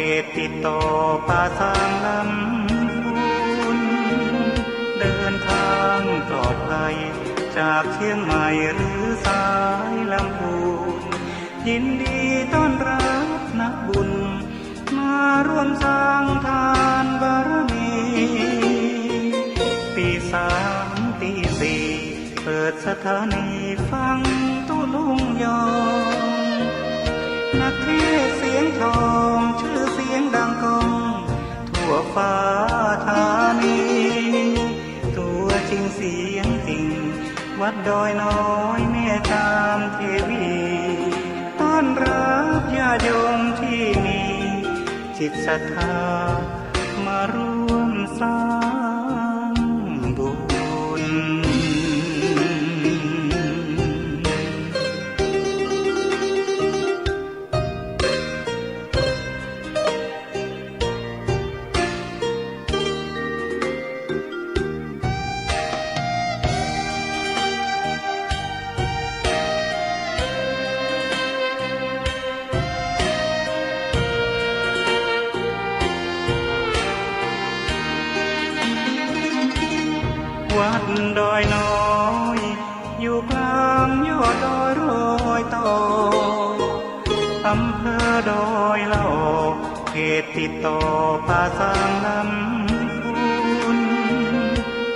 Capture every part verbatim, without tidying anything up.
เขตติดต่อป่าซางลำพูน เดินทางปลอดภัยจากเชียงใหม่หรือสายลำพูน ยินดีต้อนรับนักบุญ มาร่วมสร้างทานบารมี ตีสามตีสี่ เปิดสถานีฟังตุ๊ลุงยอง นักเทศน์เสียงทอง ชื่อเสียงดังก้อง ทั่วฟ้าธานี ตัวจริงเสียงจริง วัดดอยน้อยแม่จามเทวี ต้อนรับญาติโยมที่มีจิตศรัทธา มาร่วมสร้างบุญ วัดดอยน้อย อยู่กลางยอดดอยรอยต่อ อำเภอดอยละออ เขตติดต่อป่าซางลำพูน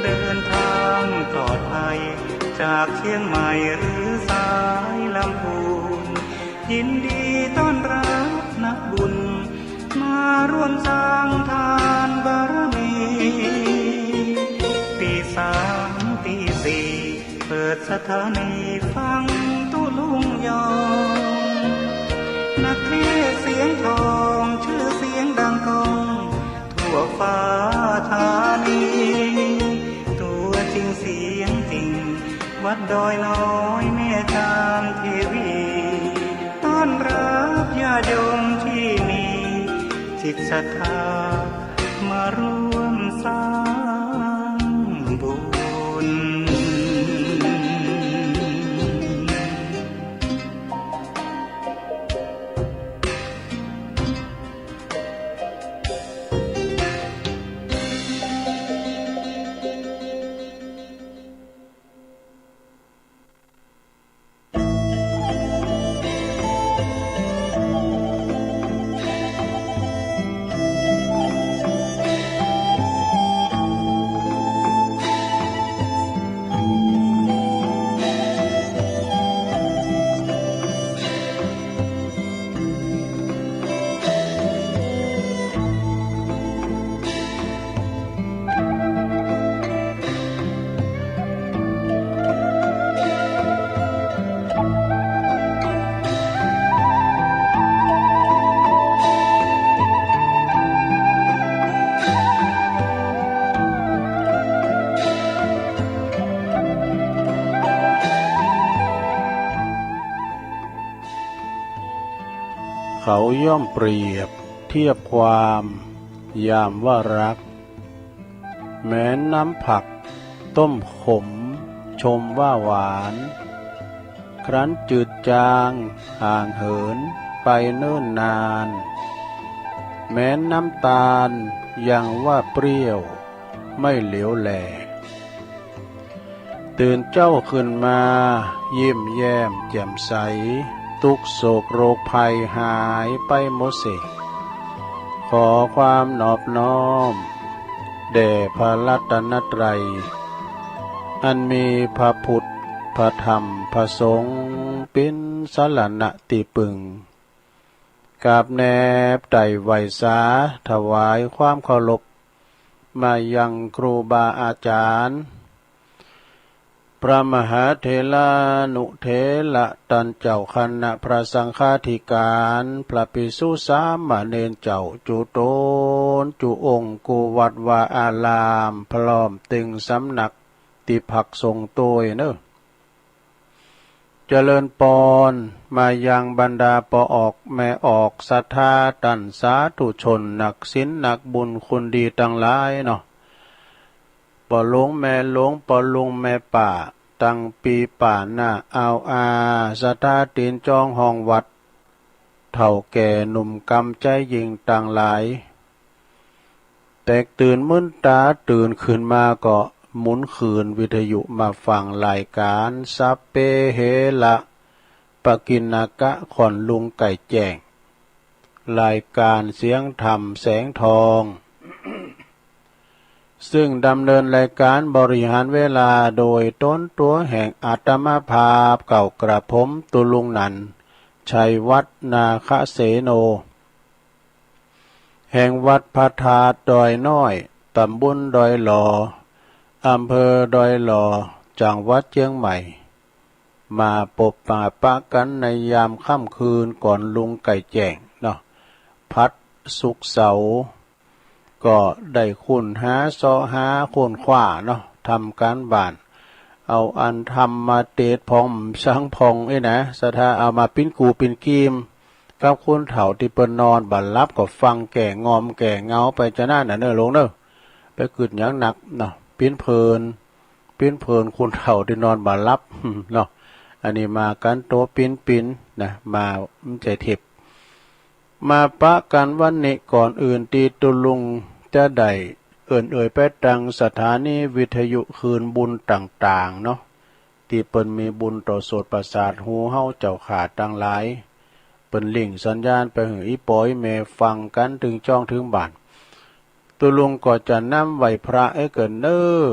เดินทางปลอดภัยจากเชียงใหม่หรือสายลำพูน ยินดีต้อนรับนักบุญ มาร่วมสร้างทานบารมี ตีสามตีสี่ เปิดสถานีฟังตุ๊ลุงยอง นักเทศน์เสียงทอง ชื่อเสียงดังก้อง ทั่วฟ้าธานี ตัวจริงเสียงจริง วัดดอยน้อยแม่จามเทวี ต้อนรับญาติโยมที่มีจิตศรัทธา มาร่วมสร้างบุญ เขาย่อมเปรียบเทียบความยามว่ารัก แม้นน้ำผักต้มขมชมว่าหวาน ครั้นจืดจางห่างเหินไปเนิ่นนาน แม้นน้ำตาลยังว่าเปรี้ยวไม่เหลวแล ตื่นเจ๊าขึ้นมายิ้มแย้มแจ่มใส ตุ๊กข์โศกโรคภัยหายไปหมดสิ้น ขอความนอบน้อมแด่พระรัตนตรัย อันมีพระพุทธ พระธรรม พระสงฆ์ เป๋นสรณะตี้ปึง กราบแนบไต่ไหว้สาถวายความเคารพ มายังครูบาอาจ๋ารย์ พระมหาเถรานุเถระต้านเจ้าคณะพระสังฆาธิการ พระภิกษุสามเณรเจ้าจุ๊ต๋นจุ๊องค์ กู้วัดวาอาราม พร้อมตึงสำนักตี้พักสงฆ์ตวยเน่อ เจริญปอนมายังบรรดาป้อออกแม่ออกศรัทธาต้านสาธุชนนักศีลนักบุญคุณดีตังหลายเนาะ ป้อหลวงแม่หลวง ป้อลุงแม่ป้า ตังปี้ป้าน้าอาวอา ศรัทธาตี๋นจองห้องวัด เฒ่าแก่หนุ่มกำใจ๊ยิ่งตังหลาย แตกตื่นมึนต๋าตื่นขึ้นมาก็หมุนคืนวิทยุมาฟังรายก๋านสัพเพเหระ ปกิณณกะ ขวัญลุงไก่แจ้ง รายก๋านเสียงธรรมแสงทอง ซึ่งดำเนินรายก๋านบริหารเวลาโดยต๋นตั๋วแห่งอาตมาภาพ เก้ากระผมตุลุงหนัน ชัยวัฒน์ นาคเสโน แห่งวัดพระธาตุดอยน้อย ต๋ำบลดอยหล่อ อำเภอดอยหล่อ จังหวัดเจียงใหม่ มาปบมาปะกั๋นในยามค่ำคืนก่อนลุงไก่แจ้งเนาะ ผัดศุกร์เสาร์ ก็ได้ค้นหาเซาะหาค้นคว้าเนาะ ทำก๋านบ้าน เอาอันธรรมมาเตสน์พ่องสังพ่องอี้นะ ศรัทธาเอามาปิ้นกู่ปิ้นกีม กับคนเฒ่าตี้เปิ้นนอนบ่หลับก็ฟังแก้ง่อมแก้เหงาไปจานั้นน่ะเน่อลุงเน่อ ไปกึ๊ดหยังหนักเนาะ ปิ้นเพลิน ปิ้นเพลินคนเฒ่าตี้นอนบ่หลับเนาะ อันนี้มากั๋นโตปิ้นๆ นะ มา มันใจ้เทป มาปะกั๋นวันนี้ ก่อนอื่นตี้ตุลุงจะได้เอิ้นเอ่ยไปตังสถานีวิทยุคืนบุญต่างๆ เนาะ ตี้เปิ้นมีบุญต่อโสตประสาทหูเฮาเจ้าข้าตังหลาย เปิ้นลิงก์สัญญาณไปหื้ออี่ป้ออี่แม่ฟังกั๋นเถิงจ้องเถิงบ้าน ตุลุงก็จะนำไหว้พระเอ้ยเกิ่นเน่อ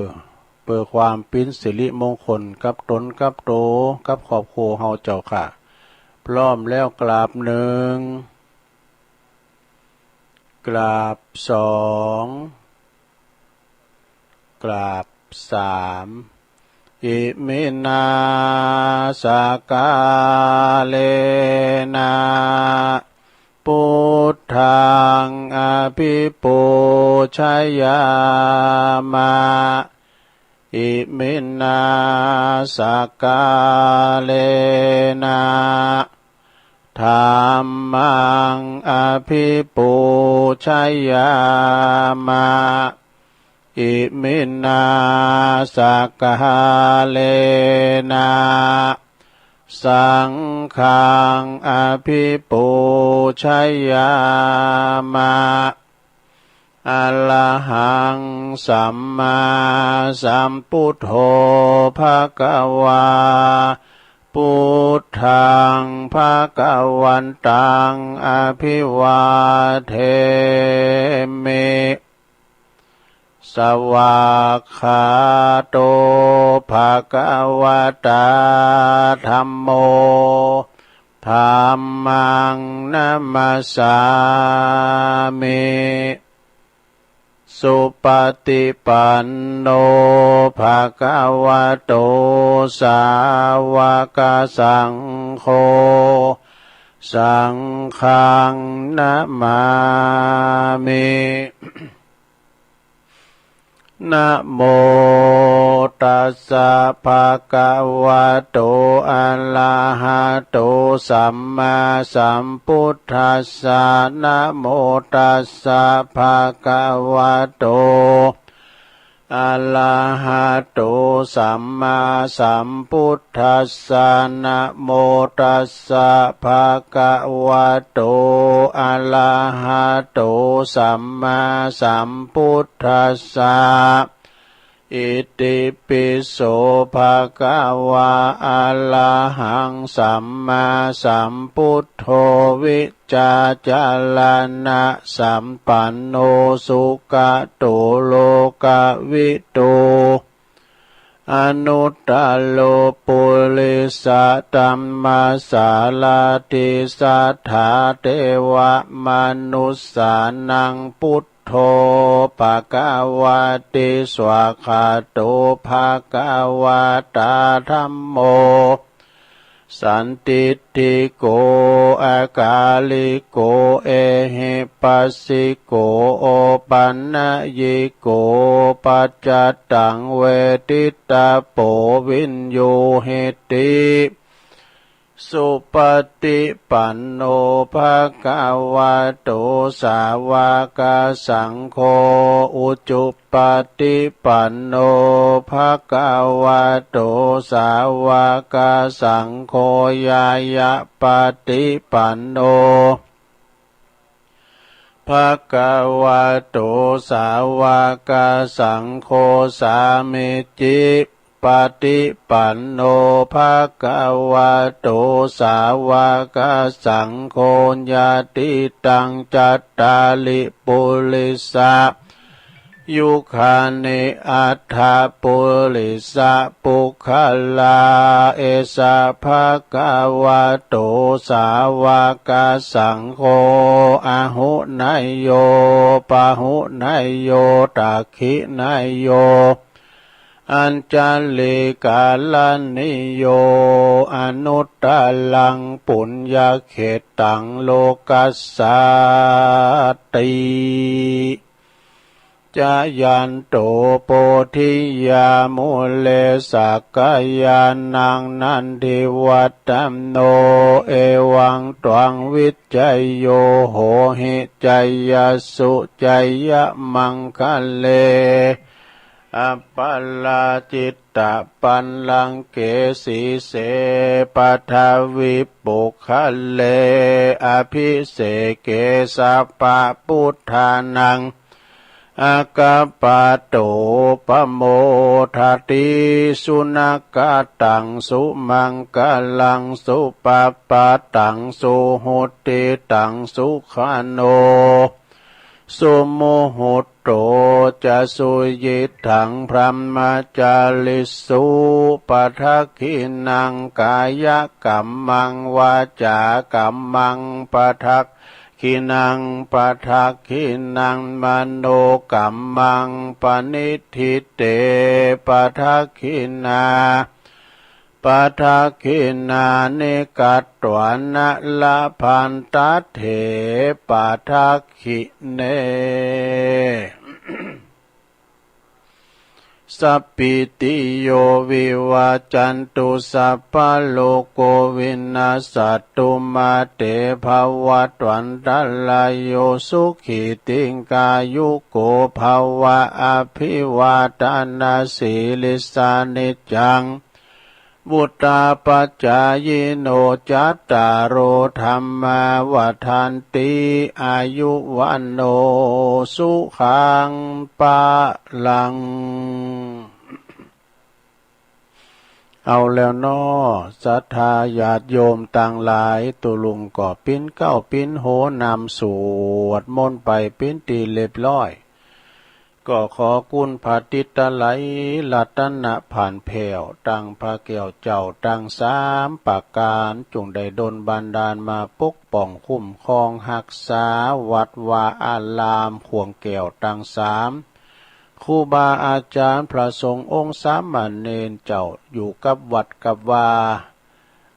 เปื้อความเป๋นสิริมงคลกับต๋นกับโต กับครอบครัวเฮาเจ้าข้า พร้อมแล้วกราบหนึ่ง กราบสอง กราบสาม อิมินา สักกาเลนะ ปุทธัง อภิปูชยามะ อิมินา สักกาเลนะ ธัมมัง อภิปูชยามะ อิมินา สักกาเลนะ สังฆัง อภิปูชยามะ อะระหัง สัมมาสัมปุทโธ ภะคะวา ปุทธัง ภะคะวันตัง อะภิวาเทมิ สวากขาโต ภะคะวะตา ธัมโม ธัมมัง นะมัสสามิ สุปะติปันโน ภะคะวะโต สาวะกะสังโฆ สังฆัง นะมามิ นะโมตัสสะ ภะคะวะโต อะระหะโต สัมมาสัมพุทธัสสะ นะโมตัสสะ ภะคะวะโต อะระหะโต สัมมาสัมพุทธัสสะ นะโมตัสสะ ภะคะวะโต อะระหะโต สัมมาสัมพุทธัสสะ อิติปิโส ภะคะวะ อะระหัง สัมมาสัมพุทโธ วิจาจารณะสัมปันโน สุกะโต โลกะวิทู อนุตตะโร ปุริสะธัมมะสารถิ สัทธาเทวะมนุสสานัง พุทโธ ภะคะวะติ สวากขาโต ภะคะวะตา ธัมโม สันทิฏฐิโก อะกาลิโก เอหิปัสสิโก โอปันนยิโก ปัจจตัง เวทิตตะโป วิญญูหิติ สุปฏิปันโน ภะคะวะโต สาวกสังโฆ อุจุปฏิปันโน ภะคะวะโต สาวกสังโฆ ญาณปฏิปันโน ภะคะวะโต สาวกสังโฆ สามีจิปฏิปันโน ภะคะวะโต สาวกสังโฆ ญาติตัง จัตตาริ ปุริสะ ยุคานิ อัฏฐะ ปุริสะ ปุคคลา เอสะ ภะคะวะโต สาวกสังโฆ อาหุเนยโย ปาหุเนยโย ตักขิเนยโย อัญชลีกรณีโย อนุตตรัง ปุญญเขตตัง โลกัสสาติ จายันโต โพธิยา มูเล สักกายานัง นันทิวัตตโน เอวังตวัง วิจโย โหหิ จยสสุ จยมังคะเล อัปปะราจิตตปัลลังเก สีเส ปัทวิปุคคเล อภิเสเก สัพพะปุทธานัง อากาปะโต ปะโมทะติ สุนากะตัง สุมังคะลัง สุปะปะตัง สุหุตติตัง สุขะโน สุมุตโต จะ สุยิตถัง พรหมจาริสุ ปะทักขิณัง กายกัมมัง วาจากัมมัง ปะทักขิณัง ปะทักขิณัง มโนกัมมัง ปะนิดฐิเต ปะทักขิณา ปะทักขิณานิ กัตวานะ ละพันตะเถ ปะทักขิเณ สัพพิติโย วิวัจจันตุ สัพพะโลโก วินัสสัตตุ มาเต ภะวัตวันตะราโย สุขี ติกายุโก ภะวะ อะภิวาทะนะสีลิสสะ นิจจัง วุฑฒาปะจายิโน จัตตาโร ธัมมา วัฑฒันติ อายุ วัณโณ สุขัง พะลัง เอาแล้วเนาะ ศรัทธาญาติโยมตังหลาย ตุ๊ลุงก็ปิ๊นเก๊าปิ๊นโฮนำสวดมนต์ไปปิ๊นตี้เรียบร้อย ก็ขอคุณพระติตไลยรัตนะผานแผ้ว ตังพระแก้วเจ้าตังสามประก๋าน จุ่งได้ดลบันดาลมาปกป้องคุ้มครองฮักษาวัดวาอารามขวงแก้วตังสาม ครูบาอาจ๋ารย์พระสงฆ์องค์สามเณรเจ้าอยู่กับวัดกับวา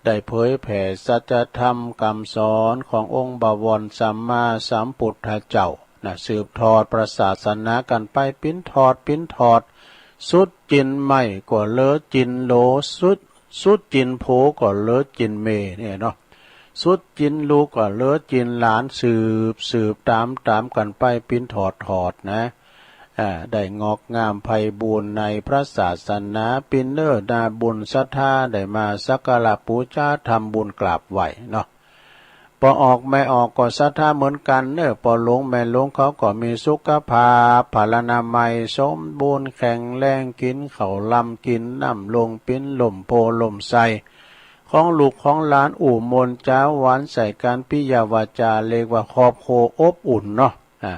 ได้เผยแผ่สัจธรรมกำสอนขององค์บวรสัมมาสัมพุทธเจ้านะ สืบทอดพระศาสนากั๋นไปปิ๊นทอดปิ๊นทอด สุดจิ๊นใหม่ก็เหลือจิ๊นโหล สุด สุดจิ๊นผัวก็เหลือจิ๊นเมียเนี่ยเนาะ สุดจิ๊นลูกก็เหลือจิ๊นหลาน สืบ สืบต๋าม ต๋ามกั๋นไปปิ๊นทอดทอดนะ อ่า ได้งอกงามไพบูลย์ในพระศาสนา ปิ๊นเน่อนาบุญศรัทธา ได้มาสักการะปู๋จาทำบุญกราบไหว้เนาะ ป้อออกแม่ออกก็ศรัทธาเหมือนกั๋นเน่อ ป้อหลวงแม่หลวงเขาก็มีสุขภาพพลานามัยสมบูรณ์แข็งแรง กิ๋นข้าวลำกิ๋นน้ำลง ปิ๊นล่มโพธิ์ล่มไทร ของลูกของหลานอู้ม่วนจ๋าหวานใส่กั๋น ปิยวาจาเรียกว่าครอบครัวอบอุ่นเนาะ อ่า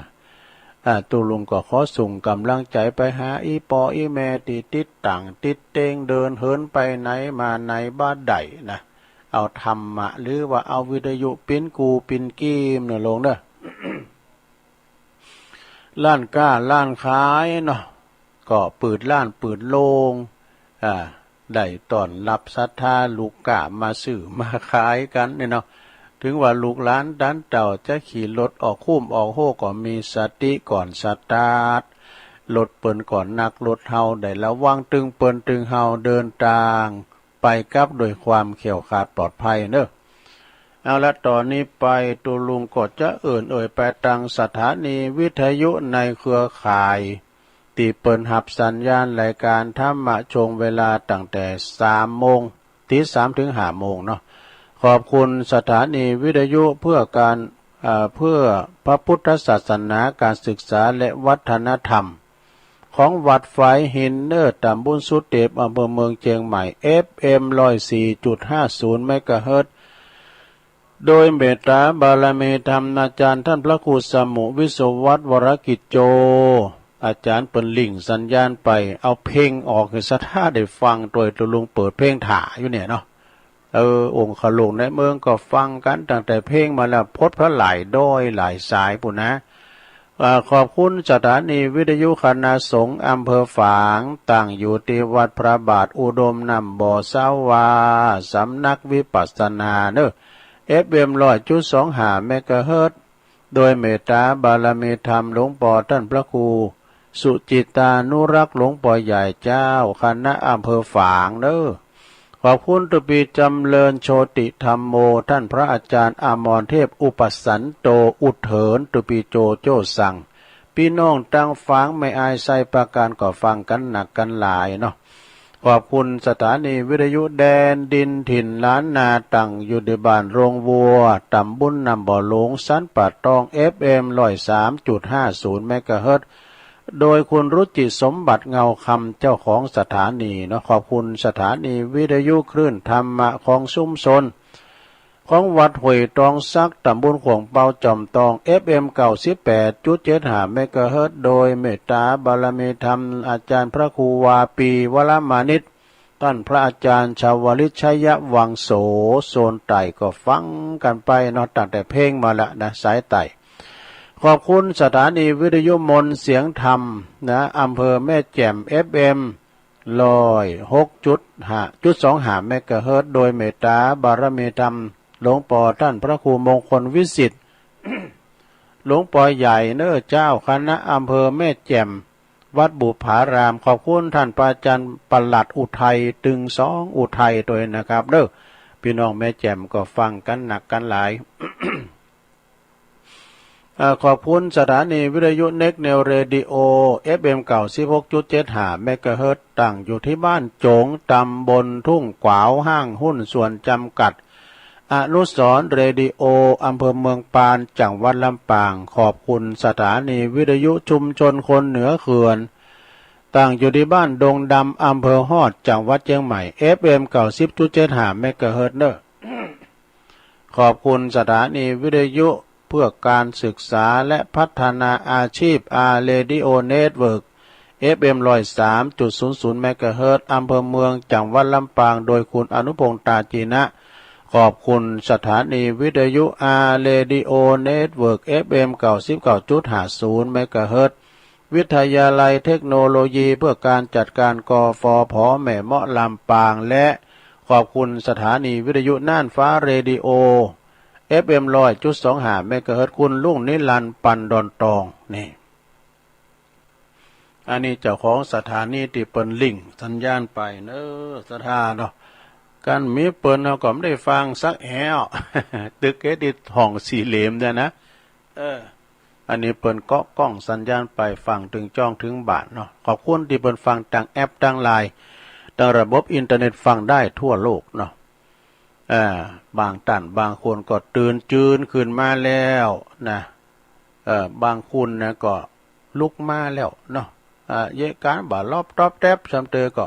อ่า ตุ๊ลุงก็ขอส่งก๋ำลังใจ๋ไปหาอี่ป้ออี่แม่ตี้ติดตั๋งติดเต็ง เดินเหินไปไหนมาไหนบ่ได้นะ เอาธรรมะหรือว่าเอาวิทยุปิ๊นกู้ปิ๊นกีมเน่อลุงเน่อ ร้านก๊าร้านขายเนาะ ก็เปิดร้านเปิดโฮง อ่า ได้ต้อนฮับศรัทธาลูกก๊ามาซื้อมาขายกั๋นเนี่ยเนาะ เถิงว่าลูกหลานตันเต้าจะขี่รถออกคุ้มออกโฮก็มีสติก่อนสตาร์ทรถเปิ้นก่อนนัก รถเฮาได้ระวังตึงเปิ้นตึงเฮาเดินตาง ไปกลับโดยความแคล้วคลาดปลอดภัยเนาะ เอาละ ต่อนี้ไปตุ๊ลุงก็จะเอิ้นเอ่ยไปตังสถานีวิทยุในเครือข่าย ตี้เปิ้นฮับสัญญาณรายก๋านธรรมะช่วงเวลาตั้งแต่สามโมง ตีสามเถิงห้าโมงเนาะ ขอบคุณสถานีวิทยุเพื่อการ เอ่อ เพื่อพระพุทธศาสนา การศึกษาและวัฒนธรรม ของวัดฝายหินเน่อ ต๋ำบลสุเตป อำเภอเมืองเจียงใหม่ เอฟเอ็ม ร้อยสี่จุดห้าศูนย์ เมกะเฮิรตซ์ โดยเมตต๋าบารมีธรรมอาจ๋ารย์ต้านพระครูสมุห์ วิศวัฒน์ วรกิจโจ อาจ๋ารย์เปิ้นลิงก์สัญญาณไป เอาเพลงออกหื้อศรัทธาได้ฟัง โตยตุ๊ลุงเปิดเพลงถ่าอยู่เนี่ยเนาะ เออ องค์ขลุงในเมืองก็ฟังกั๋นตั้งแต่เพลงมาแล้ว พดพระหลายด้อยหลายสายปู้นนะ อ่า ขอบคุณสถานีวิทยุคณะสงฆ์อำเภอฝาง ตั้งอยู่ตี้วัดพระบาทอุดมน้ำบ่อสาวา สำนักวิปัสสนาเนาะ เอฟเอ็ม ร้อยจุดสองห้า เมกะเฮิรตซ์ โดยเมตต๋าบารมีธรรมหลวงป้อต้านพระครูสุจิตตานุรักษ์หลวงป้อใหญ่เจ้าคณะอำเภอฝางเนาะ ขอบคุณตุ๊ปี้จำเริญโชติธัมโม ต้านพระอาจ๋ารย์อมรเทพอุปสันโต อุเถิญตุ๊ปี้โจโจ้สั่ง ปี้น้องตังฝางแม่อายไซปราก๋านก็ฟังกั๋นนักกั๋นหลายเนาะ ขอบคุณสถานีวิทยุแดนดินถิ่นล้านนา ตั้งอยู่ตี้บ้านโรงวัว ต๋ำบลน้ำบ่อหลวง สันป่าตอง เอฟเอ็ม ร้อยสามจุดห้าศูนย์ เมกะเฮิรตซ์ โดยคุณรุจิสมบัติเงาคำ เจ้าของสถานีเนาะ ขอบคุณสถานีวิทยุคลื่นธรรมะของชุมชน ของวัดห้วยตองสัก ต๋ำบลข่วงเปา จ้อมตอง เอฟเอ็ม เก้าสิบแปดจุดเจ็ดห้า เมกะเฮิรตซ์ โดยเมตต๋าบารมีธรรมอาจ๋ารย์พระครูวาปี วรมานิต ต้านพระอาจ๋ารย์ชาวลิต ชัยวังโส โซนใต้ก็ฟังกั๋นไปเนาะ ตั้งแต่เพลงมาละนะ สายใต้ ขอบคุณสถานีวิทยุมนต์เสียงธรรมนะ อำเภอแม่แจ่ม เอฟเอ็ม ร้อยหกจุดห้า จุดสองห้า เมกะเฮิรตซ์ โดยเมตต๋าบารมีธรรมหลวงป้อต้านพระครูมงคลวิสิทธิ์ หลวงป้อใหญ่เนาะ เจ้าคณะอำเภอแม่แจ่ม วัดบุปผาราม ขอบคุณต้านพระอาจ๋ารย์ปลัดอุทัย ตึงสองอุทัยตวยนะครับเนาะ ปี้น้องแม่แจ่มก็ฟังกั๋นนักกั๋นหลาย เอ่อ ขอบคุณสถานีวิทยุเน็กเนวเรดิโอ เอฟเอ็ม เก้าสิบหกจุดเจ็ดห้า เมกะเฮิรตซ์ ตั้งอยู่ตี้บ้านโจ๋ง ต๋ำบลทุ่งกวาว ห้างหุ้นส่วนจำกัดอนุสรณ์เรดิโอ อำเภอเมืองปาน จังหวัดลำปาง ขอบคุณสถานีวิทยุชุมชนคนเหนือเขื่อน ตั้งอยู่ตี้บ้านดงดำ อำเภอฮอด จังหวัดเจียงใหม่ เอฟเอ็ม เก้าสิบจุดเจ็ดห้า เมกะเฮิรตซ์ เนาะ ขอบคุณสถานีวิทยุเพื่อการศึกษาและพัฒนาอาชีพ อาร์ เรดิโอ เน็ตเวิร์ก เอฟเอ็ม ร้อยสามจุดศูนย์ศูนย์ เมกะเฮิรตซ์ อำเภอเมือง จังหวัดลำปาง โดยคุณอนุพงษ์ ตาจีนะ ขอบคุณสถานีวิทยุ อาร์ เรดิโอ เน็ตเวิร์ก เอฟเอ็ม เก้าสิบเก้าจุดห้าศูนย์ เมกะเฮิรตซ์ วิทยาลัยเทคโนโลยีเพื่อการจัดการ กฟผ แม่เมาะ ลำปาง และขอบคุณสถานีวิทยุน่านฟ้าเรดิโอ เอฟเอ็ม ร้อยจุดสองห้า เมกะเฮิรตซ์ คุณลุงนิรันดร์ ปันดอนตอง นี่ อันนี้เจ้าของสถานีตี้เปิ้นลิงก์สัญญาณไปเนาะ ศรัทธาเนาะ คันบ่มีเปิ้นเฮาก็บ่ได้ฟังสักแอะ ตึกเกตตี้ห้องสี่เหลี่ยมเนี่ยนะ เออ อันนี้เปิ้นเกาะก้องสัญญาณไป ฟังเถิงจ้องเถิงบ้านเนาะ ขอบคุณตี้เปิ้นฟังตางแอป ตางไลน์ ตางระบบอินเทอร์เน็ต ฟังได้ทั่วโลกเนาะ เอ่อ บางต้านบางคนก็ตื่นจืนขึ้นมาแล้วนะ เอ่อ บางคนนะก็ลุกมาแล้วเนาะ อ่า เยียะก๋านบ่าลอบตอบแต๊บ ส่ำเตอก็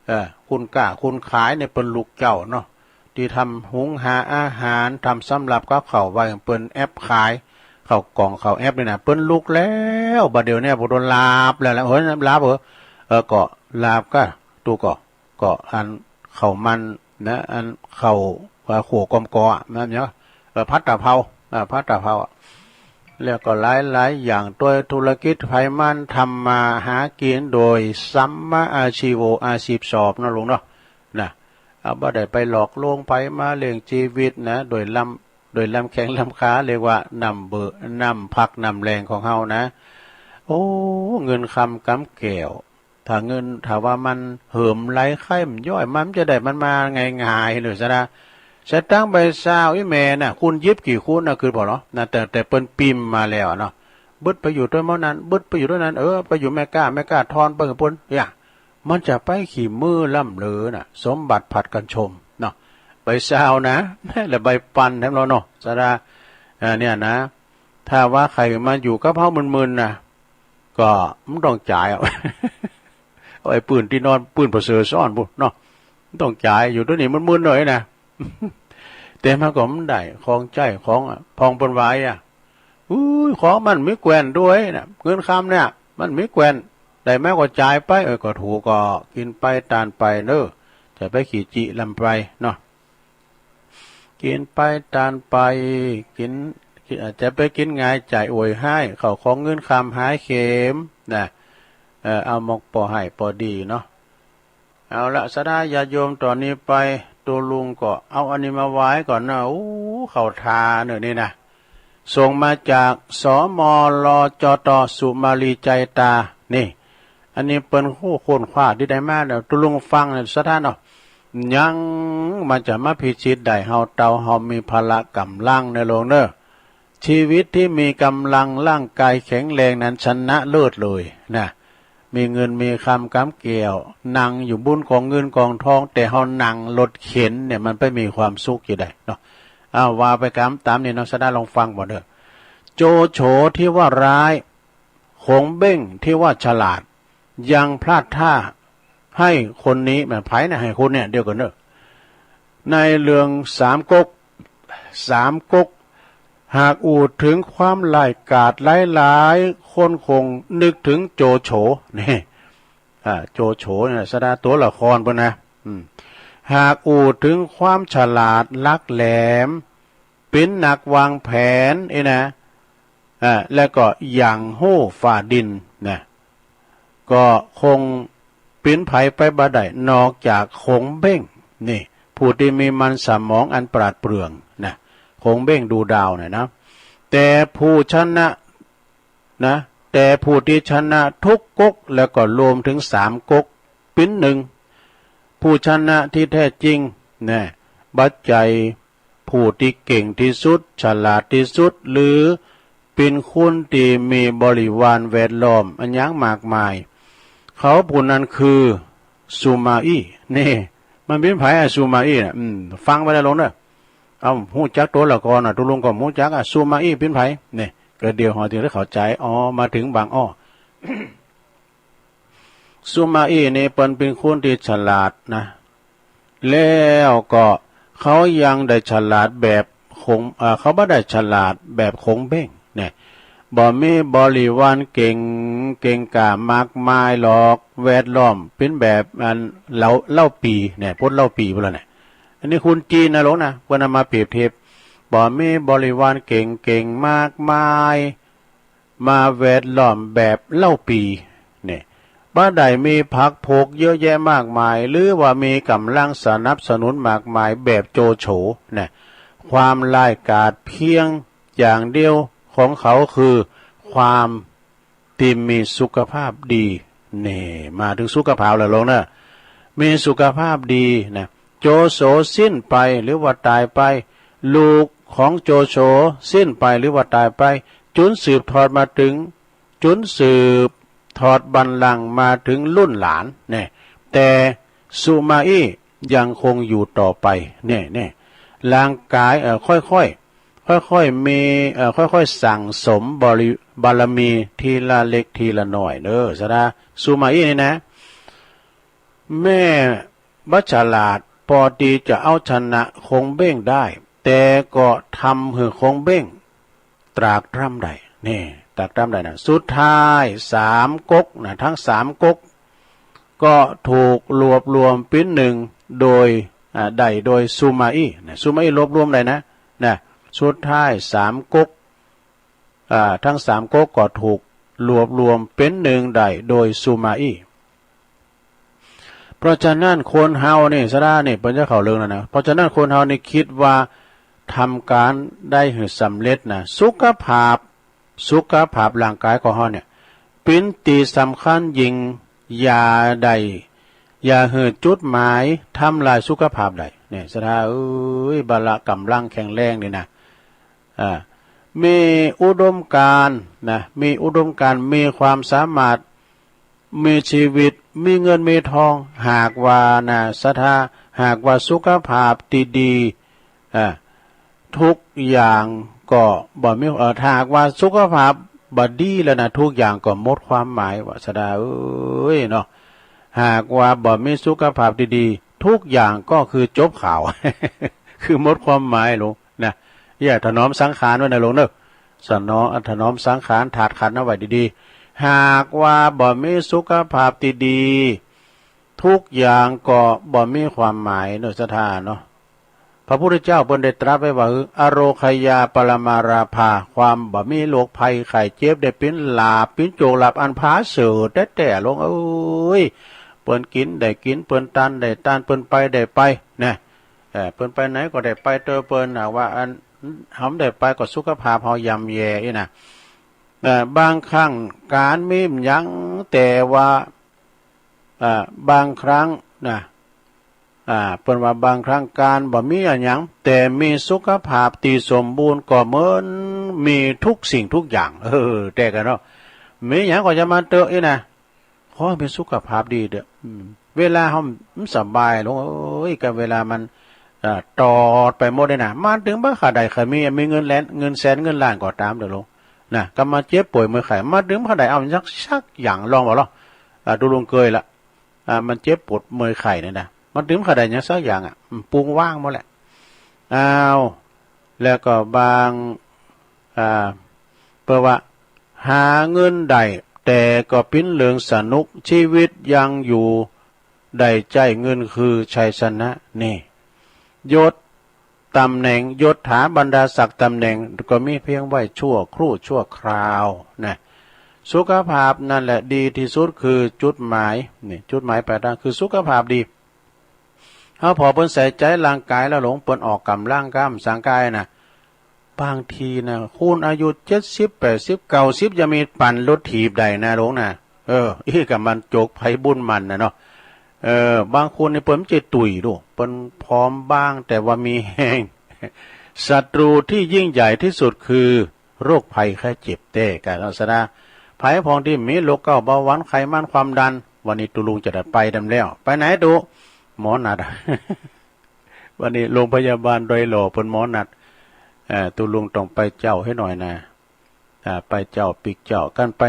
เอ่อ คุณก๊าคุณขายเนี่ยเปิ้นลุกเจ๊าเนาะ ตี้ทำหุงหาอาหาร ทำสำรับกับข้าวไว้ เปิ้นแอบขาย ข้าวกล่องข้าวแอบนี่นะ เปิ้นลุกแล้ว บ่าเดี่ยวนี้ บ่าโดนหลับแล้วแหละ เฮ้ย หลับเหรอ เออ ก็หลับก้า ตู้ก็ ก็อันข้าวมันนะ อันข้าว อ่า ขั่วกอมกออะ นั่นเนาะ เอ่อ ผัดตะเภา อ่า ผัดตะเภาอะ แล้วก็หลายๆ อย่าง ตวยธุรกิจไผมัน ทำมาหากินโดยสัมมาอาชีโว อาชีพชอบนะลุงเนาะ นะ เอา บ่ได้ไปหลอกลวงไผมาเลี้ยงจีวิตนะ โดยล้ำ โดยล้ำแข้งล้ำขา เรียกว่าน้ำเบอ น้ำพักน้ำแรงของเฮานะ โอ้ เงินคำกำแก้ว ถ้าเงิน ถ้าว่ามันเหิมไหลใค่มันย้อย มันจะได้มันมาง่ายๆ เลยสะดา สตางค์ใบซาวอี้แหมน่ะ คุณหยิบกี่คุณน่ะ คือผ่อเนาะ นะ แต่ แต่เปิ้นปิมพ์มาแล้วเนาะ บึดไปอยู่ตวยหม้อนั้น บึดไปอยู่ตวยนั้น เออ ไปอยู่แม่ก๊า แม่ก๊าทอนไปหื้อเปิ้น เนี่ย มันจะไปขี้มื้อล่ำเลือน่ะ สมบัติผัดกันชมเนาะ ใบซาวนะ และใบปันแถมเราเนาะ สะดา เอ่อ เนี่ยนะ ถ้าว่าใผมาอยู่กับเฮาหมื่นๆ นะ ก็บ่ต้องจ่ายอะ เอาไอ้ปื้นตี้นอน ปื้นประเสริฐซ้อนปู้นเนาะ บ่ต้องจ่าย อยู่ตวยนี้หมื่นๆ หน่อยนะ แต่มันก็บ่ได้ ของใจ๊ของอะ พ่องเปิ้นว่าอะ อุ้ย ของมันมีแก่นตวยนะ เงินคำเนี่ย มันมีแก่น ได้มาก็จ่ายไป เออ ก็ถูก ก็กิ๋นไปตานไปเน้อ จะไปขี้จิลำไปเนาะ กิ๋นไปตานไป กิ๋น จะไปกิ๋นหงายจ่ายอวยฮ้าย เข้าของเงินคำหายเข็มนะ เออ เอาหมอกปอให้ปอดีเนาะ เอาละ สะดาญาติโยม ต่อนี้ไป ตุ๊ลุงก็เอาอันนี้มาไหว้ก่อนนะ อู้ เข้าทาเน้อนี่นะ ส่งมาจาก สมลจต สุมาลี ใจตา นี่ อันนี้เปิ้นฮู้ค้นคว้าตี้ใดมาเนาะ ตุ๊ลุงฟังเนี่ย สะดาเนาะ ยังมันจะมาพิชิตได้เฮาเต้า เฮามีพละก๋ำลังเน้อลูกเน้อ ชีวิตตี้มีก๋ำลัง ร่างก๋ายแข็งแรงนั้นชนะเลิศเลยนะ มีเงินมีคำก๋ำแก้ว นั่งอยู่บุนก๋องเงินก๋องทอง แต่เฮานั่งรถเข็นเนี่ย มันไปมีความสุขจะใดเนาะ อ้าว ว่าไปกำต๋ามนี่เนาะ สะดาลองฟังบ่เน้อ โจโฉตี้ว่าร้าย ขงเบ้งตี้ว่าฉลาด ยังพลาดท่า ให้คนนี้ แหม ใผนะ ให้คนเนี่ย เดี๋ยวก่อนเน้อ ในเรื่องสามก๊ก สามก๊ก หากอู้เถิงความร้ายกาจหลายๆ คนคงนึกเถิงโจโฉ นี่ อ่า โจโฉเนี่ย สะดาตั๋วละครเปิ้นนะ อืม หากอู้เถิงความฉลาดหลักแหลม เป๋นนักวางแผน อี้นะ อ่า แล้วก็หยั่งฮู้ฝ่าดินนะ ก็คงเป๋นใผไปบ่ได้ นอกจากขงเบ้ง นี่ ผู้ตี้มีมันสมองอันปราดเปรื่องนะ ขงเบ้งดูดาวเนี่ยนะ แต่ผู้ชนะนะ แต่ผู้ตี้ชนะทุกก๊ก แล้วก็รวมเถิงสามก๊ก เป๋นนึ่ง ผู้ชนะตี้แท้จริงนะ บ่ใจ้ ผู้ตี้เก่งตี้สุด ฉลาดตี้สุด หรือเป๋นคนตี้มีบริวารแวดล้อมอันหยังมากมาย เขาผู้นั้นคือสุมาอี้ นี่ มันเป๋นใผอะ สุมาอี้น่ะ อืม ฟังไว้เน้อลูกเน้อ เอ้า ฮู้จักตั๋วละครน่ะ ตุ๊ลุงก็ฮู้จักอะ สุมาอี้เป๋นใผ นี่ ก็เดี๋ยวเฮาจะได้เข้าใจ๋ อ๋อ มาเถิงบางอ้อ สุมาอี้นี่เปิ้นเป๋นคนตี้ฉลาดนะ แล้วก็เขายังได้ฉลาดแบบขง เอ่อ เขาบ่ได้ฉลาดแบบขงเบ้งเนี่ย บ่มีบริวารเก่ง เก่งกล้ามากมายหรอก แวดล้อมเป๋นแบบอันเหล้า เหล้าปี่เนี่ย ปนเหล้าปี่ไปแล้วเนี่ย อันนี้คนจีนนะลูกนะ เปิ้นเอามาเปรียบเทียบ บ่มีบริวารเก่งๆ มากมาย มาแวดล้อมแบบเหล้าปี่เนี่ย บ่ได้มีพรรคพวกเยอะแยะมากมาย หรือว่ามีก๋ำลังสนับสนุนมากมายแบบโจโฉเนี่ย ความร้ายกาจเพียงอย่างเดียวของเขาคือความตี้มีสุขภาพดี นี่ มาเถิงสุขภาพแล้วลูกเน้อ มีสุขภาพดีนะ โจโฉสิ้นไปหรือว่าต๋ายไป ลูกของโจโฉสิ้นไปหรือว่าต๋ายไป จุนสืบทอดมาเถิง จุนสืบทอดบัลลังก์มาเถิงรุ่นหลานเนี่ย แต่สุมาอี้ยังคงอยู่ต่อไปเนี่ย เนี่ย ร่างก๋าย เอ่อ ค่อยๆ ค่อยๆ มี เอ่อ ค่อยๆ สั่งสมบริ- บารมีทีละเล็กทีละน้อยเน้อ สะดา สุมาอี้นี่นะ แม้บ่ฉลาดปอตี้จะเอาชนะขงเบ้งได้ แต่ก็ทำหื้อขงเบ้งตรากตร่ำได้ นี่ ตรากตร่ำได้นะ สุดท้ายสามก๊กนะ ตึงสามก๊ก ก็ถูกรวบรวมเป๋นนึ่งโดย อ่า ได้โดยสุมาอี้นะ สุมาอี้รวบรวมได้นะ นะ สุดท้ายสามก๊ก อ่า ตึงสามก๊กก็ถูกรวบรวมเป๋นนึ่งได้โดยสุมาอี้ เพราะฉะนั้นคนเฮานี่ สะดานี่ เปิ้นจะเข้าเรื่องแล้วนะ เพราะฉะนั้นคนเฮานี่กึ๊ดว่าทำก๋านได้หื้อสำเร็จนะ สุขภาพ สุขภาพร่างก๋ายของเฮาเนี่ย เป๋นตี้สำคัญยิ่ง อย่าได้ อย่าหื้อจุดหมายทำลายสุขภาพได้ เนี่ย ศรัทธาเอ๋ย บ่ละก๋ำลังแข็งแรงนี่นะ อ่า มีอุดมการณ์นะ มีอุดมการณ์ มีความสามารถ มีชีวิต มีเงินมีทอง หากว่านะ ศรัทธา หากว่าสุขภาพดีๆ อ่า ทุกอย่างก็บ่มี เอ่อ ถ้าหากว่าสุขภาพบ่ดีแล้วนะ ทุกอย่างก็หมดความหมาย ว่าศรัทธาเอ๋ยเนาะ หากว่าบ่มีสุขภาพดีๆ ทุกอย่างก็คือจบข่าว คือหมดความหมายลงนะ อย่าถนอมสังขารไว้นะลงเนอะ สนอ ถนอมสังขารธาตุขันธ์เอาไว้ดีๆ หากว่าบ่มีสุขภาพดีๆ ทุกอย่างก็บ่มีความหมายเนอะ ศรัทธาเนาะ พระพุทธเจ้าเปิ้นได้ตรัสไว้ว่า อโรคยาปรมาลาภา ความบ่มีโรคภัยไข้เจ็บได้เป๋นลาภ เป๋นโจรลาภอันผาเสริฐแต๊ๆ ลงเอ๋ย เปิ้นกิ๋นได้กิ๋น เปิ้นตานได้ตาน เปิ้นไปได้ไปนะ เอ่อ เปิ้นไปไหนก็ได้ไปเตอเปิ้น หากว่าอันเฮาบ่ได้ไปก็สุขภาพเฮาย่ำแย่อี้นะ เอ่อ บางครั้งก๋านมีบ่ยัง แต่ว่า อ่า บางครั้งนะ อ่า เปิ้นว่าบางครั้งก๋านบ่มีอะหยัง แต่มีสุขภาพตี้สมบูรณ์ก็เหมือนมีทุกสิ่งทุกอย่าง เออ แต๊กั๋นเนาะ มีหยังก็จะมาเต๊อะอี้นะ ขอมีสุขภาพดีเต๊อะ อืม เวลาเฮาบ่สบายลงเอ๋ย ก็เวลามัน เอ่อ ตอดไปหมดเลยนะ มันตึงบ่ค่าใด ใค่มี มีเงินแสน เงินแสน เงินล้านก็ต๋ามเต๊อะลงนะ ก็มาเจ็บป่วยเมื่อยไข้ มันตึงบ่ค่าใดเอาหยังสักอย่าง ลองบ่ลอ อ่า ตุ๊ลุงเกยละ อ่า มันเจ็บปวดเมื่อยไข้เนี่ยนะ มันตึงบ่ค่าใดหยังสักอย่างอะ อืม ปรุงว้างหมดแหละ อ้าว แล้วก็บาง อ่า เปิ้นว่า หาเงินได้ แต่ก็ปิ้นเริงสนุก ชีวิตยังอยู่ ได้ใจ๊เงินคือชัยชนะ นี่ ยศ ต๋ำแหน่ง ยศถาบรรดาศักดิ์ต๋ำแหน่งก็มีเพียงไว้ชั่วครู่ชั่วคราวนะ สุขภาพนั่นแหละดีตี้สุด คือจุดหมาย นี่ จุดหมายปลายทางคือสุขภาพดี เฮาผ่อเปิ้นใส่ใจ๋ร่างก๋ายแล้วลง เปิ้นออกก๋ำลังก้ามสังก๋ายนะ บางทีนะ คนอายุเจ็ดสิบ แปดสิบ เก้าสิบ ยังมีปั่นรถถีบได้นะลงนะ เออ อี้ก็มันโจคภัยบุญมันนะเนาะ เออ บางคนนี่เปิ้นบ่ใจ้ตุ้ยดู เปิ้นผอมบางแต่ว่ามีแฮง ศัตรูที่ยิ่งใหญ่ที่สุดคือโรคภัยไข้เจ็บแต๊กั๋นเนาะ ศรัทธา ใผพ่องตี้มีโรคเก้า เบาหวาน ไขมัน ความดัน วันนี้ตุ๊ลุงจะได้ไปดำแล้ว ไปไหนตุ๊ หมอนัด วันนี้โรงพยาบาลดอยหล่อเปิ้นหมอนัด เอ่อ ตุ๊ลุงต้องไปเจ๊าให้หน่อยนะ อ่า ไปเจ๊าปิ๊กเจ๊า กันไป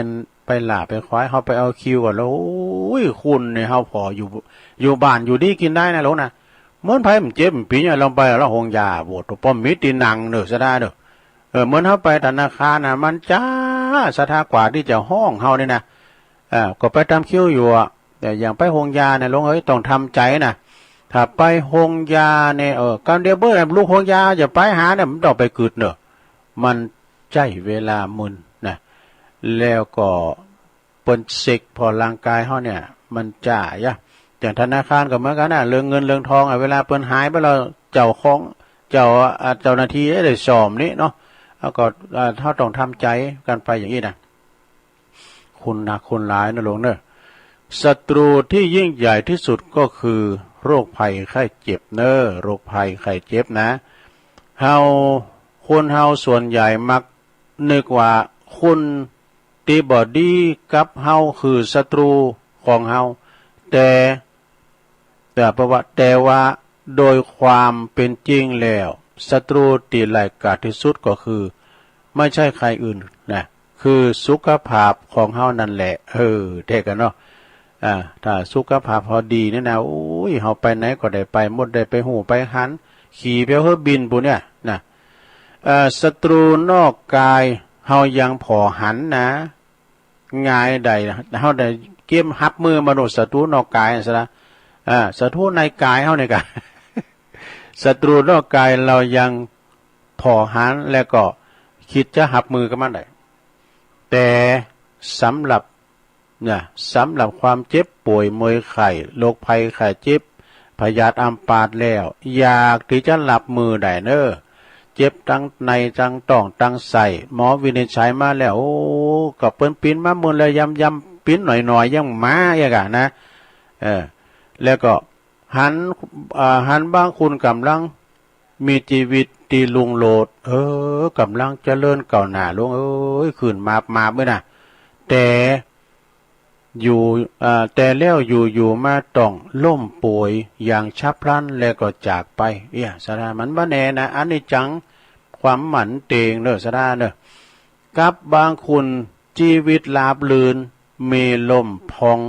ไปหล้าไปขวาย เฮาไปเอาคิวก่อนแล้ว โอ้ย คนนี่เฮาผ่ออยู่ อยู่บ้านอยู่ดีกิ๋นได้นะลงนะ เหมือนใผบ่เจ็บบ่ปิ๋นอะ ลองไปละโฮงยา โว้ ป้อมมีตี้นั่งเน่อ ศรัทธาเน่อ เออ เหมือนเฮาไปธนาคารนะ มันจ๊า ศรัทธา กว่าตี้จะฮ้องเฮานี่นะ อ่า ก็ไปต๋ามคิวอยู่อะ แต่อย่างไปโฮงยาเนี่ยลงเอ๋ย ต้องทำใจ๋นะ ถ้าไปโฮงยาเนี่ย เออ กำเดียวเปิ้นลุกโฮงยาจะไปหาเนี่ย บ่ต้องไปกึ๊ดเน่อ มันใจ๊เวลามึนนะ แล้วก็เปิ้นเช็คผ่อร่างก๋ายเฮาเนี่ย มันจ๊าอะ อย่างธนาคารก็เหมือนกั๋นนะ เรื่องเงินเรื่องทองอะ เวลาเปิ้นหายไปแล้ว เจ้าของ เจ้า อ่า เจ้าหน้าตี้ได้ซ่อมนี่เนาะ แล้วก็ อ่า เฮาต้องทำใจ๋กั๋นไปอย่างอี้นะ คุณหนักคุณหลายนะลงเน่อ ศัตรูที่ยิ่งใหญ่ที่สุดก็คือโรคภัยไข้เจ็บเน่อ โรคภัยไข้เจ็บนะ เฮา คนเฮาส่วนใหญ่มักนึกว่าคนตี้บ่ดีกับเฮาคือศัตรูของเฮา แต่ แต่เปิ้นว่า แต่ว่าโดยความเป๋นจริงแล้ว ศัตรูตี้ร้ายกาจตี้สุดก็คือ ไม่ใช่ใครอื่นนะ คือสุขภาพของเฮานั่นแหละ เออ แต๊กั๋นเนาะ อ่า ถ้าสุขภาพเฮาดีนี่นะ โอ้ย เฮาไปไหนก็ได้ไปหมด ได้ไปฮู้ไปหัน ขี่ไปเฮือบินปู้นเนี่ยนะ เอ่อ ศัตรูนอกกายเฮายังผ่อหันนะ หงายได้ เฮาได้เกียมฮับมือมนุษย์ ศัตรูนอกกายซะละ อ่า ศัตรูในกายเฮานี่กะ ศัตรูนอกกายเฮายังผ่อหัน แล้วก็กึ๊ดจะฮับมือกับมันได้ แต่สำหรับ นะ สำหรับความเจ็บป่วยเมื่อยไข้ โรคภัยไข้เจ็บ พยาธิอัมพาตแล้ว อยากตี้จะฮับมือได้เน่อ เจ็บตังในตังต๊องตังไส้ หมอวินิจฉัยมาแล้ว โอ้ ก็เปิ้นปิ๊นมาเมินแล้ว ยำ ปิ้นหน่อยๆ ยังมาเอียกอะนะ เออ แล้วก็หัน อ่า หันบางคนก่ำลังมีจีวิตตี้รุ่งโรจน์ เออ ก่ำลังเจริญก้าวหน้าลง เอ้ย ขึ้นมาบๆ เว้ยนะ แต่ อยู่ อ่า แต่แล้วอยู่ๆ มาต้องล้มป่วยอย่างฉับพลันแล้วก็จากไป เอี้ย ศรัทธา มันบ่แน่นะ อนิจจัง ความหมั่นเตงเน่อ ศรัทธาเน่อ กับบางคนจีวิตราบรื่น มีล้มพ่อง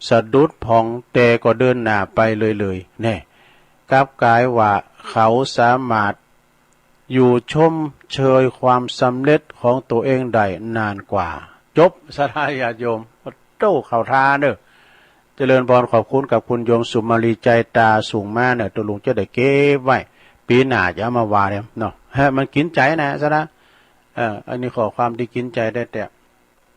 สะดุดพ่อง แต่ก็เดินหน้าไปเลยๆ แน่ กลับกลายว่าเขาสามารถ อยู่ชมเชยความสำเร็จของตัวเองได้นานกว่า จบ ศรัทธาญาติโยม โต้ เข้าท่าเน่อ เจริญพร ขอบคุณกับคุณโยมสุมาลีใจตาสูงมาเน่อ ตุ๊ลุงจะได้เก็บไว้ ปี๋หน้าจะเอามาว่าเน่อเนาะ ฮะ มันกิ๋นใจ๋นะ ศรัทธา เออ อันนี้ข้อความตี้กิ๋นใจ๋แต๊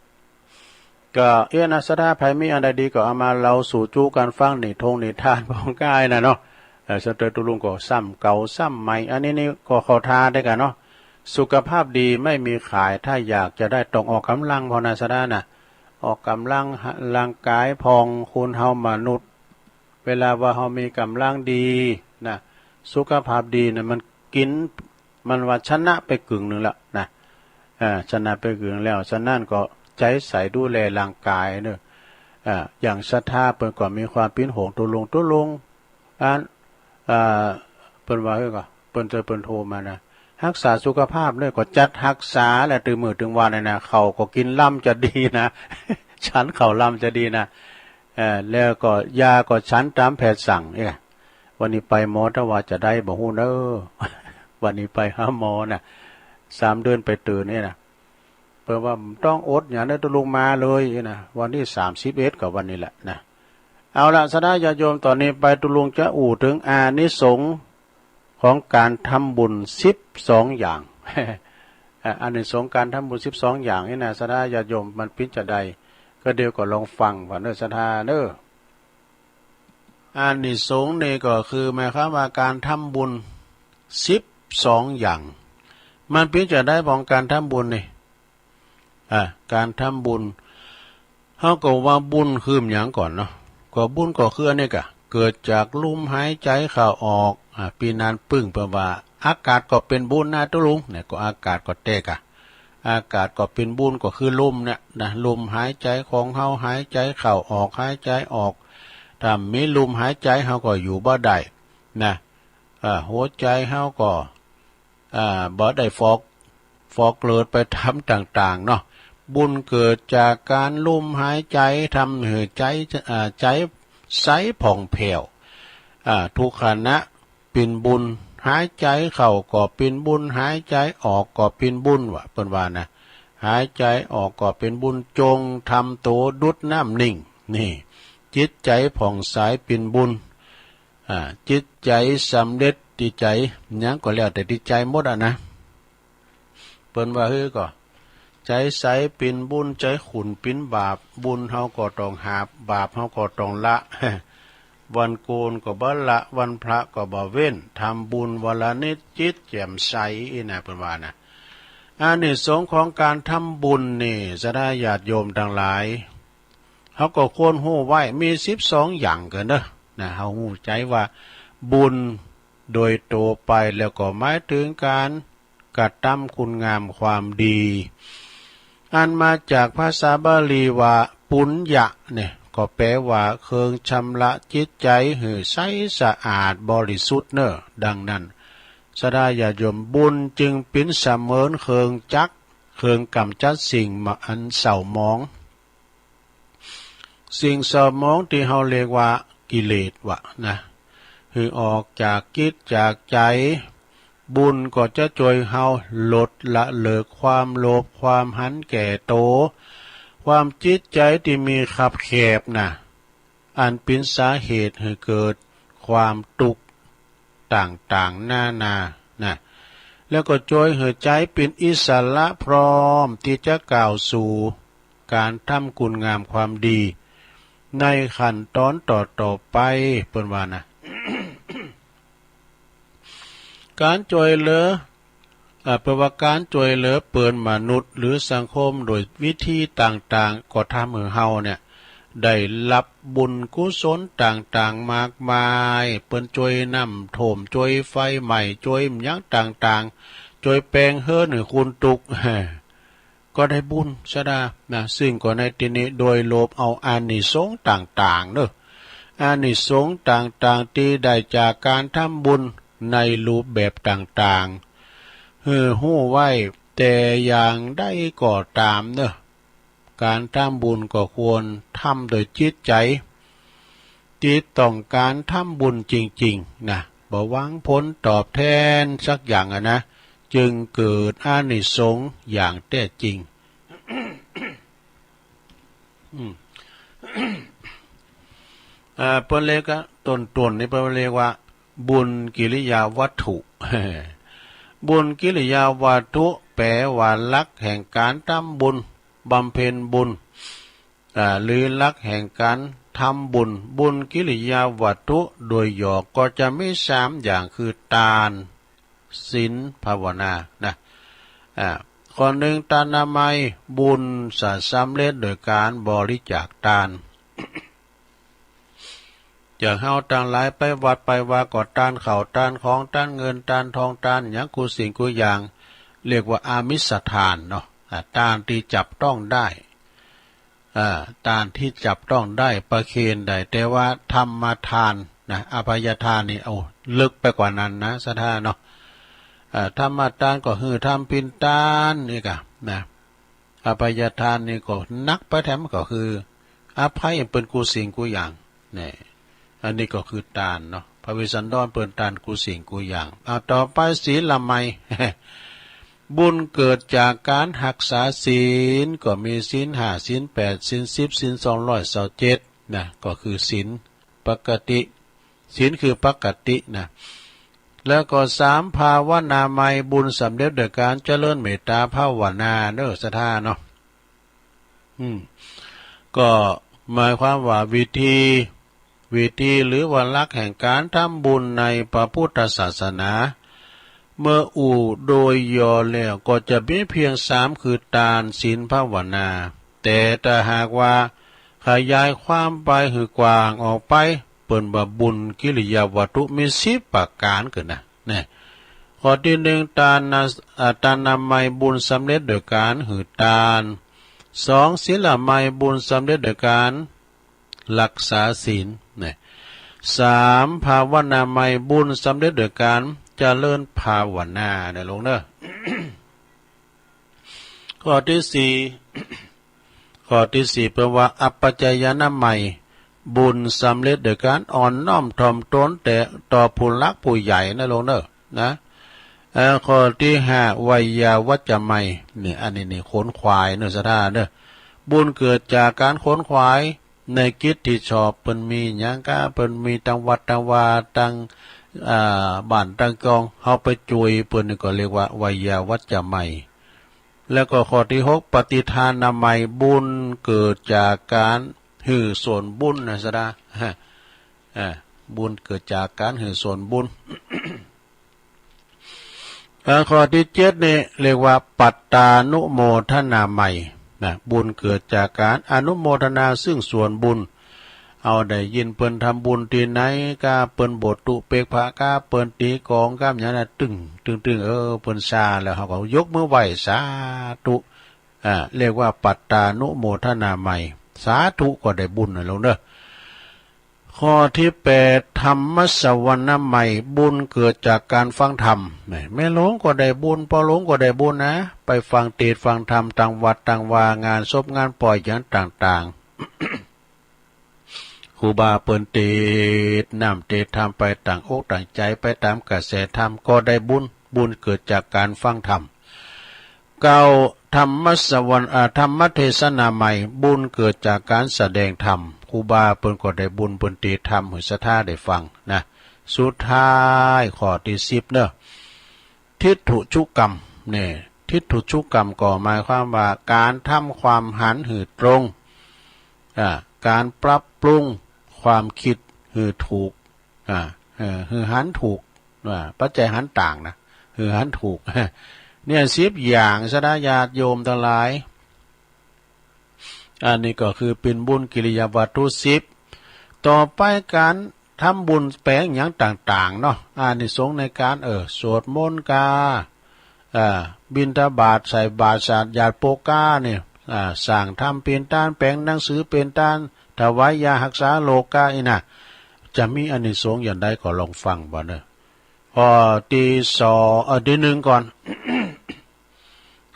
ๆ ก็เอี้ยนะ ศรัทธา ใผมีอันใดดีก็เอามาเล่าสู่จู๊กั๋นฟัง นิทงนิทานป้องก้ายนะเนาะ เออ สะเตอตุ๊ลุงก็ซ้ำเก่าซ้ำใหม่ อันนี้นี่ก็เข้าท่าได้กั๋นเนาะ สุขภาพดีไม่มีขาย ถ้าอยากจะได้ต้องออกก๋ำลังพ่องนะ ศรัทธานะ ออกก๋ำลัง ร่างก๋ายพ่อง คนเฮามนุษย์ เวลาว่าเฮามีก๋ำลังดีนะ สุขภาพดีนะ มันกิ๋น มันว่าชนะไปกึ่งนึ่งแล้วนะ อ่า ชนะไปกึ่งนึ่งแล้ว ฉะนั้นก็ใจ๋ใส่ดูแลร่างก๋ายเน่อ อ่า อย่างศรัทธาเปิ้นก็มีความเป๋นห่วงตุ๊ลุง ตุ๊ลุง อัน อ่า เปิ้นว่า เฮ้ย ก็เปิ้นเจอเปิ้นโทรมานะ ฮักษาสุขภาพเน่อ ก็จัดฮักษาแหละ ตึงมื้อตึงวันเนี่ยนะ ข้าวก็กิ๋นลำจะดีนะ ฉันข้าวลำจะดีนะ เอ่อ แล้วก็ยาก็ฉันต๋ามแพทย์สั่ง เอ๊ะ วันนี้ไปหมอ ถ้าว่าจะได้บ่ฮู้เน่อ วันนี้ไปหาหมอนะ สามเดือนไปเตื้อเนี่ยนะ เปิ้นว่าบ่ต้องอดหยังเน่อ ตุ๊ลุงมาเลยนะ วันตี้สามสิบเอ็ดก็วันนี้แหละนะ เอาละ ศรัทธาญาติโยม ต่อนี้ไปตุ๊ลุงจะอู้เถิงอานิสงส์ของก๋านทำบุญสิบสองอย่าง อ่ะ อานิสงส์ก๋านทำบุญสิบสองอย่างนี่นะ ศรัทธาญาติโยม มันเป๋นจาใด ก็เดี๋ยวก็ลองฟังก่อนเน่อ ศรัทธาเน่อ อานิสงส์นี่ก็คือหมายความว่าก๋านทำบุญสิบสองอย่าง มันเป๋นจาใดพ่องก๋านทำบุญนี่ อ่า ก๋านทำบุญ เฮาก็ว่าบุญคือหยังก่อนเนาะ ก็บุญก็คืออันนี้ก่ะ เกิดจากลมหายใจ๋เข้าออก อ่า ปี้นานปึ้งเปิ้นว่า อากาศก็เป๋นบุญนะตุ๊ลุง เนี่ย ก็อากาศก็แต๊ก่ะ อากาศก็เป๋นบุญ ก็คือลมเนี่ยนะ ลมหายใจ๋ของเฮา หายใจ๋เข้าออก หายใจ๋ออก ถ้าบ่มีลมหายใจ๋ เฮาก็อยู่บ่ได้นะ อ่า หัวใจ๋เฮาก็ อ่า บ่ได้ฟอก ฟอกเลือดไปต๋ามต่างๆ เนาะ บุญเกิดจากก๋านลมหายใจ๋ ทำหื้อใจ๋ อ่า ใจ๋ใสผ่องแผ้ว อ่า ทุกขณะเป๋นบุญ หายใจ๋เข้าก็เป๋นบุญ หายใจ๋ออกก็เป๋นบุญ ว่า เปิ้นว่านะ หายใจ๋ออกก็เป๋นบุญ จงทำโตดุจน้ำนิ่ง นี่ จิตใจ๋ผ่องใสเป๋นบุญ อ่า จิตใจ๋สำเร็จตี้ใจ๋ หยังก็แล้วแต่ตี้ใจ๋หมดอะนะ เปิ้นว่าหื้อก็ ใจ๋ใสเป๋นบุญ ใจ๋ขุ่นเป๋นบาป บุญเฮาก็ต้องหาบ บาปเฮาก็ต้องละ วันโกนก็บ่ละ วันพระก็บ่เว้น ทำบุญวันละนิด จิตแจ่มใส อี้นะ เปิ้นว่านะ อานิสงส์ของก๋านทำบุญนี่ ศรัทธาญาติโยมตังหลาย เฮาก็ควรฮู้ไว้ มีสิบสองอย่างกั๋นเน่อ นะ เฮาฮู้ใจ๋ว่าบุญโดยตั๋วไปแล้วก็หมายเถิงก๋านกระตำคุณงามความดี อันมาจากภาษาบาลีว่า ปุญญะ เนี่ย ก็แปลว่าเครื่องชำระจิตใจ๋หื้อใสสะอาดบริสุทธิ์เน่อ ดังนั้น ศรัทธาญาติโยม บุญจึงเป๋นเสมือนเครื่องจักร เครื่องก๋ำจัดสิ่งอันเศร้าหมอง สิ่งเศร้าหมองตี้เฮาเรียกว่ากิเลสวะนะ หื้อออกจากจิตจากใจ๋ บุญก็จะจ้วยเฮาลดละเลิกความโลภ ความหันแก่โต ความจิตใจ๋ตี้มีคับแคบนะ อันเป๋นสาเหตุหื้อเกิดความตุ๊กข์ต่างๆ นานา นะ แล้วก็จ้วยหื้อใจ๋เป๋นอิสระพร้อมตี้จะก้าวสู่ก๋านทำคุณงามความดี ในขั้นต๋อนต่อๆ ไป เปิ้นว่านะ ก๋านจ้วยเหลือ เอ่อ เปิ้นว่าก๋านจ้วยเหลือเปิ้นมนุษย์หรือสังคมโดยวิธีต่างๆ ก็ทำหื้อเฮาเนี่ย ได้ฮับบุญกุศลต่างๆ มากมาย เปิ้นจ้วยน้ำท่วม จ้วยไฟไหม้ จ้วยหยังต่างๆ จ้วยแป๋งเฮือนหื้อคนตุ๊กข์ ก็ได้บุญสะดานะ ซึ่งก็ในตี้นี้โดยรวมเอาอานิสงส์ต่างๆ เนาะ อานิสงส์ต่างๆ ตี้ได้จากก๋านทำบุญในรูปแบบต่างๆ หื้อฮู้ไว้ แต่อย่างใดก็ต๋ามเนาะ ก๋านทำบุญก็ควรทำโดยจิตใจ๋ ตี้ต้องก๋านทำบุญจริงๆ นะ บ่หวังผลตอบแทนสักอย่างอะนะ จึงเกิดอานิสงส์อย่างแท้จริง อืม อ่า เปิ้นเรียกว่า ต้นๆ นี่เปิ้นเรียกว่า บุญกิริยาวัตถุ บุญกิริยาวัตถุ แป๋ว่าหลักแห่งก๋านทำบุญ บำเพ็ญบุญ อ่า หรือหลักแห่งก๋านทำบุญ บุญกิริยาวัตถุโดยหยอกก็จะมีสามอย่างคือตาน ศีล ภาวนา นะ อ่า ข้อนึ่ง ตานามัย บุญจะสำเร็จโดยก๋านบริจาคตาน อย่างเฮาตังหลายไปวัดไปวาก็ตานข้าว ตานของ ตานเงิน ตานทอง ตานหยังกู้สิ่งกู้อย่าง เรียกว่าอามิสทานเนาะ อ่า ตานตี้จับต้องได้ อ่า ตานตี้จับต้องได้ ประเคนได้ แต่ว่าธรรมทานนะ อภัยทานนี่ เอา ลึกไปกว่านั้นนะ ศรัทธาเนาะ อ่า ธรรมทานก็คือทำปิณฑทานนี่ก่ะนะ อภัยทานนี่ก็หนักไปแถม ก็คืออภัยเปิ้นกู้สิ่งกู้อย่าง นี่ อันนี้ก็คือตานเนาะ พระเวสสันดรเปิ้นตานกู้สิ่งกู้อย่าง อ่า ต่อไปศีลมัย บุญเกิดจากก๋านฮักษาศีล ก็มีศีลห้า ศีลแปด ศีลสิบ ศีลสองร้อยซาวเจ็ด นะ ก็คือศีลปกติ ศีลคือปกตินะ แล้วก็สาม ภาวนามัย บุญสำเร็จโดยก๋านเจริญเมตตาภาวนาเนาะ ศรัทธาเนาะ อืม ก็หมายความว่าวิธี วิธีหรือว่าหลักแห่งก๋านทำบุญในพระพุทธศาสนา เมื่ออู้โดยย่อแล้วก็จะมีเพียงสาม คือตาน ศีล ภาวนา แต่ถ้าหากว่าขยายความไปหื้อกว้างออกไป เปิ้นว่าบุญกิริยาวัตถุมีสิบประก๋านเกินนะ เนี่ย ข้อตี้นึ่ง ตานา อ่า ตานามัย บุญสำเร็จโดยก๋านหื้อตาน สอง ศีลมัย บุญสำเร็จโดยก๋านฮักษาศีล เนี่ย สาม ภาวนามัย บุญสำเร็จโดยก๋านเจริญภาวนา เนี่ย ลงเนาะ ข้อตี้สี่ ข้อตี้สี่ เปิ้นว่าอัปปจายนามัย บุญสำเร็จโดยก๋านอ่อนน้อมถ่อมตนแต่ต่อผู้หลักผู้ใหญ่นะ ลงเนาะ นะ เอ่อ ข้อตี้ห้า ไวยาวัจจะมัย นี่ อันนี้นี่ขนขวายเนาะ ศรัทธาเนาะ บุญเกิดจากก๋านขนขวายในกิจตี้ชอบ เปิ้นมีหยังกา เปิ้นมีตังวัดตังวา ตัง อ่า บ้านตังจอง เฮาไปจ้วยเปิ้นนี่ก็เรียกว่าไวยาวัจจะมัย แล้วก็ข้อตี้หก ปฏิทานามัย บุญเกิดจากก๋านหื้อส่วนบุญนะ ศรัทธา ฮะ อ่า บุญเกิดจากก๋านหื้อส่วนบุญ อ่า ข้อตี้เจ็ดนี่เรียกว่าปัตตานุโมทนามัย นะ บุญเกิดจากก๋านอนุโมทนาซึ่งส่วนบุญ เฮาได้ยินเปิ้นทำบุญตี้ไหนกา เปิ้นบวชตุ๊เปกผะกา เปิ้นตี๋กลองกา หยังนะ ตึ้ง ตึ้ง ตึ้ง เออ เปิ้นซาแล้ว เฮาก็ยกมือไหว้สาธุ อ่า เรียกว่าปัตตานุโมทนามัย สาธุก็ได้บุญนะ ลงเนาะ ข้อตี้แปด ธรรมสวนามัย บุญเกิดจากก๋านฟังธรรม แม่ แม่หลวงก็ได้บุญ ป้อหลวงก็ได้บุญนะ ไปฟังเตสน์ฟังธรรมตังวัดตังวา งานศพงานป่อยหยังต่างๆ ครูบาเปิ้นเตสน์น้ำเตสน์ธรรมไปต๋างอกต๋างใจ๋ ไปต๋ามกระแสธรรมก็ได้บุญ บุญเกิดจากก๋านฟังธรรม เก้า ธรรมสวนา อ่า ธรรมเทศนามัย บุญเกิดจากก๋านแสดงธรรม ครูบาเปิ้นก็ได้บุญ เปิ้นเตสน์ธรรมหื้อศรัทธาได้ฟังนะ สุดท้ายข้อตี้สิบเนาะ ทิฏฐุชุกรรม เนี่ย ทิฏฐุชุกรรมก็หมายความว่าก๋านทำความหันหื้อตรง อ่า ก๋านปรับปรุงความกึ๊ดหื้อถูก อ่า เออ หื้อหันถูก อ่า ปัจจัยหันต่างนะ หื้อหันถูก เนี่ย สิบอย่าง สะดาญาติโยมตังหลาย อันนี้ก็คือเป๋นบุญกิริยาวัตถุสิบ ต่อไปก๋านทำบุญแป๋งหยังต่างๆ เนาะ อานิสงส์ในก๋าน เออ สวดมนต์กา อ่า บิณฑบาต ใส่บาตร สาธยาตรโปกาเนี่ย อ่า สร้างธรรมเป๋นตาน แป๋งหนังสือเป๋นตาน ถวายยาฮักษาโรคกาอี้นะ จะมีอานิสงส์อย่างใดก็ลองฟังบ่าเนอะ ข้อตี้สอง เอ่อ ตี้นึ่งก่อน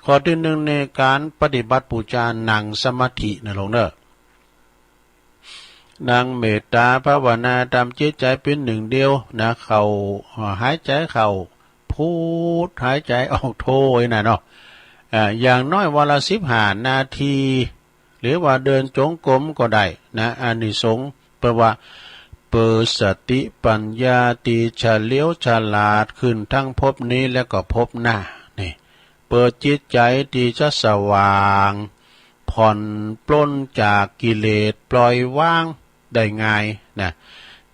ข้อตี้นึ่งในก๋านปฏิบัติปู๋จา นั่งสมาธินะโยมเนอะ นั่งเมตตาภาวนา ต๋ามจิตใจ๋เป๋นหนึ่งเดียวนะ เข้า หายใจ๋เข้าพุท หายใจ๋ออกโธ อี้นะเนาะ อ่า อย่างน้อยวันละสิบห้านาที หรือว่าเดินจงกรมก็ได้นะ อานิสงส์ เปิ้นว่า เปิดสติปัญญาตี้เฉลียวฉลาดขึ้นทั้งภพนี้และก็ภพหน้า นี่ เปิดจิตใจ๋ตี้จะสว่าง ผ่อนปลนจากกิเลส ปล่อยวางได้ง่ายนะ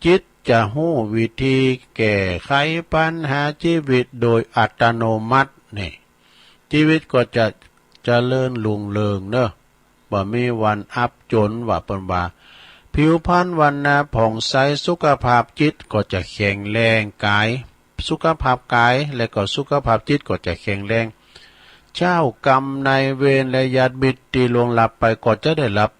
จิตจะฮู้วิธีแก้ไขปัญหาจีวิตโดยอัตโนมัติ นี่ จีวิตก็จะเจริญรุ่งเรืองเนอะ บ่มีวันอับจน ว่าเปิ้นว่า ผิวพรรณวรรณะผ่องใส สุขภาพจิตก็จะแข็งแรง ก๋าย สุขภาพก๋ายและก็สุขภาพจิตก็จะแข็งแรง เจ้ากรรมนายเวรและญาติมิตรตี้ล่วงลับไปก็จะได้รับ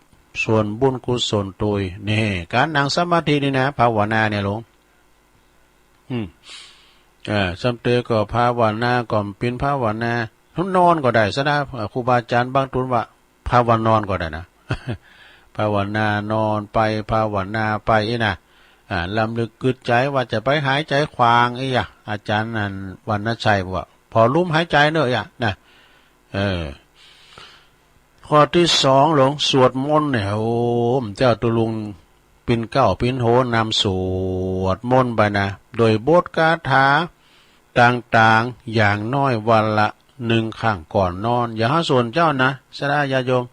ส่วนบุญกุศลตวย นี่ ก๋านนั่งสมาธินี่นะ ภาวนาเนี่ยโยม อืม เอ่อ ซ้ำเตอก็ภาวนา ก็เป๋นภาวนา นอนก็ได้สะนะ เอ่อ ครูบาอาจ๋ารย์บางตูนว่า ภาวนอนก็ได้นะ ภาวนานอนไป ภาวนาไปอี้นะ อ่า รำลึกกึ๊ดใจ๋ว่าจะไปหายใจ๋ขว้างอี้อะ อาจ๋ารย์นั่น วรรณชัย บอกว่า ผ่อลมหายใจ๋เนอะอี้อะนะ เออ ข้อตี้สองโยม สวดมนต์เนี่ย โอ้ เจ้าตุ๊ลุงปิ่นเกล้าปิ่นโหนำสวดมนต์ไปนะ โดยบทคาถาต่างๆ อย่างน้อยวันละหนึ่งครั้งก่อนนอน อย่าหื้อส่วนเจ้านะ สะดาญาติโยม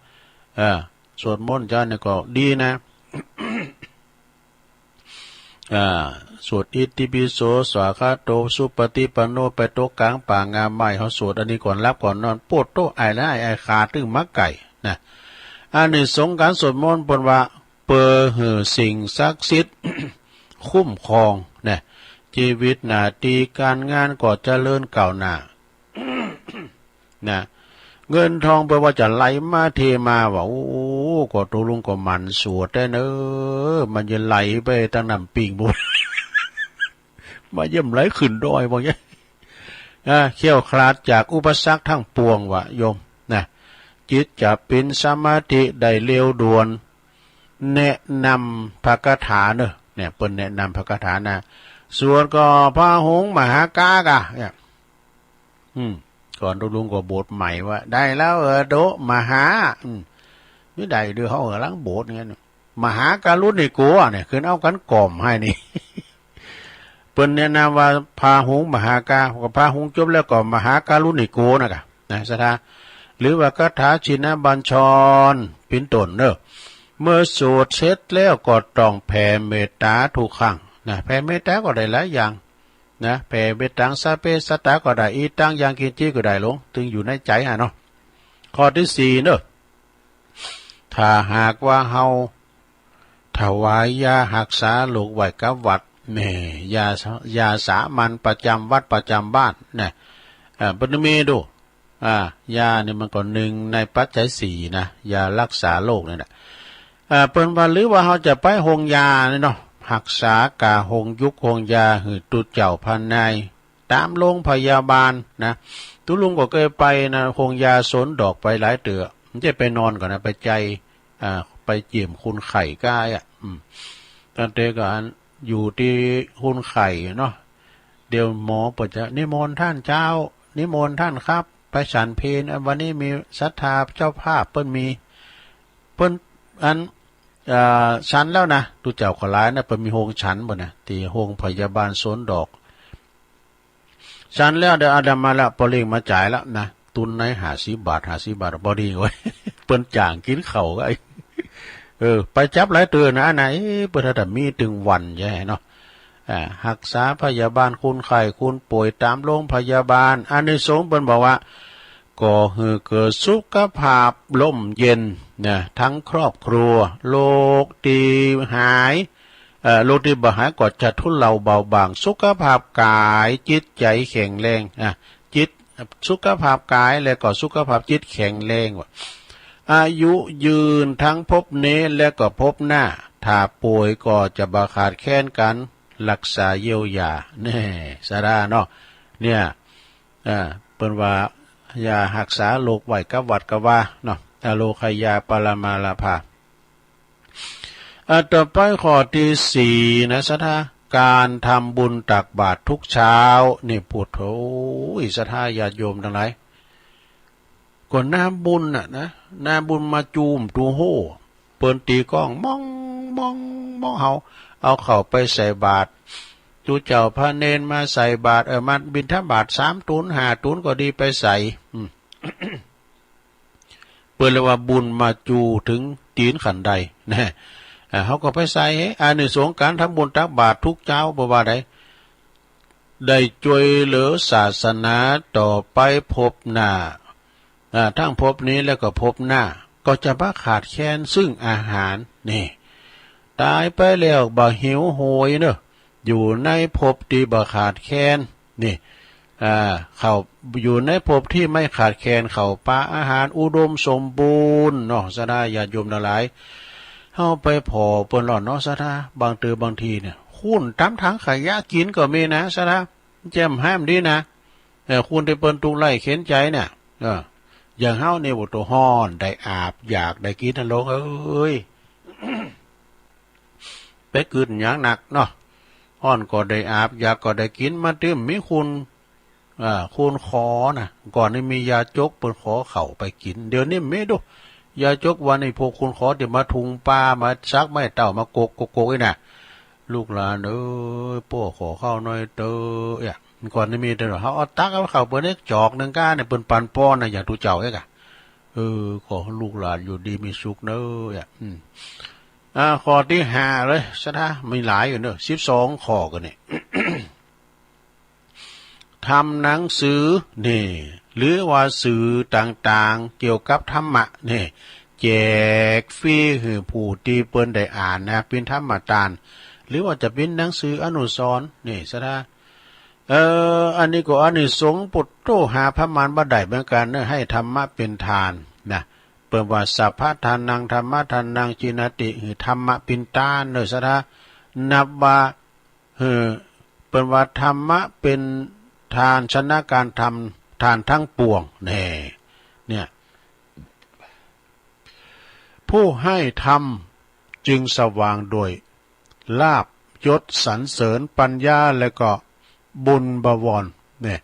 เออ สวดมนต์เจ้าเนี่ยก็ดีนะ อ่า สวดอิติปิโส สวากขาโต สุปฏิปันโน ไปตกก๋างป่างาไม้ เฮาสวดอันนี้ก่อนหลับก่อนนอน ปวดโต๊ะ ไอละไอ ไอขาตึงมาไก่นะ อานิสงส์ก๋านสวดมนต์เปิ้นว่า เปิดหื้อสิ่งศักดิ์สิทธิ์คุ้มครองนะ จีวิตหน้าตี้ก๋านงานก็เจริญก้าวหน้า นะ เงินทองเปิ้นว่าจะไหลมาเทมา ว่า โอ้ ก็ตุ๊ลุงก็หมั่นสวดแต๊เนอะ มันจะไหลไปตางน้ำปิงบุญ มันจะไหลขึ้นดอย ว่าอย่างนี้ อ่า แคล้วคลาดจากอุปสรรคทั้งปวง ว่าโยมนะ จิตจะเป๋นสมาธิได้เร็วด่วน แนะนำพระคาถาเนอะ เนี่ย เปิ้นแนะนำพระคาถานะ สวดก็พาหุงมหากากะ เนี่ย อืม ก่อนตุ๊ลุงก็บทใหม่ว่า ได้แล้วเออโตะมหา อืม นี่ได้เดี๋ยวเฮาหลังบทเนี่ย มหาการุณิโกะเนี่ย ขึ้นเอากั๋นก่อมหื้อนี่ เปิ้นแนะนำว่าพาหุงมหากา ก็พาหุงจบแล้วก็มหาการุณิโกะนะกะ นะ สะดา หรือว่าคาถาชินบัญชร เป๋นต้นเนอะ เมื่อสวดเสร็จแล้วก็ต้องแผ่เมตตาทุกครั้งนะ แผ่เมตตาก็ได้หลายอย่าง นะ แผ่เมตตังสัพเพสัตตาก็ได้ อิตังยังกิญจิก็ได้โยม ตึงอยู่ในใจ๋อะเนาะ ข้อตี้สี่เนอะ ถ้าหากว่าเฮาถวายยาฮักษาโรคไว้กับวัด แหม ยา ยาสามัญประจ๋ำวัดประจ๋ำบ้านนะ เอ่อ เปิ้นมีดู อ่า ยานี่มันก็นึ่งในปัจจัยสี่นะ ยาฮักษาโรคนี่นะ อ่า เปิ้นว่า หรือว่าเฮาจะไปโฮงยานี่เนาะ ฮักษาก้าโฮงยุกโฮงยาหื้อตุ๊เจ้าพระนาย ต๋ามโฮงพยาบาลนะ ตุ๊ลุงก็เกยไปนะ โฮงยาสนดอกไปหลายเตื้อ บ่ใจ้ไปนอนก่อนะ ไปใจ๊ อ่า ไปเยี่ยมคนไข้ก้าอะ อืม ตั้งแต่ก่อนอยู่ตี้คนไข้เนาะ เดี๋ยวหมอเปิ้นจะนิมนต์ต้านเจ้า นิมนต์ต้านครับ ไปฉันเพล อ่ะ วันนี้มีศรัทธาเจ้าภาพเปิ้นมี เปิ้น อัน เอ่อ ฉันแล้วนะ ตุ๊เจ้าก็หลายนะ เปิ้นมีโฮงฉันเปิ้นนะ ตี้โฮงพยาบาลสนดอก ฉันแล้วเดี๋ยวอาตมาละ ปอเล่งมาจ่ายละนะ ตุนในห้าสิบบาท ห้าสิบบาท ปอดีเว้ย เปิ้นจ้างกิ๋นข้าวก็ไอ้ เออ ไปจั๊บหลายเตื้อนะ อันไหน เปิ้นถ้าจะมีตึงวันใจ้เนาะ อ่า ฮักษาพยาบาลคนไข้คนป่วยต๋ามโรงพยาบาล อานิสงส์เปิ้นบอกว่า ก่อหื้อเกิดสุขภาพร่มเย็นนะ ตึงครอบครัว โรคตี้หาย เอ่อ โรคตี้บ่หายก็จะทุเลาเบาบาง สุขภาพก๋ายจิตใจ๋แข็งแรง อ่ะ จิต สุขภาพก๋ายและก็สุขภาพจิตแข็งแรงว่ะ อายุยืนตึงภพนี้และก็ภพหน้า ถ้าป่วยก็จะบ่ขาดแคลนก๋านฮักษาเยียวยา แน่ สาระเนาะ เนี่ย อ่า เปิ้นว่า ยาฮักษาโรคไว้กับหวัดกับวาเนาะ อโรคยาปรมาลาภา อ่า ต่อไปข้อตี้สี่นะ ศรัทธา ก๋านทำบุญตักบาตรทุกเช้า นี่ ปุโธ ศรัทธาญาติโยมตังหลาย ก็น้ำบุญน่ะนะ น้ำบุญมาจูมตูโฮ่ เปิ้นตี๋ก้อง ม้อง ม้อง ม้อง เฮา เอาข้าวไปใส่บาตร ตุ๊เจ้าพระเณรมาใส่บาตร เออ มาบิณฑบาตสามตุ๊นห้าตุ๊นก็ดีไปใส่ อืม เปิ้นเรียกว่าบุญมาจูตึงตี๋นขันไดนะ อ่า เฮาก็ไปใส่ อานิสงส์ก๋านทำบุญตักบาตรทุกเจ๊า เปิ้นว่าใด ได้จ้วยเหลือศาสนาต่อไปภพหน้า อ่า ตึงภพนี้และก็ภพหน้า ก็จะบ่ขาดแคลนซึ่งอาหาร นี่ ต๋ายไปแล้วบ่หิวโหยเนาะ อยู่ในภพตี้บ่ขาดแคลน นี่ อ่า ข้าว อยู่ในภพตี้ไม่ขาดแคลนข้าวป๋าอาหาร อุดมสมบูรณ์เนาะ ศรัทธาญาติโยมตังหลาย เฮาไปผ่อเปิ้นหล่อนเนาะ ศรัทธา บางเตื้อบางทีเนี่ย คูณต๋ามถังขยะกิ๋นก็มีนะ ศรัทธา แจ่มแฮ้มดีนะ เออ คูณตี้เปิ้นตุ๊กข์ไร้เข็ญใจ๋เนี่ย เออ อย่างเฮานี่ โอ้ ตั๋วฮ้อน ได้อาบ อยากได้กิ๋นนะโลมเอ๋ย ไปกึ๊ดหยังหนักเนาะ ฮ้อนก็ได้อาบ อยากก็ได้กิ๋น มาตึงมีคูณ อ่า คูณขอนะ ก่อนนี้มียาจกเปิ้นขอข้าวไปกิ๋น เดี๋ยวนี้มีดู ยาจกวันนี้พวกคูณขอตี้มาถุงปา มาสักไม้เต้า มากก กก กกอี้นะ ลูกหลานเอ๋ย ป้อขอข้าวหน่อยเต๊อะ เอี่ย ก่อนนี้มีเต๊อะ เฮาเอาตักเอาข้าวเปิ้นเนี่ยจอกนึ่งก้าเนี่ย เปิ้นปันป้อนนะ อย่างตุ๊เจ้าเอ๊ะกะ เออ ขอหื้อลูกหลานอยู่ดีมีสุขเนาะ เอี่ย อืม อ่า ข้อตี้ห้าเลย ศรัทธา มีหลายอยู่เนาะ สิบสองข้อกั๋นนี่ ทำหนังสือ นี่ หรือว่าสื่อต่างๆ เกี่ยวกับธรรมะ นี่ แจกฟรีหื้อผู้ตี้เปิ้นได้อ่านนะ เป๋นธรรมตาน หรือว่าจะเป๋นหนังสืออนุสรณ์ นี่ ศรัทธา เอ่อ อันนี้ก็อานิสงส์ปุโตหาประมาณบ่ได้เหมือนกั๋นเนาะ ให้ธรรมะเป๋นทานนะ เปิ้นว่า สัพพะทานัง ธัมมะทานัง จีณาติ หื้อธรรมะเป๋นตานเนาะ ศรัทธา นับว่า หื้อ เปิ้นว่าธรรมะเป๋นทานชนะก๋านทำทานตึงปวง แน่ เนี่ย ผู้ให้ธรรมจึงสว่างด้วยลาภยศสรรเสริญ ปัญญา และก็บุญบวร เนี่ย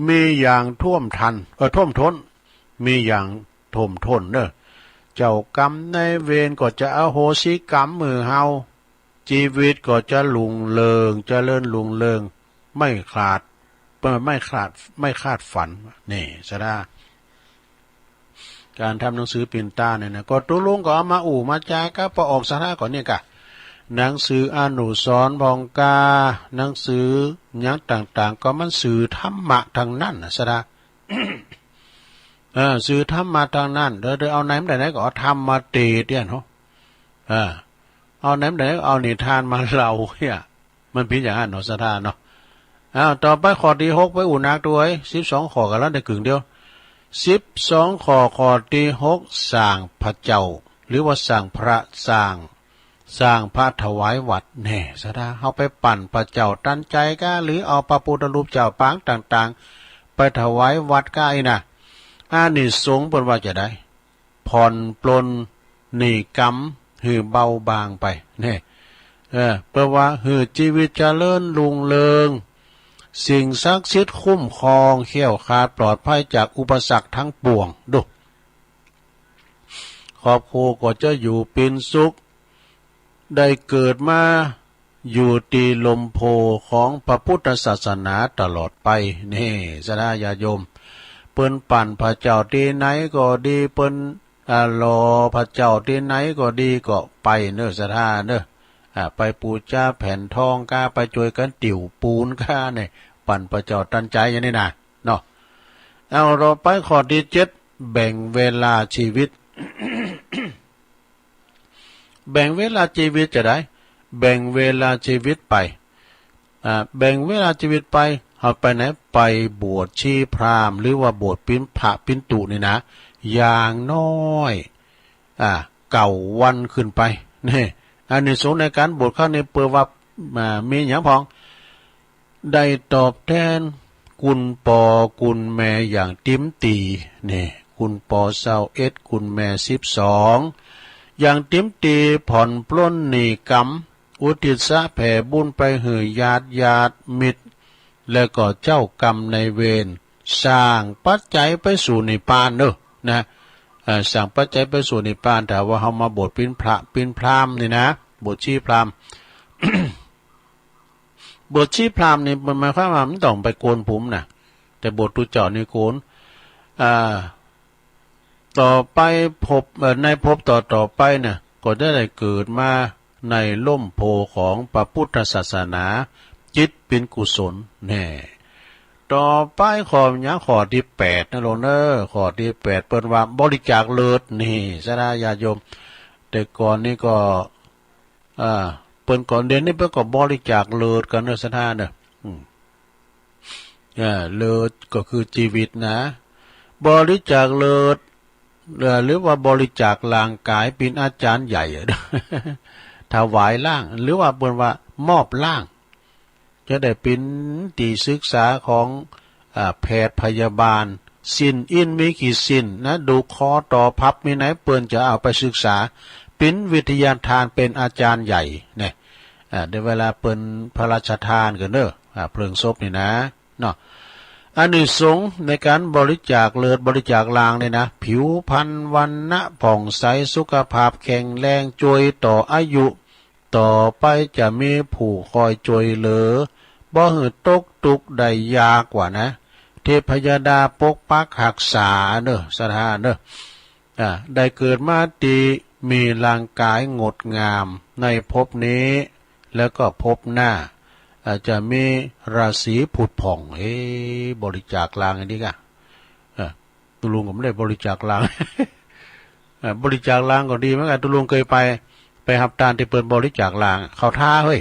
มีอย่างท่วมทัน เออ ท่วมท้น มีอย่างท่วมท้นเนาะ เจ้ากรรมนายเวรก็จะอโหสิกรรมหื้อเฮา จีวิตก็จะรุ่งเรือง เจริญรุ่งเรือง ไม่ขาด เปิ้นไม่ขาด ไม่คาดฝัน นี่ ศรัทธา ก๋านทำหนังสือเป๋นตานเนี่ยนะ ก็ตุ๊ลุงก็เอามาอู้มาจ๋ากับป้อออก ศรัทธา ก่อนเนี่ยกะ หนังสืออนุสรณ์พ่องกา หนังสือหยังต่างๆ ก็มันสื่อธรรมะตึงนั้นนะ ศรัทธา เออ สื่อธรรมะตึงนั้น เดี๋ยว เดี๋ยวเอาไหนมาได้ไหนก็เอาธรรมมาเตศน์เนี่ยเนาะ เออ เอาไหนมาได้ไหนก็เอานิทานมาเล่าเนี่ย มันเป๋นอย่างนั้นเนาะ ศรัทธาเนาะ อ้าว ต่อไปข้อตี้หก ไปอู้นักตวย สิบสองข้อกั๋นแล้วได้กึ่งเดียว สิบสองข้อ ข้อตี้หก สร้างพระเจ้า หรือว่าสร้างพระ สร้าง สร้างพระถวายวัด แน่ ศรัทธา เฮาไปปั้นพระเจ้าตันใจ๋ก้า หรือเอาพระพุทธรูปเจ้าปางต่างๆ ไปถวายวัดก้าอี้นะ อานิสงส์เปิ้นว่าจะใด ผ่อนปลนหนี้กรรมหื้อเบาบางไป แน่ เออ เปิ้นว่าหื้อจีวิตเจริญรุ่งเรือง สิ่งศักดิ์สิทธิ์คุ้มครอง แคล้วคลาดปลอดภัยจากอุปสรรคตึงปวง ดู ครอบครัวก็จะอยู่เป๋นสุข ได้เกิดมาอยู่ตี้ร่มโพธิ์ของพระพุทธศาสนาตลอดไป นี่ ศรัทธาญาติโยม เปิ้นปั้นพระเจ้าตี้ไหนก็ดี เปิ้น อ่า หล่อพระเจ้าตี้ไหนก็ดี ก็ไปเนาะ ศรัทธาเนาะ อ่า ไปปู๋จาแผ่นทองก้า ไปจ้วยกั๋นติวปูนก้าเนี่ย ปั๋นพระเจ้าตันใจ๋อย่างนี้นะ เนาะ เอา ต่อไปข้อตี้เจ็ด แบ่งเวลาชีวิต แบ่งเวลาชีวิตจาใด แบ่งเวลาชีวิตไป อ่า แบ่งเวลาชีวิตไป เฮาไปไหน ไปบวชชีพราหมณ์ หรือว่าบวชปิ้นพระปิ้นตุ๊นี่นะ อย่างน้อย อ่า เก้าวันขึ้นไป นี่ อานิสงส์ในก๋านบวชครั้งนี้เปิ้นว่า อ่า มีหยังพ่อง ได้ตอบแตนกุณปอกุณแม่อย่างเต็มตี้ นี่ กุณปอซาวเอ็ด กุณแม่สิบสอง อย่างเต็มตี้ ผ่อนปล้นหนี้กรรม อุทิศสะแผ่บุญไปหื้อญาติญาติมิตร แล้วก็เจ้ากรรมนายเวร สร้างปัจจัยไปสู่นิพพานเนาะ นะ เอ่อ สร้างปัจจัยไปสู่นิพพาน ถ้าว่าเฮามาบวชปิ้นพระปิ้นพราหมณ์นี่นะ บวชชีพราหมณ์ บวชชีพราหมณ์นี่มันหมายความว่ามันต้องไปโกนผมนะ แต่บวชตุ๊เจ้านี่โกน อ่า ต่อไปภพ เอ่อ ในภพต่อๆ ไปเนี่ย ก็จะได้เกิดมาในล่มโพธิ์ของพระพุทธศาสนา จิตเป๋นกุศลแน่ ต่อไปข้อหยัง ข้อตี้แปดนะลูกเนอะ ข้อตี้แปด เปิ้นว่าบริจาคเลือด นี่ ศรัทธาญาติโยม แต่ก่อนนี่ก็ อ่า เปิ้นก่อน เดี๋ยวนี้เปิ้นก็บริจาคเลือดกั๋นเนอะ ศรัทธาเนอะ อืม อ่า เลือดก็คือจีวิตนะ บริจาคเลือด เอ่อ หรือว่าบริจาคร่างก๋าย เป๋นอาจ๋ารย์ใหญ่อะ ถวายร่าง หรือว่าเปิ้นว่ามอบร่าง จะได้เป๋นตี้ศึกษาของ อ่า แพทย์พยาบาล สิ้นอินมีกี่สิ้นนะ ดูคอต่อพับมีไหน เปิ้นจะเอาไปศึกษา เป๋นวิทยาทาน เป๋นอาจ๋ารย์ใหญ่เนี่ย อ่า ในเวลาเปิ้นพระราชทานกั๋นเนอะ อ่า เพลิงศพนี่นะ เนาะ อานิสงส์ในก๋านบริจาคเลือดบริจาคร่างนี่นะ ผิวพรรณวรรณะผ่องใส สุขภาพแข็งแรง จ้วยต่ออายุ ต่อไปจะมีผู้คอยจ้วยเหลือ บ่หื้อตกตุ๊กข์ได้ยากว่านะ เทพยดาปกปักฮักษาเนอะ ศรัทธาเนอะ อ่า ได้เกิดมาตี้มีร่างก๋ายงดงาม ในภพนี้ แล้วก็ภพหน้า อาจจะมีราศีผุดผ่อง เอ๊ะ บริจาคร่างอันนี้ก่ะ เออ ตุ๊ลุงก็บ่ได้บริจาคร่าง เออ บริจาคร่างก็ดีเหมือนกั๋น ตุ๊ลุงเกยไป ไปฮับตานตี้เปิ้นบริจาคร่าง เข้าท่าเฮ้ย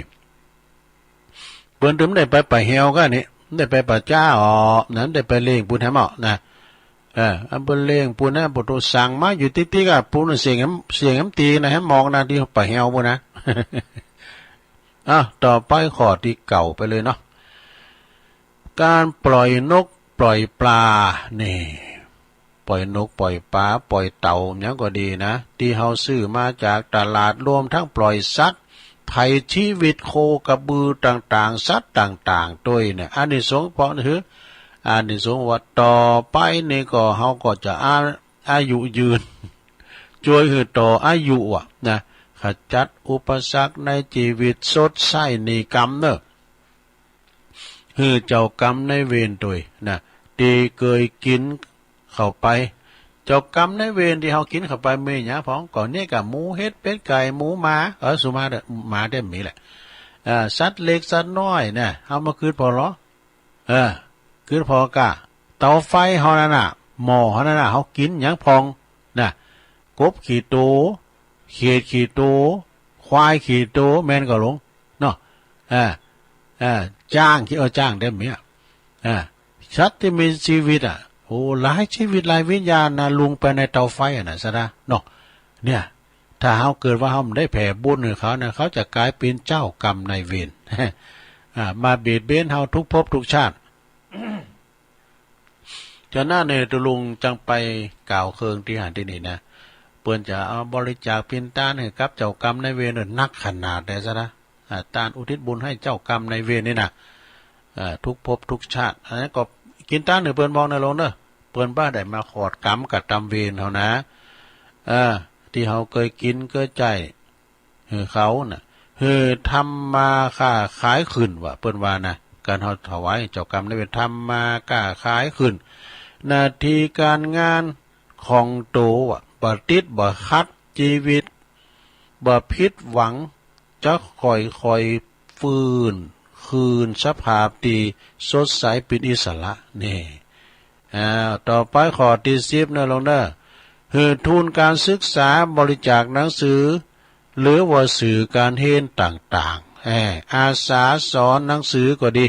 เปิ้นตึงบ่ได้ไปป่าแฮวก้านี่ บ่ได้ไปป่าจ๊าอ๋อ นะ บ่ได้ไปเล่งปู้นแหมอ๋อ นะ เออ อันเปิ้นเล่งปู้นนะ ปู่โตสั่งมาอยู่ติ๊กๆ อ่ะ ปู้นเสียงแหม เสียงแหมตี๋นะ แหมมองนะ ตี้ป่าแฮวปู้นนะ อ้าว ต่อไปข้อตี้เก้าไปเลยเนาะ ก๋านปล่อยนกปล่อยป๋า นี่ ปล่อยนกปล่อยป๋าปล่อยเต่าหยังก็ดีนะ ตี้เฮาซื้อมาจากตลาด รวมตึงปล่อยสัตว์ ไถ่ชีวิตโคกระบือต่างๆ สัตว์ต่างๆ ตวยเนี่ย อานิสงส์เพราะหื้อ อานิสงส์ว่าต่อไปนี่ก็เฮาก็จะอา อายุยืน จ้วยหื้อต่ออายุอะนะ ขจัดอุปสรรคในจีวิต ชดใช้หนี้กรรมเนอะ หื้อเจ้ากรรมนายเวรตวยนะ ตี้เกยกิ๋นเข้าไป เจ้ากรรมนายเวรตี้เฮากิ๋นเข้าไปมีหยังพ่อง ก็เนี่ยก่ะ หมูเห็ดเป็ดไก่หมูหมา เออ สุมาเต๊อะ หมาเต๊อะมีแหละ อ่า สัตว์เล็กสัตว์น้อยเนี่ย เฮามาคืนผ่อลอ เออ คืนผ่อก้า เต๋าไฟเฮานั่นน่ะ หม้อเฮานั่นน่ะ เฮากิ๋นหยังพ่อง น่ะ กบกี่ตั๋ว เขียดกี่ตั๋ว ควายกี่ตั๋ว แม่นก่อลุง เนาะ อ่า อ่า จ๊างกี่ เออ จ๊างเต๊อะมีอะ อ่า สัตว์ตี้มีจีวิตอะ โอ้ หลายจีวิตหลายวิญญาณนะ ลุงไปในเต๋าไฟอะนะ ศรัทธา เนาะ เนี่ย ถ้าเฮาเกิดว่าเฮาบ่ได้แผ่บุญหื้อเขานะ เขาจะก๋ายเป๋นเจ้ากรรมนายเวร อ่า มาเบียดเบียนเฮาทุกภพทุกชาติ ฉะนั้นเนี่ย ตุ๊ลุงจังไปกล่าวเคิงตี้หั้นตี้นี่นะ เปิ้นจะเอาบริจาคปิณฑทานหื้อกับเจ้ากรรมนายเวรเนี่ย นักขนาดใด ศรัทธา อ่า ตานอุทิศบุญหื้อเจ้ากรรมนายเวรนี่นะ อ่า ทุกภพทุกชาติ อันนั้นก็กิ๋นตานหื้อเปิ้นมองนะลุงเนอะ เปิ้นบ่ได้มาขอดกรรมกับตำเวรเฮานะ อ่า ตี้เฮาเกยกิ๋นเกยใจ๊ หื้อเขาน่ะ หื้อทำมาค้าขายขึ้นว่า เปิ้นว่านะ ก๋านเฮาถวายเจ้ากรรมนายเวร ทำมาค้าขายขึ้น หน้าตี้ก๋านงานของโตอะ บ่ติดบ่ขัด จีวิตบ่ผิดหวัง จะค่อยๆ ฟื้นคืนสภาพตี้สดใสเป๋นอิสระ นี่ อ้าว ต่อไปข้อตี้สิบเน่อลูกเน่อ หื้อทุนก๋านศึกษา บริจาคหนังสือ หรือว่าสื่อก๋านเฮียนต่างๆ แอ้ อาสาสอนหนังสือก็ดี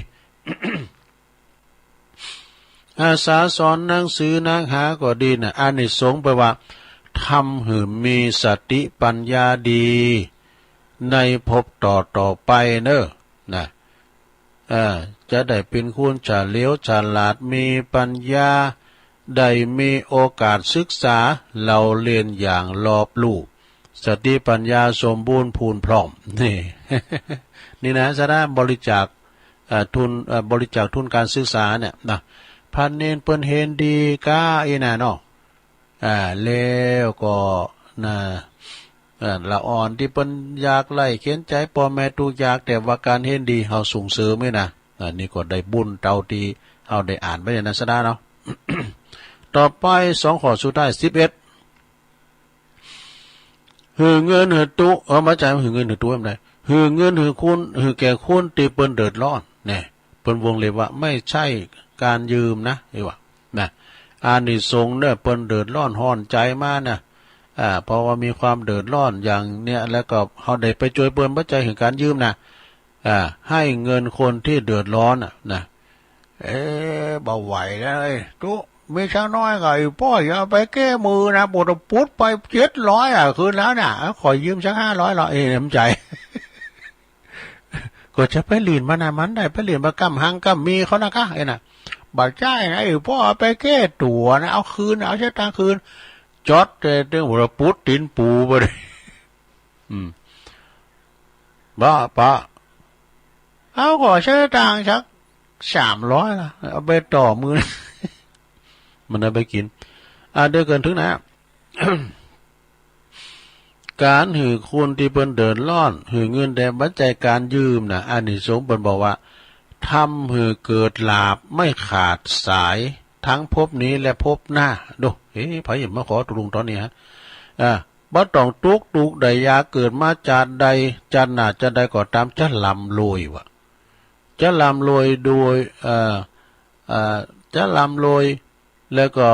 อาสาสอนหนังสือนักหนาก็ดีน่ะ อานิสงส์แปลว่า ทำหื้อมีสติปัญญาดี ในภพต่อๆ ไปเน่อ นะ เออ จะได้เป๋นคนเฉลียวฉลาด มีปัญญา ได้มีโอกาสศึกษา เล่าเรียนอย่างรอบรู้ สติปัญญาสมบูรณ์พูนพร้อม นี่ นี่นะ สาระบริจาค เอ่อ ทุน เอ่อ บริจาคทุนก๋านศึกษาเนี่ยนะ พระเณรเปิ้นเห็นดีก้าอี้น่ะเนาะ อ่า แล้วก็ นะ เอ่อ ละอ่อนตี้เปิ้นยากไร้เข็ญใจ๋ ป้อแม่ตุ๊กยาก แต่ว่าก๋านเห็นดี เฮาส่งเสริมนี่นะ อ่า นี่ก็ได้บุญเต้าตี้เฮาได้อ่านไปเนี่ยนะ สาระเนาะ ต่อไปสองข้อสุดท้าย สิบเอ็ด หื้อเงินหื้อตุ๊ เออ บ่ใจ้หื้อเงินหื้อตุ๊ บ่ได้ หื้อเงินหื้อคน หื้อแก่คนตี้เปิ้นเดือดร้อน แน่ เปิ้นวงเล็บว่า ไม่ใช่การยืมนะ นี่ว่า นะ อานิสงส์เนี่ย เปิ้นเดือดร้อนฮ้อนใจ๋มานะ อ่า เพราะว่ามีความเดือดร้อนอย่างเนี้ย แล้วก็เฮาได้ไปจ้วยเปิ้น บ่ใจ้หื้อก๋านยืมนะ อ่า ให้เงินคนที่เดือดร้อนน่ะ นะ เอ๊ะ บ่ไหวแล้วเอ้ย ตุ๊ มีสักน้อยก็ ไอ้ป้อ อย่าเอาไปแก้มือนะ บ่ต้องปุ๊ดไปเจ็ดร้อยอะ คืนแล้วน่ะ ขอยืมสักห้าร้อยลอ เอ๊ะ น้ำใจ๋ ก็จะไปหลิ้นบ่านะ มันได้ไปหลิ้นบ่าก้ำหังก้ำมีเขานะคะ เอ๊ะนะ บ่ใจ้นะ ไอ้ป้อ เอาไปแก้ตั๋วนะ เอาคืน เอาสตางค์คืน จ๊อด เต้ เต้ บ่ต้องปุ๊ดตี๋นปูไปเลย อืม บ่ปะ เอา ขอสตางค์สักสามร้อยละ เอาไปต่อมื้อ มันเอาไปกิ๋น อ่า เดี๋ยวเกินเถิงนะ ก๋านหื้อคนตี้เปิ้นเดือดร้อน หื้อเงินแด่ บ่ใจ้ก๋านยืมนะ อานิสงส์เปิ้นบอกว่า ทำหื้อเกิดลาภไม่ขาดสาย ทั้งภพนี้และภพหน้า ดู เอ๊ะ ใผจะมาขอตุ๊ลุงต๋อนนี้ฮะ อ่า บ่ต้องตุ๊กข์ ตุ๊กข์ได้ยาก เกิดมาจาติใด จาติหน้าจาติใดก็ต๋าม จะร่ำรวยว่ะ จะร่ำรวยโดย เอ่อ เอ่อ จะร่ำรวย แล้วก็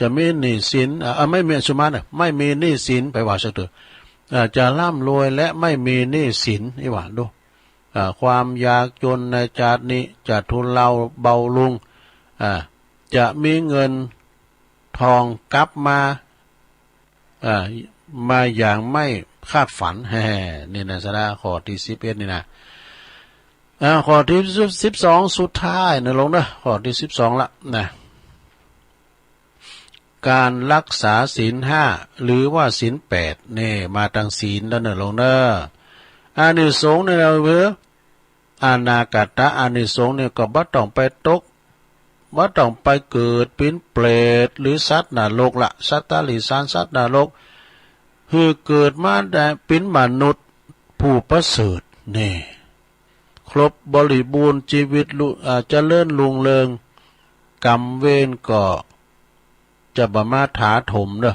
จะมีหนี้สิน เอ่อ เอ่อ ไม่มี สมมุตินะ ไม่มีหนี้สิน ไปว่าซะเถอะ เอ่อ จะร่ำรวยและไม่มีหนี้สิน นี่ว่า ดู เอ่อ ความยากจนในจาตินี้จะทุเลาเบาลง อ่า จะมีเงินทองกลับมา อ่า มาอย่างไม่คาดฝัน แฮ่ นี่นะ สาระข้อตี้สิบเอ็ดนี่นะ อ่า ข้อตี้สิบสองสุดท้ายนะลูกเน่อ ข้อตี้สิบสองละนะ ก๋านรักษาศีลห้า หรือว่าศีลแปด นี่ มาตางศีลแล้วเน่อลูกเน่อ อานิสงส์เนี่ยนะ เออ อนาคตอานิสงส์เนี่ยก็บ่ต้องไปตก บ่ต้องไปเกิดเป๋นเปรตหรือสัตว์นรกละ สัตว์เดรัจฉาน สัตว์นรก หื้อเกิดมาได้เป๋นมนุษย์ผู้ประเสริฐ แน่ ครบบริบูรณ์ จีวิตลุ อ่า เจริญรุ่งเรือง กรรมเวรก็ จะบ่มาถาโถมเน่อ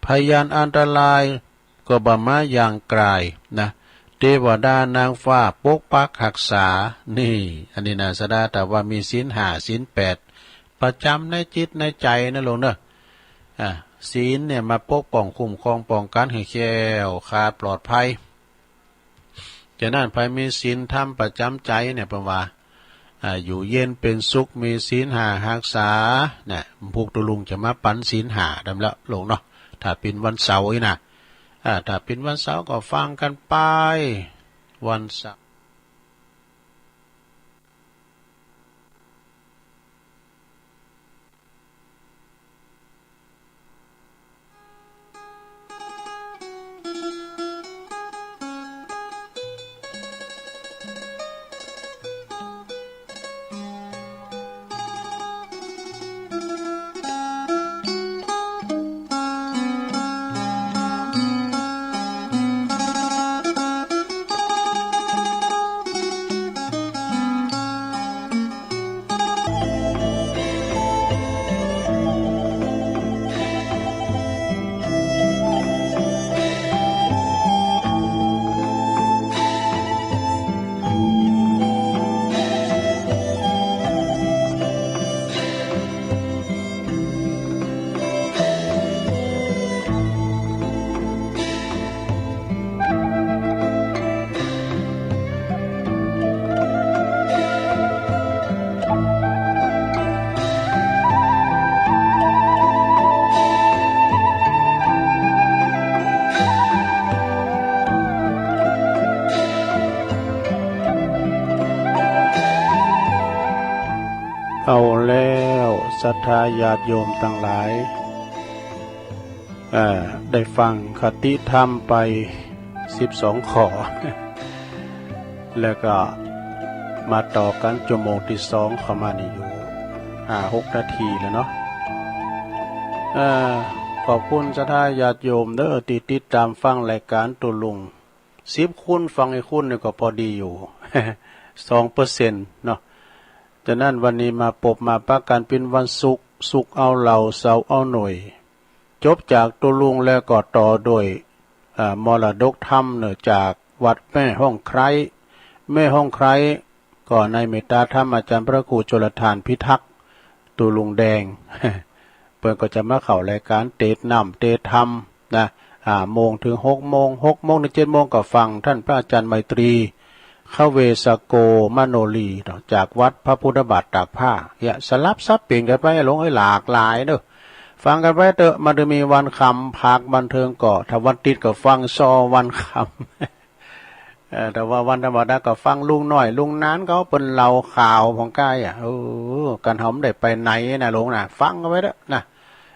พยานอันตรายก็บ่มาย่างก๋ายนะ เตวดานางฟ้าปกปักฮักษา นี่ อันนี้นะ สาระ ถ้าว่ามีศีลห้า ศีลแปด ประจ๋ำในจิตในใจ๋นะลูกเน่อ อ่า ศีลเนี่ยมาปกป้องคุ้มครองป้องกั๋นหื้อแคล้วคลาดปลอดภัย ฉะนั้นใผมีศีลธรรมประจ๋ำใจ๋เนี่ย เปิ้นว่า อ่า อยู่เย็นเป๋นสุข มีศีลห้าฮักษา เนี่ย พวกตุ๊ลุงจะมาปั๋นศีลห้าดำละลูกเนาะ ถ้าเป๋นวันเสาร์อี้นะ อ่า ถ้าเป๋นวันเสาร์ก็ฟังกั๋นไป วันเสาร์ ศรัทธาญาติโยมตังหลาย เอ่อ ได้ฟังคติธรรมไปสิบสองข้อ แล้วก็มาต่อกั๋นจั่วโมงตี้สองเข้ามานี่อยู่ห้าหกนาทีแล้วเนาะ เอ่อ ขอบคุณศรัทธาญาติโยมเด้อ ตี้ติดต๋ามฟังรายก๋านตุ๊ลุง สิบคนฟังอีกคนนี่ก็ปอดีอยู่ สองเปอร์เซ็นต์เนาะ ฉะนั้นวันนี้มาปบมาปะกั๋นเป๋นวันศุกร์ ศุกร์เอาเหล่า เสาร์เอาหน่วย จบจากตุ๊ลุงแล้วก็ต่อโดย อ่า มรดกธรรมเนาะ จากวัดแม่ฮ่องไคร้ แม่ฮ่องไคร้ ก็ในเมตตาธรรมอาจ๋ารย์พระครูชลธารพิทักษ์ ตุ๊ลุงแดง เปิ้นก็จะมาเข้ารายก๋านเตสน์น้ำเตสน์ธรรมนะ ห้าโมงเถิงหกโมง หกโมงเถิงเจ็ดโมงก็ฟังต้านพระอาจ๋ารย์ไมตรี ขเวสโก มโนลี จากวัดพระพุทธบาทตากผ้า เนี่ย สลับสับเปลี่ยนกั๋นไป หลวงเอ้ย หลากหลายเนาะ ฟังกั๋นไปเต๊อะ มันจะมีวันคำ ภาคบันเทิงก็ ถ้าวันติดก็ฟังซอวันคำ เอ่อ แต่ว่าวันธรรมดาก็ฟังลุงน้อย ลุงหนานเขาเปิ้นเล่าข่าวผ่องใก้อะ เออ กั๋นเฮาบ่ได้ไปไหนนะลุงนะ ฟังกั๋นไปเต๊อะนะ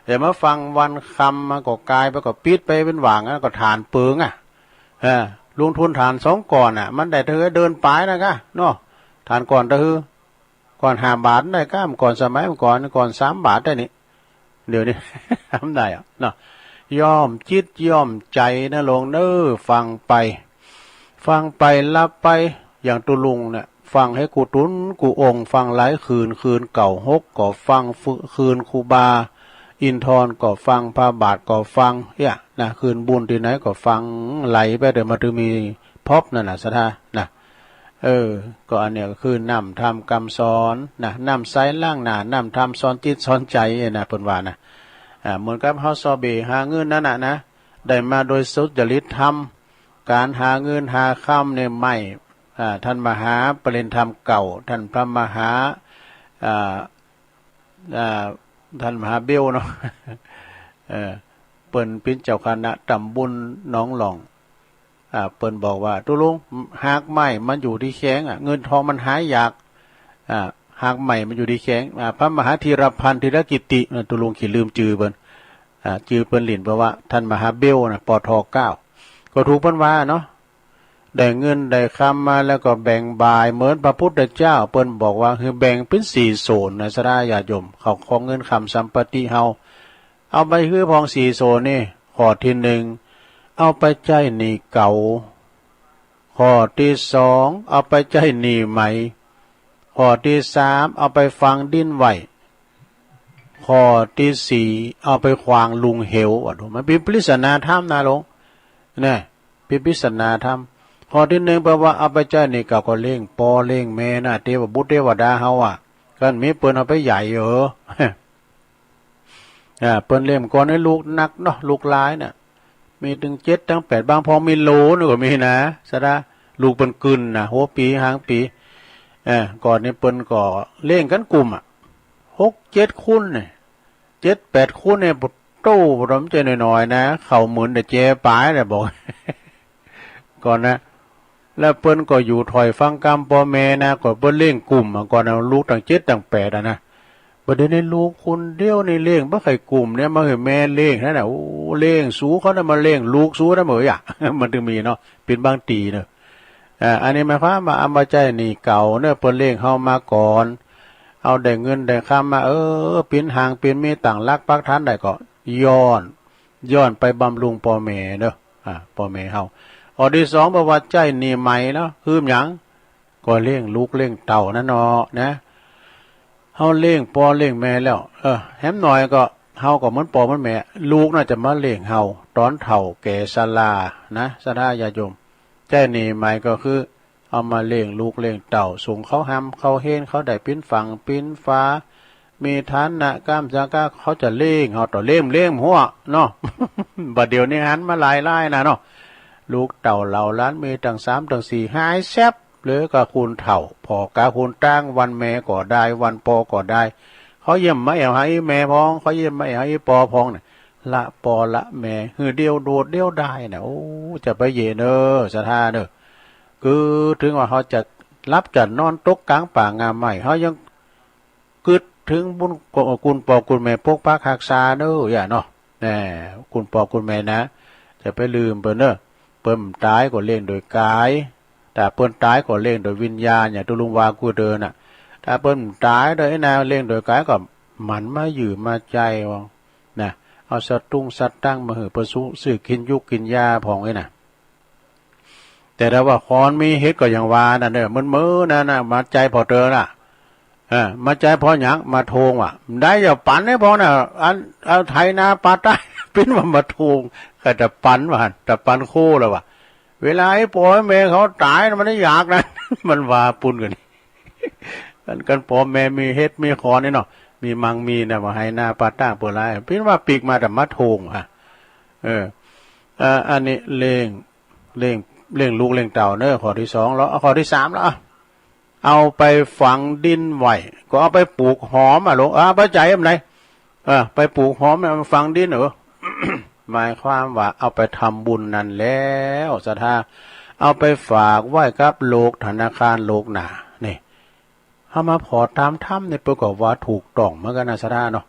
แต่มาฟังวันคำมันก็ก๋ายไป ก็ปิดไปเป๋นหว่างนะ ก็ถ่านเปิงอะ เออ ลงทุนถ่านสองก้อนอะ มันได้เท่าเดินป๋ายนะก้าเนาะ ถ่านก้อนตะฮือ ก้อนห้าบาทได้ก้า ก่อนสมัยก่อน ก่อนสามบาทได้นี่ เดี๋ยวนี้ ทำได้อะเนาะ ย่อมจิตย่อมใจ๋นะลุงเน้อ ฟังไป ฟังไปหลับไป อย่างตุ๊ลุงเนี่ย ฟังหื้อกู้ตุ๊นกู้องค์ ฟังหลายคืน คืนเก้าหกก็ฟัง คืนครูบาอินทร์ก็ฟัง พระบาทก็ฟัง เนี่ยนะ คืนบุญตี้ไหนก็ฟัง ไหลไปเดี๋ยวมันจะมีพบนั่นน่ะ ศรัทธานะ เออ ก็อันเนี้ยก็คือน้ำธรรมกำสอนนะ น้ำใสล้างหน้า น้ำธรรมสอนจิตสอนใจ๋นะ เปิ้นว่านะ อ่า เหมือนกับเฮาซอเบหาเงินนั่นน่ะนะ ได้มาโดยสุจริตธรรม ก๋านหาเงินหาคำเนี่ยไม่ อ่า ต้านมหาปรินทร์ธรรมเก่า ต้านพระมหา อ่า อ่า ต้านมหาเบ้วเนาะ เออ เปิ้นเป๋นเจ้าคณะต๋ำบลหนองหล่อง อ่า เปิ้นบอกว่า ตุ๊ลุง ฮากไม้มันอยู่ตี้แขงอะ เงินทองมันหายาก อ่า ฮากไม้มันอยู่ตี้แขง อ่า พระมหาธีรพันธ์ธีรกิตติ อ่า ตุ๊ลุงขี้ลืมจื้อเปิ้น อ่า จื้อเปิ้นหลิ้น เปิ้นว่าต้านมหาเบ้วนะ ปอทอเก้า ก็ถูกเปิ้นว่าเนาะ ได้เงินได้คำมาแล้วก็แบ่งบ่ายเหมือนพระพุทธเจ้า เปิ้นบอกว่าหื้อแบ่งเป๋นสี่โสนนะ ศรัทธาญาติโยม เข้าของเงินคำสัมปติเฮา เอาไปหื้อพ่องสี่โสนนี่ ข้อตี้หนึ่ง เอาไปใจ๊หนี้เก่า ข้อตี้สอง เอาไปใจ๊หนี้ใหม่ ข้อตี้สาม เอาไปฝังดินไว้ ข้อตี้สี่ เอาไปขว้างลุ่งเหว ว่าดู มันเป๋นปริศนาธรรมนะลุง เนี่ย เป๋นปริศนาธรรม ข้อตี้หนึ่ง เปิ้นว่าเอาไปใจ๊หนี้เก่า ก็เลี้ยงป้อเลี้ยงแม่นะ เตวบุตรเตวดาเฮาอะ คันมีเปิ้นเอาไปใหญ่เหอะ อ่า เปิ้นเลี้ยงก่อนหื้อลูกนักเนาะ ลูกหลายน่ะ มีตึงเจ็ดตึงแปด บางพ่องมีโหลนึ่งก็มีนะ ศรัทธา ลูกเปิ้นกึ๊นนะ หัวปี๋หางปี๋ เออ ก่อนนี้เปิ้นก็เลี้ยงกั๋นกุ้มอะ หกเจ็ดคนเนี่ย เจ็ดแปดคนเนี่ย โต้ บ่ใจ้หน้อยๆ นะ เข้าหมื่นแต่แจป๋ายแหละบอก ก่อนนะ แล้วเปิ้นก็อยู่ถ้อยฟังกำป้อแม่นะ ก็เปิ้นเลี้ยงกุ้มอะ ก่อนนะ ลูกตังเจ็ดตังแปดอะนะ บ่าเดี่ยวนี้ลูกคนเดียวนี่เลี้ยงบ่ใค่กุ้มเนี่ย มาหื้อแม่เลี้ยงนั่นน่ะ โอ้ เลี้ยงสูเขานะ มาเลี้ยงลูกสูนะ เหมยอะ มันตึงมีเนาะ เป๋นบางตี้เนาะ อ่า อันนี้หมายความว่าเอามาใจ๊หนี้เก่าเนาะ เปิ้นเลี้ยงเฮามาก่อน เอาได้เงินได้คำมา เออ เป๋นหางเป๋นมี ตั้งหลักปักฐานได้ก็ ย้อน ย้อนไปบำรุงป้อแม่เนาะ อ่า ป้อแม่เฮา ข้อตี้สอง บอกว่าใจ๊หนี้ใหม่เนาะ คือหยัง ก็เลี้ยงลูกเลี้ยงเต้านั่นเนาะนะ เฮาเลี้ยงป้อเลี้ยงแม่แล้ว เออ แหมหน้อยก็ เฮาก็เหมือนป้อเหมือนแม่ ลูกน่าจะมาเลี้ยงเฮา ต๋อนเฒ่าแก่ชรานะ ศรัทธาญาติโยม ใจ๊หนี้ใหม่ก็คือ เอามาเลี้ยงลูกเลี้ยงเต้า ส่งเขาฮ่ำเขาเฮน เขาได้ปิ๊นฝั่งปิ๊นฟ้า มีฐานะก้ามจาก้า เขาจะเลี้ยงเฮาต่อ เลี้ยง เลี้ยงหั้วเนาะ บ่าเดี่ยวนี้หันมาหลายรายนะเนาะ ลูกเต้าเหล่าหลานมีตังสามตังสี่ หายแซ็บ เหลือก้าคนเฒ่า ผ่อก้าคนตาง วันแม่ก็ดาย วันป้อก็ดาย เขาเยี่ยมมาแอ่วหาอีแม่พ่อง เขาเยี่ยมมาแอ่วหาอีป้อพ่องเนี่ย ละป้อละแม่ หื้อเดี่ยวโดดเดี่ยวดายน่ะ โอ้ จะไปเยาะเน่อ ศรัทธาเน่อ คือเถิงว่าเฮาจะหลับจะนอนตกก๋างป่างาไม้ เฮายังกึ๊ด เถิงบุญกุ๋นป้อกุ๋นแม่ปกปักฮักษาเน่อ อย่าเนาะ แหม กุ๋นป้อกุ๋นแม่นะ จะไปลืมเปิ้นเน่อ เปิ้นต๋ายก็เลี้ยงโดยก๋าย ถ้าเปิ้นต๋ายก็เลี้ยงโดยวิญญาณ อย่างตุ๊ลุงว่ากู้เดินน่ะ ถ้าเปิ้นต๋ายโดยไอ้นาเลี้ยงโดยก๋ายก็หมั่นมาเยื่อมาใจ๊ว่า นะ เอาสตุ้งสตังค์มาหื้อเปิ้นซื้อ ซื้อกิ๋นยุกกิ๋นยาพ่องไอ้น่ะ แต่ถ้าว่าขอนมีเห็ดก็อย่างว่านั่นเน่อ เหมือนมื้อนั้นน่ะ มาใจ๊ผ่อเต๋อน่ะ เออ มาใจ๊ผ่อหยัง มาโทงว่ะ ได้อย่าปั๋นให้พ่องน่ะ อัน เอาไถนาปาใต้ ปิ้นว่ามาโทง ใค่ตะปั๋นว่า ตะปั๋นโคแล้วว่ะ เวลาไอ้ป้อไอ้แม่เขาต๋ายน่ะ มันได้อยากนะ มันว่าปู้นกั๋น กั๋น กั๋นป้อแม่มีเห็ดมีขอนนี่เนาะ มีมังมีนะ ว่าไถนาปาใต้เปื้อหลาย ปิ้นว่าปิ๊กมาแต่มาโทงว่ะ เออ เอ่อ อันนี้เลี้ยง เลี้ยง เลี้ยงลูกเลี้ยงเต้าเน่อ ข้อตี้สองแล้ว เอาข้อตี้สามแล้ว เอาไปฝังดินไว้ ก็เอาไปปลูกหอมอะลูก เออ ไปใจ๋อันไหน เออ ไปปลูกหอม เอาไปฝังดิน เออ หมายความว่าเอาไปทำบุญนั่นแล้ว ศรัทธา เอาไปฝากไว้กับโลกธนาคารโลกหน้า นี่ เฮามาผ่อต๋ามธรรมนี่ เปิ้นก็ว่าถูกต้องเหมือนกั๋นนะ ศรัทธาเนาะ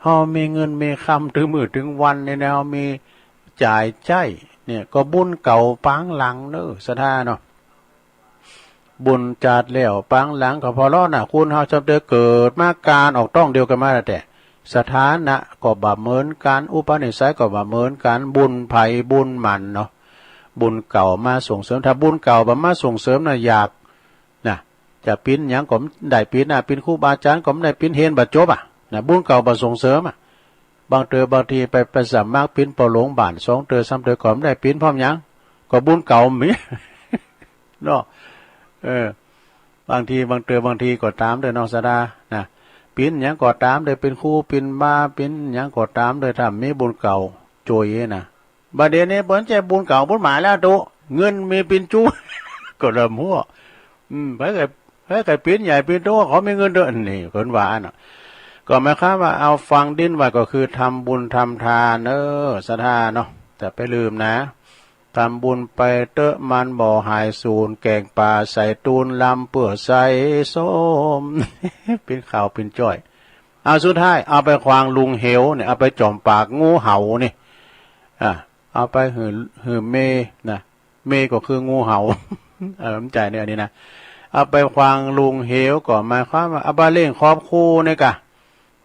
เฮามีเงินมีคำตึงมื้อตึงวันนี่นะ เฮามีจ่ายใจ๊เนี่ย ก็บุญเก่าปางหลังเน่อ ศรัทธาเนาะ บุญจาติแล้วปางหลังก็ผ่อเลาะน่ะ คนเฮาจำเตอเกิดมาก๋านออกต๊องเดียวกั๋นมาแต๊ สถานะก็บ่เหมือนกั๋น อุปนิสัยก็บ่เหมือนกั๋น บุญใผบุญมันเนาะ บุญเก่ามาส่งเสริม ถ้าบุญเก่าบ่มาส่งเสริมน่ะ อยาก นะ จะเปียนหยังก็บ่ได้เปียนน่ะ เปียนครูบาอาจ๋ารย์ก็บ่ได้เปียน เฮียนบ่จบอะ นะ บุญเก่าบ่ส่งเสริมอะ บางเตอ บางทีไป ไปสมัครเปียนป้อหลวงบ้าน สองเตอสามเตอก็บ่ได้เปียน เพราะหยัง ก็บุญเก่าบ่มี เนาะ เออ บางที บางเตอ บางทีก็ต๋ามเต๊อะเนาะ ศรัทธา นะ เปียนหยังก็ต๋ามเต๊อะ เปียนครู เปียนบา เปียนหยังก็ต๋ามเต๊อะ ถ้าบ่มีบุญเก่าจ้วยนะ บ่าเดี่ยวนี้เปิ้นใจ๊บุญเก่าบุญใหม่แล้วตุ๊ เงินมีปิ้นจู๊ ก็เริ่มหัว อืม ใผใค่ ใผใค่ปิ้นใหญ่ปิ้นโต ขอมีเงินเต๊อะ นี่เปิ้นว่าเนาะ ก็หมายความว่าเอาฝังดินไว้ก็คือทำบุญทำทานเน่อ ศรัทธาเนาะ จะไปลืมนะ ทำบุญไปเต๊อะ มันบ่หายสูญ แก๋งป๋าใส่ตูน ลำเปื้อใส่ส้ม ปิ้นข้าวปิ้นจ้อย เอาสุดท้าย เอาไปขวางลุ่มเหวเนี่ย เอาไปจ่อมปากงูเห่านี่ อ่ะ เอาไปหื้อ หื้อเมย์นะ เมย์ก็คืองูเห่า เออ มันใจ๋เนี่ย อันนี้นะ เอาไปขวางลุ่มเหวก็หมายความว่าเอาไปเลี้ยงครอบครัวเนี่ยก่ะ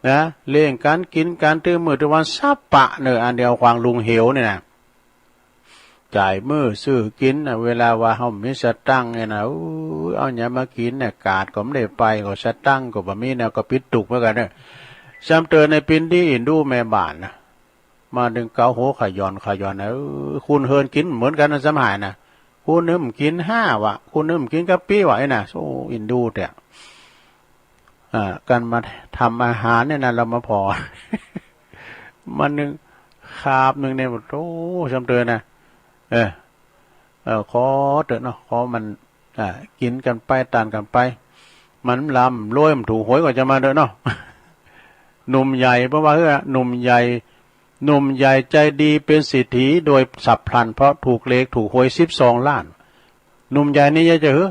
นะ เลี้ยงกั๋นกิ๋นกั๋นตึงมื้อตึงวัน สับปะเน่อ อันเดียวขวางลุ่มเหวเนี่ยนะ จ่ายมื้อซื้อกิ๋นน่ะ เวลาว่าเฮาบ่มีสตางค์เนี่ยนะ อู้ เอาหยังมากิ๋นเนี่ย กาดก็บ่ได้ไป ก็สตางค์ก็บ่มีเนี่ย ก็ปิดตุ๊กเหมือนกั๋นเน่อ ซ้ำเตอในปิ้นตี้อินดูแม่บ้านนะ มานึ่งเกาหัวขย่อนขย่อนนะ เออ คนเฮือนกิ๋นบ่เหมือนกั๋นนะ สหายนะ คนนึ่งกิ๋นห้าว่ะ คนนึ่งกิ๋นกะปิว่ะ ไอ้น่ะ โอ้ อินดูแต๊ อ่า ก๋านมาทำอาหารเนี่ยนะ เฮามาผ่อ มานึ่งคาบนึ่งเนี่ย โอ้ ซ้ำเตอนะ เออ เออ ขอเต๊อะเนาะ ขอมัน อ่า กิ๋นกั๋นไป ตานกั๋นไป มันร่ำรวย มันถูกหวยก็จะมาเต๊อะเนาะ หนุ่มใหญ่ เพราะว่า เออ หนุ่มใหญ่ หนุ่มใหญ่ใจ๋ดีเป๋นเศรษฐีโดยฉับพลัน เพราะถูกเลขถูกหวยสิบสองล้าน หนุ่มใหญ่นี่จะหื้อ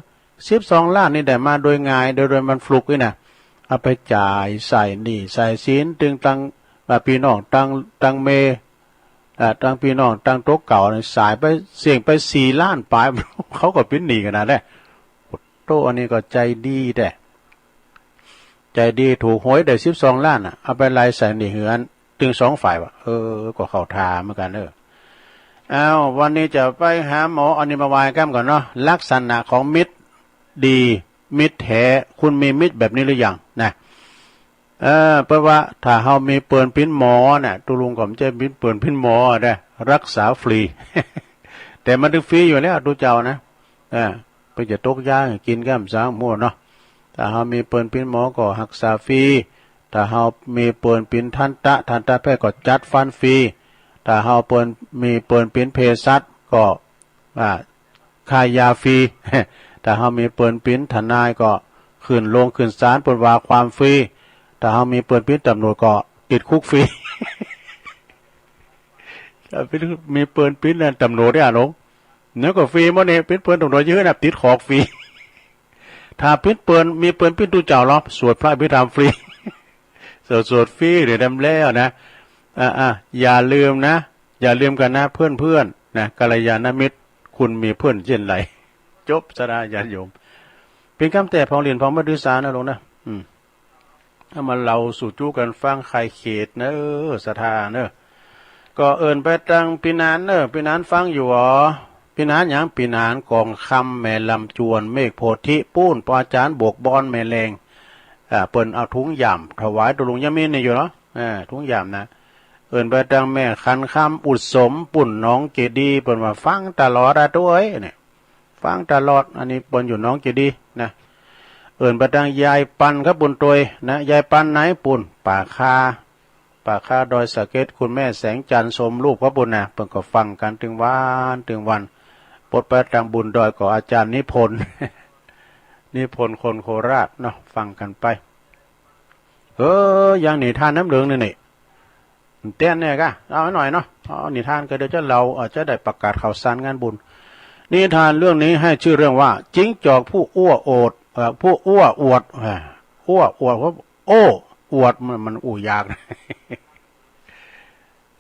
สิบสองล้านนี่ได้มาโดยง่าย โดย โดยมันฟลุกนี่นะ เอาไปจ่ายใส่หนี้ใส่สิน ตึงตัง อ่า ปี้น้องตัง ตังเมย์ อ่า ตังปี้น้องตังตั๋วเก่านี่ สายไป เสี้ยงไปสี่ล้านป๋าย เขาก็เป๋นหนี้กั๋นนะแหละ โอ้โต อันนี้ก็ใจ๋ดีแต๊ ใจ๋ดี ถูกหวยได้สิบสองล้านน่ะ เอาไปไล่ใส่หนี้หื้ออันตึงสองฝ่ายว่ะ เออ ก็เข้าท่าเหมือนกั๋นเออ อ้าว วันนี้จะไปหาหมอ อันนี้มาว่าก้ำก่อนเนาะ ลักษณะของมิตรดี มิตรแท้ คุณมีมิตรแบบนี้หรือยังนะ เออ เพราะว่าถ้าเฮามีเปิ้นเป๋นหมอน่ะ ตุ๊ลุงก็บ่ใจ้มีเปิ้นเป๋นหมอนะ ฮักษาฟรี แต่มันตึงฟรีอยู่แล้ว ตุ๊เจ้านะ เออ เปิ้นจะตกยาหื้อกิ๋นก้ำสางหมดเนาะ ถ้าเฮามีเปิ้นเป๋นหมอก็ฮักษาฟรี ถ้าเฮามีเปิ้นเป๋นทันตะ ทันตแพทย์ก็จัดฟันฟรี ถ้าเฮาเปิ้น มีเปิ้นเป๋นเภสัชก็ อ่า ขายยาฟรี ถ้าเฮามีเปิ้นเป๋นทนายก็ขึ้นโรงขึ้นศาลเปิ้นว่าความฟรี ถ้าเฮามีเปิ้นเป๋นตำรวจก็ติดคุกฟรี ถ้าเป๋น มีเปิ้นเป๋นตำรวจเนี่ยหลง เนี่ยก็ฟรีหมดเนี่ย เป๋นเปิ้นตำรวจเยอะนะ ติดขอกฟรี ถ้าเป๋นเปิ้น มีเปิ้นเป๋นตุ๊เจ้าเหรอ สวดพระอภิธรรมฟรี สวด สวดฟรีเดี๋ยวดำแล้วนะ อ่า อ่า อย่าลืมนะ อย่าลืมกั๋นนะเพื่อนๆ นะ กัลยาณมิตร คุณมีเพื่อนเช่นไร จบ ศรัทธาญาติโยม เป๋นกำแต้ผ่องเล่นผ่องบ่ถือสานะหลวงนะ อืม เอามาเล่าสู่จู้กั๋นฟัง ใค่เขตเน่อ ศรัทธาเน่อ ก็เอิ้นไปตังปี้นานเน่อ ปี้นานฟังอยู่อ๋อ ปี้นานหยัง ปี้นานกองคำ แม่ลำจวน เมฆโพธิปู๊น ป้ออาจ๋ารย์บวกบอน แม่แลง อ่า เปิ้นเอาถุงหย่ามถวายตุ๊ลุงยะมีนนี่อยู่เนาะ อ่า ถุงหย่ามนะ เอิ้นไปตังแม่ขันคำ อุดสม ปุ้นหนองเจดีย์ เปิ้นว่าฟังตลอดอะตุ๊เอ้ย เนี่ย ฟังตลอด อันนี้เปิ้นอยู่หนองเจดีย์นะ เอิ้นไปตังยายปันครับปุ้นตวยนะ ยายปันไหนปุ้น ป่าคา ป่าคาดอยสะเก็ด คุณแม่แสงจันทร์ชมรูปครับปุ้นนะ เปิ้นก็ฟังกั๋นตึงวันตึงวัน ปดไปตังบุญดอยก็อาจ๋ารย์นิพนธ์ นิพนธ์คนโคราชเนาะ ฟังกั๋นไป เออ ยังนิทานน้ำเหลืองนี่นี่ แต๊นเนี่ยกะ เอาหน่อยเนาะ เอานิทานก็เดี๋ยวจะเล่า อาจจะได้ประกาศข่าวสารงานบุญ นิทานเรื่องนี้ให้ชื่อเรื่องว่า จิ้งจอกผู้อ้วอวด เอ่อ ผู้อ้วอวด อ่า อ้วอวด เพราะโอ้อวด มัน มันอู้ยาก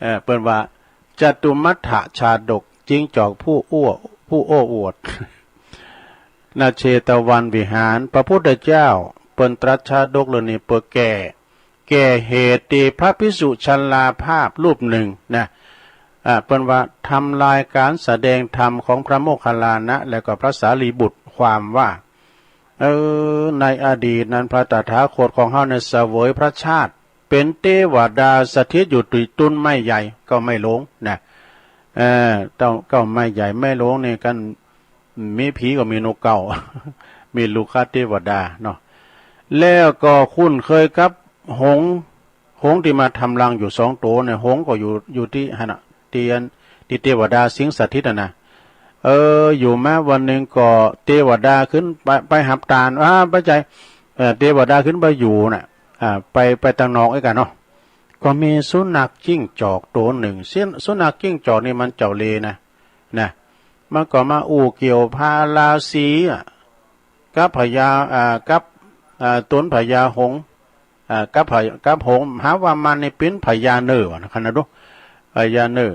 เอ่อ เปิ้นว่า จตุมัฏฐชาดก จิ้งจอกผู้อ้ว ผู้อ้วอวด ณ เชตวันวิหาร พระพุทธเจ้าเปิ้นตรัสชาดกเรื่องนี้เปื้อแก้ แก้เหตุตี้พระภิกษุชราภาพรูปหนึ่งนะ อ่า เปิ้นว่าทำลายการแสดงธรรมของพระโมคคัลลานะ และก็พระสารีบุตร ความว่า เออ ในอดีตนั้นพระตถาคตของเฮาเนี่ยเสวยพระชาติ เป๋นเตวดาสถิตอยู่ตี้ตุ๊นไม้ใหญ่ เก๊าไม้หลงนะ เออ เต้า เก๊าไม้ใหญ่ไม้หลงนี่กั๋น มีผีก็มีนกเก๊า มีรุกขเตวดาเนาะ แล้วก็คุ้นเคยกับหงส์ หงส์ตี้มาทำรังอยู่สองตั๋วเนี่ย หงส์ก็อยู่ อยู่ตี้หั้นน่ะ ตี้อัน ตี้เตวดาสิงสถิตน่ะนะ เออ อยู่มาวันหนึ่งก็เตวดาขึ้นไป ไปหับตาน อ่า บ่ใจ้ เอ่อ เตวดาขึ้นไปอยู่น่ะ อ่า ไป ไปตางนอกอี้กั๋นเนาะ ก็มีสุนัขจิ้งจอกตั๋วหนึ่ง ซึ่งสุนัขจิ้งจอกนี่มันเจ้าเล่ห์นะ นะ มันก็มาอู้เกี่ยวพาราสีอะ กับพญา อ่า กับ อ่า ตนพญาหงส์ อ่า กับพญา กับหงส์ หาว่ามันนี่เป๋นพญาเน่อวะนะ ขนาดดู พญาเน่อ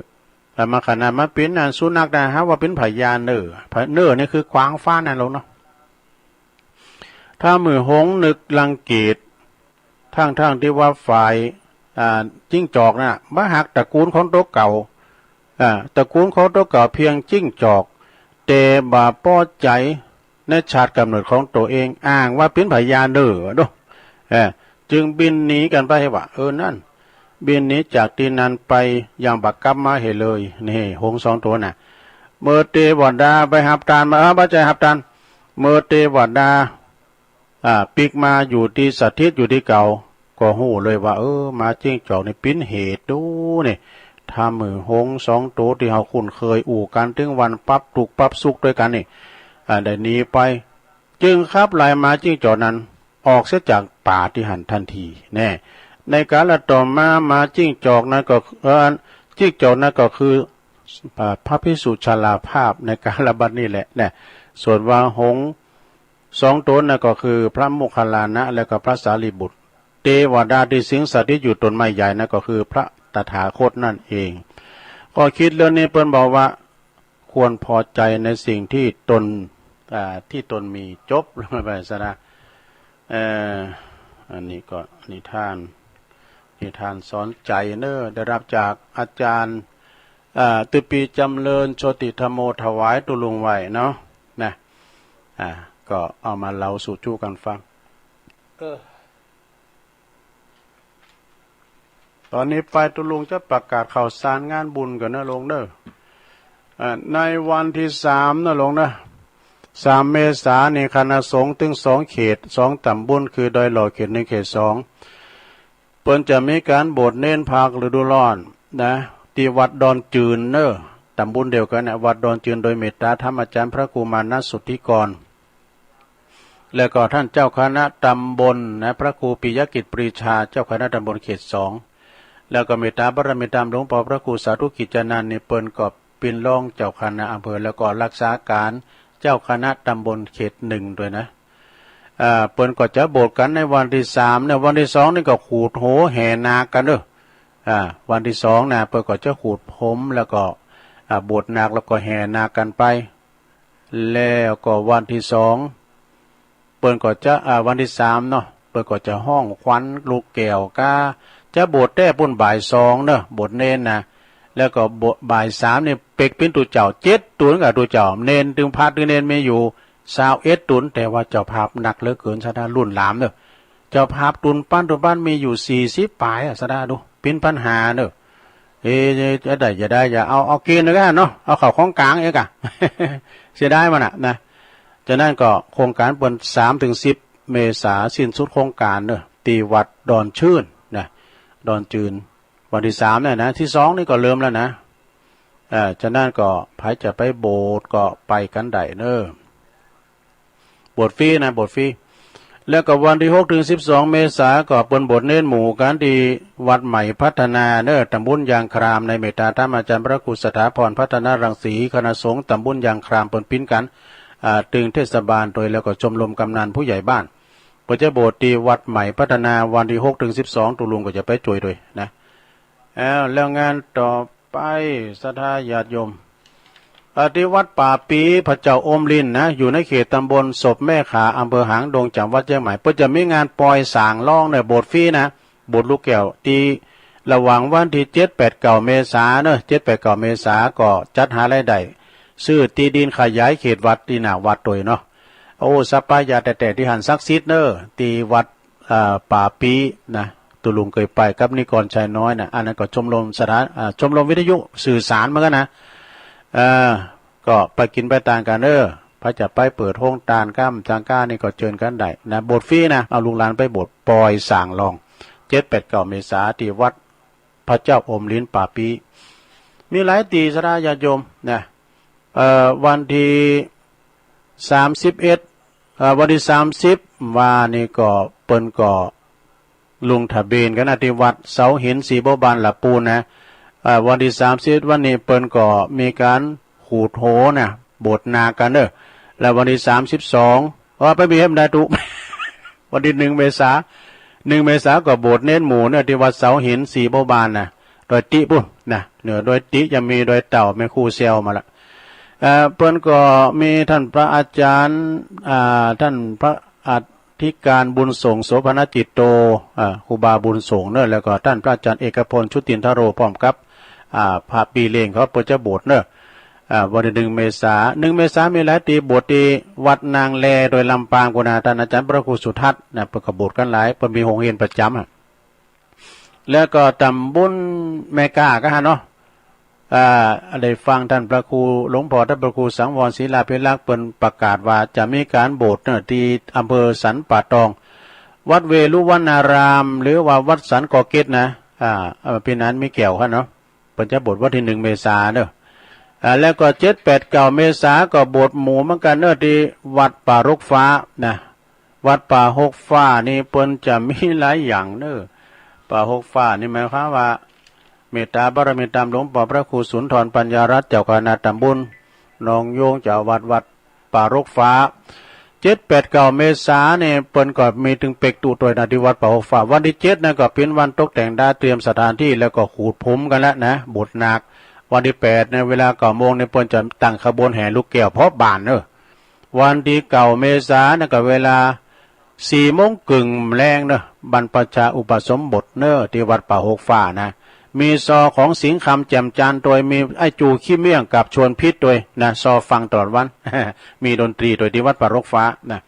อ่า มาขนาดมาเป๋นอันสุนัขได้ หาว่าเป๋นพญาเน่อ พญาเน่อนี่คือกวางฟ้านั่นแหละเนาะ ถ้าเมื่อหงส์นึกรังเกียจ ทั้งๆ ตี้ว่าฝ่าย อ่า จิ้งจอกน่ะ บ่ฮักตระกูลของตั๋วเก่า อ่า ตระกูลของตั๋วเก่าเพียงจิ้งจอก แต่บ่ปอใจ๋ในชาติก๋ำเนิดของตั๋วเอง อ้างว่าเป๋นพญาเน่อ ดู เออ จึงบินหนีกั๋นไปว่า เออ นั่น บินหนีจากตี้นั้นไป ยังบ่กลับมาเหียเลย นี่ หงส์สองตั๋วน่ะ เมื่อเตวดาไปหับตานมา เออ บ่ใจ้หับตาน เมื่อเตวดา อ่า ปิ๊กมาอยู่ตี้สถิตอยู่ตี้เก่า ก็ฮู้เลยว่า เออ หมาจิ้งจอกนี่เป๋นเหตุ ดูนี่ ถ้าเมื่อหงส์สองตั๋วตี้เฮาคุ้นเคยอู้กั๋นตึงวัน ปรับตุ๊กข์ปรับสุขตวยกั๋นนี่ อ่า ได้หนีไป จึงขับไล่หมาจิ้งจอกนั้นออกเสียจากป่าตี้หั้นทันที แน่ ในกาลต่อมา หมาจิ้งจอกนั้นก็ เอ่อ จิ้งจอกนั้นก็คือ อ่า พระภิกษุชราภาพในกาลบัดนี้แหละ แน่ ส่วนว่าหงส์ สองต๋นนั้นก็คือพระโมคคัลลานะ และก็พระสารีบุตร เตวดาตี้สิงสถิตอยู่ต้นไม้ใหญ่นั้นก็คือพระตถาคตนั่นเอง ก็กึ๊ดเรื่องนี้เปิ้นบอกว่าควรพอใจ๋ในสิ่งตี้ตน อ่า ตี้ตนมี จบลงไปซะนะ เอ่อ อันนี้ก็นิทาน นิทานสอนใจ๋เน่อ ได้ฮับจากอาจ๋ารย์ อ่า ตึกปี๋จ๋ำเริญ โชติธัมโม ถวายตุ๊ลุงไว้เนาะ นะ อ่า ก็เอามาเล่าสู่จู้กั๋นฟัง เออ ต๋อนนี้ไปตุ๊ลุงจะประกาศข่าวสารงานบุญก่อนนะหลวงเน่อ อ่า ในวันตี้สามนะหลวงนะ สามเมษานี่ คณะสงฆ์ตึงสองเขต สองต๋ำบล คือดอยหล่อเขตหนึ่ง เขตสอง เปิ้นจะมีก๋านบวชเณรภาคฤดูร้อนนะ ตี้วัดดอนจืนเน่อ ต๋ำบลเดียวกั๋นนะ วัดดอนจืน โดยเมตตาธรรมอาจ๋ารย์พระครูมานะสุทธิกร แล้วก็ต้านเจ้าคณะต๋ำบลนะ พระครูปิยกิจปรีชา เจ้าคณะต๋ำบลเขตสอง แล้วก็เมตตาบารมีต๋ามหลวงป้อพระครูสาธุกิจจานันท์นี่ เปิ้นก็เป๋นรองเจ้าคณะอำเภอ แล้วก็รักษาก๋านเจ้าคณะต๋ำบลเขตหนึ่งตวยนะ อ่า เปิ้นก็จะโบสถ์กั๋นในวันตี้สามเนาะ วันตี้สองนี่ก็ขูดโหแห่นาคกั๋นเนาะ อ่า วันตี้สองนะ เปิ้นก็จะขูดผมแล้วก็ อ่า โบสถ์นาคแล้วก็แห่นาคกั๋นไป แล้วก็วันตี้สอง เปิ้นก็จะ อ่า วันตี้สามเนาะ เปิ้นก็จะฮ้องขวัญลูกแก้วก้า จะโบสถ์แต๊ปุ้นบ่ายสองเนาะ โบสถ์เณรนะ แล้วก็โบสถ์บ่ายสามนี่เปกเป๋นตุ๊เจ้าเจ็ดตุ๊นก่า ตุ๊เจ้า เณรตึงพระตึงเณรมีอยู่ซาวเอ็ดตุ๊น แต่ว่าเจ้าภาพหนักเหลือเกิน สะดา รุ่นหลามเนาะ เจ้าภาพตุ๊นปันตุ๊นปันมีอยู่สี่สิบป๋ายอะ สะดาดู เป๋นปัญหาเนาะ เอ๊ะ จะได้ จะได้ จะเอา เอาเกณฑ์แล้วกั๋นเนาะ เอาเข้าของก๋างเองก่า เสียดายมันอะนะ จากนั้นก็โครงก๋านเปิ้น สามถึงสิบเมษา สิ้นสุดโครงก๋านเนาะ ตี้วัดดอนจื้นนะ ดอนจื้น วันตี้สามเนี่ยนะ ตี้สองนี่ก็เริ่มแล้วนะ เอ่อ จากนั้นก็ใผจะไปโบสถ์ก็ไปกั๋นได้เนาะ โบสถ์ฟรีนะ โบสถ์ฟรี แล้วก็วันตี้หกถึงสิบสองเมษาก็เปิ้นโบสถ์เณรหมู่กั๋นตี้วัดใหม่พัฒนาเนาะ ต๋ำบลยางคราม ในเมตตาธรรมอาจ๋ารย์พระครูสถาพรพัฒนรังสี คณะสงฆ์ต๋ำบลยางครามเปิ้นปิ๊นกั๋น อ่า ตึงเทศบาลโดย แล้วก็ชมรมกำนันผู้ใหญ่บ้าน เปิ้นจะโบสถ์ตี้วัดใหม่พัฒนา วันตี้หกถึงสิบสอง ตุ๊ลุงก็จะไปจ้วยโดยนะ อ้าว แล้วงานต่อไป ศรัทธาญาติโยม อ่า ตี้วัดป่าปี๋พระเจ้าอมรินทร์นะ อยู่ในเขตต๋ำบลศพแม่ขา อำเภอหางดง จังหวัดเจียงใหม่ เปิ้นจะมีงานปอยสางรองเนาะ โบสถ์ฟรีนะ โบสถ์ลูกแก้ว ตี้ระหว่างวันตี้เจ็ด แปด เก้า เมษาเนาะ เจ็ด แปด เก้า เมษา ก็จัดหารายได้ ซื้อตี้ดินขยายเขตวัดตี้หน้าวัดโดยเนาะ โอ้ สัปปายะแต๊ๆ ตี้หั้นศักดิ์สิทธิ์เนาะ ตี้วัด อ่า ป่าปี๋นะ ตุ๊ลุงเกยไปกับนิกรชัยน้อยนะ อันนั้นก็ชมรมสถาน อ่า ชมรมวิทยุสื่อสารเหมือนกั๋นนะ เอ่อ ก็ไปกิ๋นไปตานกั๋นเนาะ ใผจะไปเปิดโฮงตานก้ามจังก้านี่ก็เจิญกั๋นได้นะ โบสถ์ฟรีนะ เอาลูกหลานไปโบสถ์ปอยสางรอง เจ็ด แปด เก้า เมษา ตี้วัดพระเจ้าอมรินทร์ป่าปี๋ มีหลายตี้ ศรัทธาญาติโยมนะ เอ่อ วันตี้สามสิบเอ็ด เอ่อ วันตี้สามสิบว่านี่ก็เปิ้นก็ลงทะเบียนกั๋นนะ ตี้วัดเสาหินสีบัวบานหละปูนนะ เอ่อ วันตี้สามสิบเอ็ดวันนี้เปิ้นก็มีก๋านขูดโหนะ โบสถ์นาคกั๋นเนาะ แล้ววันตี้สามสิบสอง เออ ไปมีเฮมได้ตุ๊ วันตี้หนึ่งเมษา หนึ่งเมษาก็โบสถ์เณรหมู่เนาะ ตี้วัดเสาหินสีบัวบานนะ ดอยติปุ้นนะ เหนือดอยติจะมีดอยเต่า แม่ครูแซวมาละ เอ่อ เปิ้นก็มีต้านพระอาจ๋ารย์ อ่า ต้านพระอธิการบุญส่ง โสภณจิตโต อ่า ครูบาบุญส่งเนาะ แล้วก็ต้านพระอาจ๋ารย์เอกพล ชุตินทโร พร้อมกับ อ่า พระปี้เลี้ยงเขา เปิ้นจะโบสถ์เนาะ อ่า วันตี้หนึ่งเมษา หนึ่งเมษามีหลายตี้ โบสถ์ตี้วัดนางแล ดอยลำปางปู้นนะ ต้านอาจ๋ารย์พระครูสุทัศน์นะ เปิ้นก็โบสถ์กั๋นหลาย เปิ้นมีโฮงเฮียนประจ๋ำอะ แล้วก็ต๋ำบลแม่ก้าก็หั้นเนาะ อ่า ได้ฟังต้านพระครู หลวงพ่อต้านพระครูสังวรศิลาภิรักษ์ เปิ้นประกาศว่าจะมีก๋านโบสถ์เนาะ ตี้อำเภอสันป่าตอง วัดเวฬุวรรณาราม หรือว่าวัดสันกอเก็ดนะ อ่า เอ่อ ปี้นั้นมีแก้วหั้นเนาะ เปิ้นจะโบสถ์วันตี้หนึ่งเมษาเนาะ อ่า แล้วก็เจ็ด แปด เก้า เมษาก็โบสถ์หมู่เหมือนกั๋นเนาะ ตี้วัดป่ารกฟ้านะ วัดป่ารกฟ้านี่เปิ้นจะมีหลายอย่างเนาะ ป่ารกฟ้านี่หมายความว่า เมตตาบารมีต๋ามหลวงป้อพระครูสุนทรปัญญารัตน์ เจ้าคณะต๋ำบลหนองโยง เจ้าอาวาสวัดป่ารกฟ้า เจ็ด แปด เก้า เมษานี่เปิ้นก็มีตึงเปกตุ๊ตวยนะ ตี้วัดป่ารกฟ้า วันตี้เจ็ดนั้นก็เป๋นวันตกแต่งด้านเตรียมสถานตี้ แล้วก็ขูดผมกั๋นละนะ โบสถ์นาค วันตี้แปดในเวลาเก้าโมงนี่เปิ้นจะตั้งขบวนแห่ลูกแก้วพร้อมบ้านเนาะ วันตี้เก้า เมษานั้นก็เวลาสี่โมงเกิ่งแลงเนาะ บรรพชาอุปสมบทเนาะ ตี้วัดป่ารกฟ้านะ มีซอของสิงห์คำแจ่มจันทร์ตวย มีไอ้จูขี้เมี่ยงกับชวนพิษตวยนะ ซอฟังตลอดวัน มีดนตรีตวยตี้วัดป่ารกฟ้านะ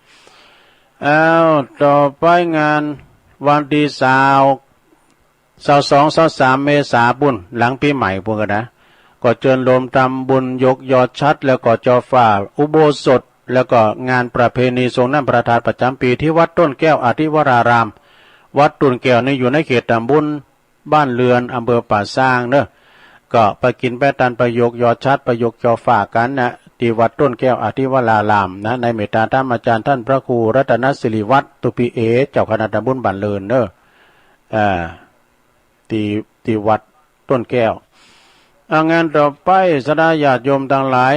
อ้าว ต่อไปงานวันตี้ซาว ซาวสอง ซาวสาม เมษาปู้น หลังปี๋ใหม่ปู้นกั๋นนะ ก็เจิญโฮมตำบุญยกยอดฉัตร แล้วก็จ่อฟ้าอุโบสถ แล้วก็งานประเพณีสรงน้ำพระธาตุประจ๋ำปี๋ตี้วัดต้นแก้วอธิวราราม วัดต้นแก้วนี่อยู่ในเขตต๋ำบลบ้านเรือน อำเภอป่าซางเนาะ ก็ไปกิ๋นไปตาน ไปยกยอดฉัตร ไปยกจ่อฟ้ากั๋นนะ ตี้วัดต้นแก้วอธิวรารามนะ ในเมตตาธรรมอาจ๋ารย์ต้านพระครูรัตนสิริวัฒน์ ตุปีเอ เจ้าคณะต๋ำบลบ้านเรือนเนาะ อ่า ตี้ ตี้วัดต้นแก้ว อ่า งานต่อไป ศรัทธาญาติโยมตังหลาย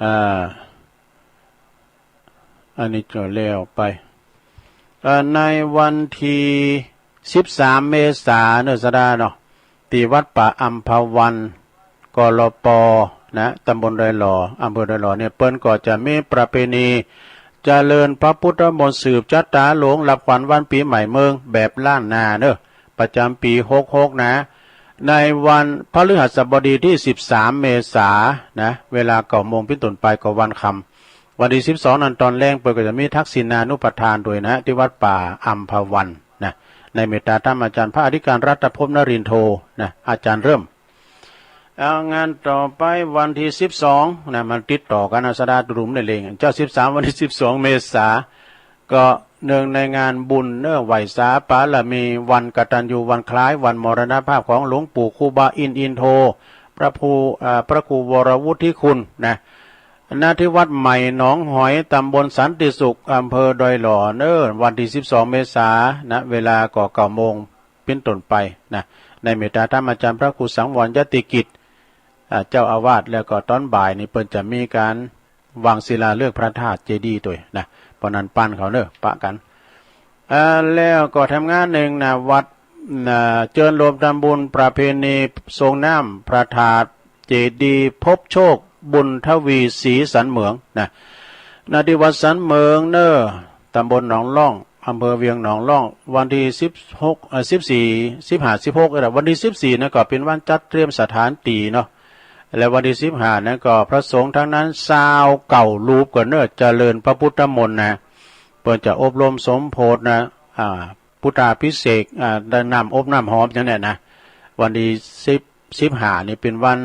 อ่า อันนี้ก็แล้วไป เอ่อ ในวันตี้สิบสามเมษาเนาะ ศรัทธาเนาะ ตี้วัดป่าอัมพวัน กลป นะ ตำบลดอยหล่อ อำเภอดอยหล่อเนี่ย เปิ้นก็จะมีประเพณีเจริญพระพุทธมนต์สืบชะตาหลวงรับขวัญวันปี๋ใหม่เมืองแบบล้านนาเนาะ ประจ๋ำปี๋หกหกนะ ในวันพฤหัสบดีตี้สิบสามเมษานะ เวลาเก้าโมงเป๋นต้นไปก็วันค่ำ วันตี้สิบสองนั้นตอนแลงเปิ้นก็จะมีทักษิณานุปทานตวยนะ ตี้วัดป่าอัมพวันนะ ในเมตตาธรรมอาจ๋ารย์พระอธิการรัตภพนรินโทนะ อาจ๋ารย์เริ่ม เอา งานต่อไปวันตี้สิบสองนะ มันติดต่อกั๋นนะ ศรัทธาตุ๊ลุมได้เล็ง เจ้า สิบสาม วันตี้สิบสองเมษา ก็เนื่องในงานบุญเนาะ ไหว้สาบารมีวันกตัญญู วันคล้ายวันมรณภาพของหลวงปู่ครูบาอินทร์อินโท พระภู อ่า พระครูวรวุฒิคุณนะ ณ ที่วัดใหม่หนองหอย ตำบลสันติสุข อำเภอดอยหล่อเนาะ วันตี้สิบสองเมษานะ เวลาก็เก้าโมงเป๋นต้นไปนะ ในเมตตาธรรมอาจ๋ารย์พระครูสังวรยติกิจ อ่า เจ้าอาวาส แล้วก็ตอนบ่ายนี่เปิ้นจะมีก๋านวางศิลาฤกษ์พระธาตุเจดีย์ตวยนะ เพราะนั้นปันเขาเนาะ ปะกั๋น อ่า แล้วก็แถมงานนึ่งนะ วัด นะ เจิญรวมทำบุญประเพณีสรงน้ำพระธาตุเจดีย์พบโชค บุญทวีศรีสันเหมิงนะ ณ ที่วัดสันเหมิงเนาะ ตำบลหนองล่อง อำเภอเวียงหนองล่อง วันตี้สิบหก เอ่อ สิบสี่ สิบห้า สิบหก นี่แหละ วันตี้สิบสี่นั้นก็เป๋นวันจัดเตรียมสถานตี้เนาะ และวันตี้สิบห้านั้นก็พระสงฆ์ตังนั้นซาวเก้ารูปก่อนเนาะ เจริญพระพุทธมนต์นะ เปิ้นจะอบรมสมโภชนะ อ่า พุทธาภิเษก อ่า ได้น้ำอบน้ำหอมอย่างเนี้ยนะ วันตี้สิบ สิบห้านี่เป๋นวัน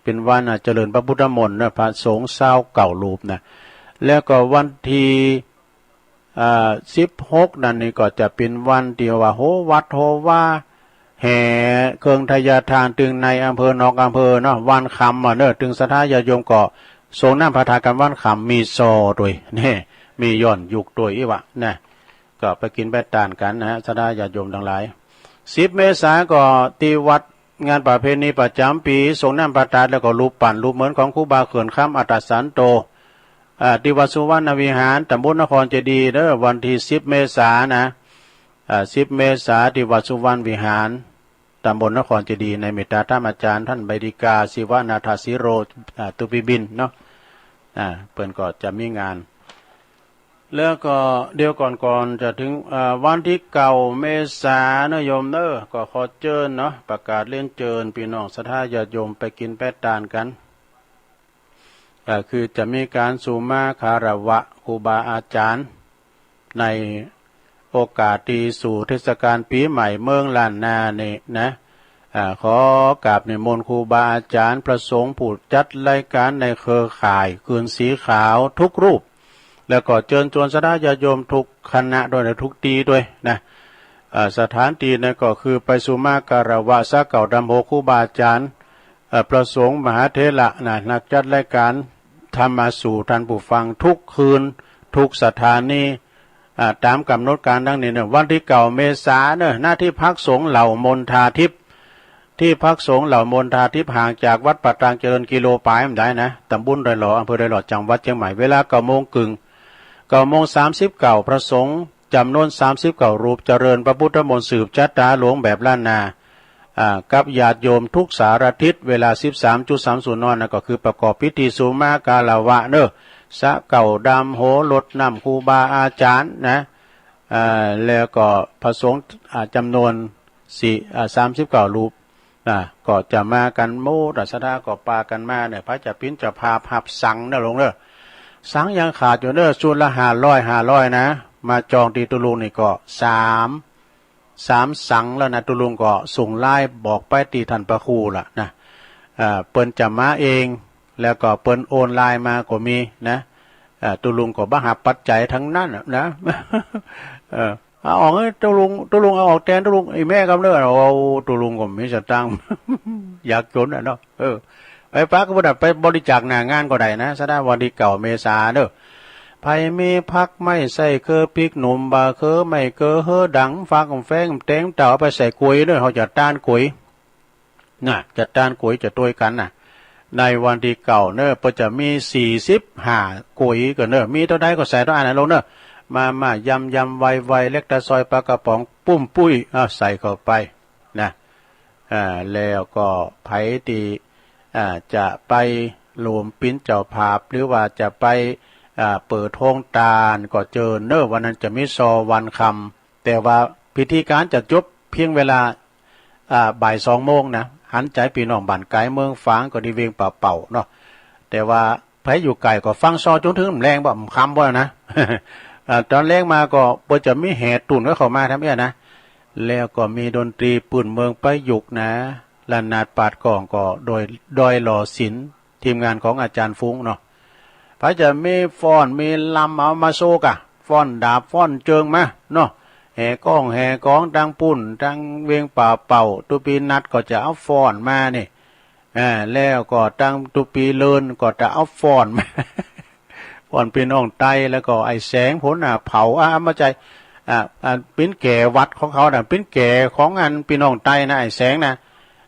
เป๋นวัน อ่า เจริญพระพุทธมนต์นะ พระสงฆ์ซาวเก้ารูปนะ แล้วก็วันตี้ อ่า สิบหกนั้นนี่ก็จะเป๋นวันตี้ว่าโหวัดโหวา แห่เครื่องไทยทานตึงในอำเภอนอกอำเภอเนาะ วันค่ำอะเนาะ ตึงศรัทธาญาติโยมก็สรงน้ำพระธาตุกั๋นวันค่ำ มีซอตวย นี่ มีย้อนยุคตวยอี้วะนะ ก็ไปกิ๋นไปตานกั๋นนะ ศรัทธาญาติโยมตังหลาย สิบเมษาก็ตี้วัด งานประเพณีประจ๋ำปี๋ สรงน้ำพระธาตุ แล้วก็รูปปั้นรูปเหมือนของครูบาเขื่อนคำอัตตสันโต อ่า ตี้วัดสุวรรณวิหาร ตำบลนครเจดีย์เนาะ วันตี้สิบเมษานะ อ่า สิบเมษาตี้วัดสุวรรณวิหาร ตำบลนครเจดีย์ ในเมตตาธรรมอาจ๋ารย์ต้านใบดิกา ศิวนาถสีโร อ่า ตุปิบินเนาะ อ่า เปิ้นก็จะมีงาน แล้วก็เดี๋ยวก่อน ก่อนจะเถิง อ่า วันตี้เก้าเมษาเนาะโยมเนาะ ก็ขอเจิญเนาะ ประกาศเรียนเจิญปี้น้องศรัทธาญาติโยมไปกิ๋นไปตานกั๋น ก็คือจะมีก๋านสุมาคารวะครูบาอาจ๋ารย์ ในโอกาสตี้สู่เทศกาลปี๋ใหม่เมืองล้านนานี่นะ อ่า ขอกราบนิมนต์ครูบาอาจ๋ารย์ พระสงฆ์ผู้จัดรายก๋านในเครือข่ายคืนสีขาวทุกรูป แล้วก็เจิญจวนศรัทธาญาติโยมทุกคณะตวยนะ ทุกตี้ตวยนะ อ่า สถานตี้นั้นก็คือไปสุมาคารวะซาวเก้าดำหัวครูบาอาจ๋ารย์ เอ่อ พระสงฆ์มหาเถระนะ นักจัดรายก๋านธรรมะสู่ต้านผู้ฟังทุกคืนทุกสถานี อ่า ต๋ามก๋ำหนดก๋านดังนี้เนาะ วันตี้เก้าเมษาเนาะ ณ ที่พักสงฆ์เหล่ามณฑาทิพย์ ที่พักสงฆ์เหล่ามณฑาทิพย์ห่างจากวัดป่าตางเจริญกิโลป๋ายบ่ได้นะ ตำบลดอยหล่อ อำเภอดอยหล่อ จังหวัดเจียงใหม่ เวลาเก้าโมงเกิ่ง เก้าโมงสามสิบเก้า พระสงฆ์จ๋ำนวนสามสิบเก้ารูป เจริญพระพุทธมนต์สืบชะตาหลวงแบบล้านนา อ่า กับญาติโยมทุกสารทิศ เวลาสิบสามจุดสามศูนย์ น นั้นก็คือประกอบพิธีสุมาคารวะเนาะ ซาวเก้าดำหัว รดน้ำครูบาอาจ๋ารย์นะ อ่า แล้วก็พระสงฆ์ อ่า จ๋ำนวนสี่ อ่า สามสิบเก้ารูปนะ ก็จะมากั๋นหมด อ่า ศรัทธาก็ปากั๋นมาเนี่ย ใผจะเป๋นเจ้าภาพฮับสังค์เนาะโยมเนาะ สังค์ยังขาดอยู่เนาะ ชุดละห้าร้อย ห้าร้อยนะ มาจองตี้ตุ๊ลุงนี่ก็สาม สามสังค์แล้วนะ ตุ๊ลุงก็ส่งไลน์บอกไปตี้ต้านพระครูละนะ อ่า เปิ้นจะมาเอง แล้วก็เปิ้นโอนไลน์มาก็มีนะ อ่า ตุ๊ลุงก็บ่ฮับปัจจัยตังนั้นน่ะนะ เออ เอาออกเฮ้ยตุ๊ลุง ตุ๊ลุงเอาออกแตนตุ๊ลุง อี่แม่กำเนิด โอ้ ตุ๊ลุงก็บ่มีสตางค์ ยากจ๋นอะเนาะ เออ ไปฝากก็บ่ได้ ไปบริจาคหน้างานก็ได้นะ ศรัทธา วันตี้เก้าเมษาเนาะ ใผมีผักไม้ใส้เคือปิ๊กหนุ่ม บ่าเคือไม้เคือเฮือดัง ฟักแฟงแตงเต้า เอาไปใส่ก๋วยเนาะ เฮาจะตานก๋วยนะ จะตานก๋วยจะตวยกั๋นนะ ในวันตี้เก้าเน่อ เปิ้นจะมีสี่สิบห้าก๋วยก่อเน่อ มีเต้าใดก็ใส่เต้าอั้นนะลูกเน่อ มาม่า ยำยำ ไวน์ไวน์ แล็กตาซอย ปลากระป๋อง ปุ้มปุ้ย อ่า ใส่เข้าไปนะ อ่า แล้วก็ใผตี้ อ่า จะไปหลวมปิ้นเจ้าภาพ หรือว่าจะไป อ่า เปิดโฮงตานก็เจิญเน่อ วันนั้นจะมีซอวันคำ แต่ว่าพิธีก๋านจะจบเพียงเวลา อ่า บ่ายสองโมงนะ หันใจ๋ปี้น้องบ้านไก๋เมืองฝางก็ดี เวียงป่าเป้าเนาะ แต่ว่าใผอยู่ไก๋ก็ฟังซอจ๋นเถิงแลงบ่ ค่ำบ่นะ อ่า ต๋อนแลงมาก็เปิ้นจะมีแห่ตุ๊นก็เข้ามาแถมเอี้ยนะ แล้วก็มีดนตรีปื้นเมืองประยุกต์นะ ระนาดปาดก้องก็โดย ดอยหล่อศิลป์ ทีมงานของอาจ๋ารย์ฟุ้งเนาะ ใผจะมีฟ้อนมีลำเอามาโชว์ก่ะ ฟ้อนดาบฟ้อนเจิงมาเนาะ แห่ก้องแห่ก๋องตังปุ้นตังเวียงป่าเป้า ตุ๊ปีนัดก็จะเอาฟ้อนมานี่ อ่า แล้วก็ตังตุ๊ปีเลินก็จะเอาฟ้อนมา ฟ้อนปี้น้องไต แล้วก็ไอ้แสงผลน่ะเผา อ่า บ่ใจ้ อ่า อ่า ปิ้นแก๋วัดของเขาน่ะ ปิ้นแก๋ของอันปี้น้องไตนะ ไอ้แสงนะ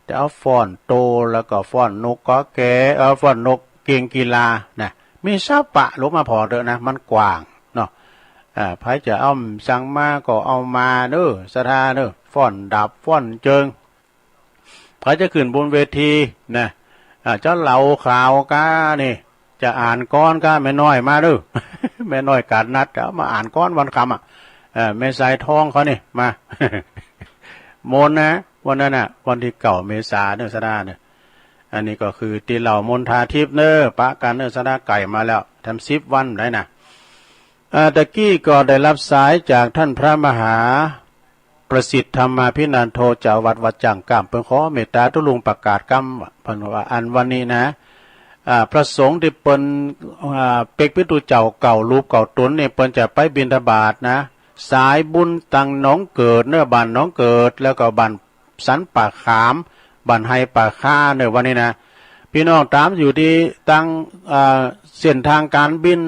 จะเอาฟ้อนโต แล้วก็ฟ้อนนกกอแก๋ เอ่อ ฟ้อนนกเก่งกีฬานะ มีสะปะ ลงมาผ่อเต๊อะนะ มันกว้างเนาะ อ่า ใผจะเอาสังมาก็เอามาเน่อ ศรัทธาเน่อ ฟ้อนดาบฟ้อนเจิง ใผจะขึ้นบนเวทีนะ อ่า เจ้าเหล่าขาวก้านี่ จะอ่านกลอนก้า แม่น้อยมาเน่อ แม่น้อยกาดนัดจะเอามาอ่านกลอนวันคำอ่ะ เอ่อ แม่สายทองเขานี่มา มนต์นะ วันนั้นน่ะ วันตี้เก้าเมษาเน่อ ศรัทธาเน่อ อันนี้ก็คือตี้เหล่ามนทาทิพย์เน่อ ปะกั๋นเน่อ ศรัทธา ใก้มาแล้ว แถมสิบวันได้นะ อ่า ตะกี้ก็ได้รับสายจากท่านพระมหาประสิทธิ์ธรรมาภินันโท เจ้าวัดวัดจ้างก้าม เปิ้นขอเมตตาตุ๊ลุงประกาศกำ เปิ้นว่าอันวันนี้นะ อ่า พระสงฆ์ตี้เปิ้น อ่า เป็กปิตุเจ้าเก้ารูปเก้าต๋นนี่ เปิ้นจะไปบิณฑบาตนะ สายบุญตังหนองเกิดเน่อ บ้านหนองเกิด แล้วก็บ้านสันป่าขาม บ้านไฮป่าค้าเน่อ วันนี้นะ ปี้น้องต๋ามอยู่ตี้ตัง อ่า เส้นตางก๋านบิน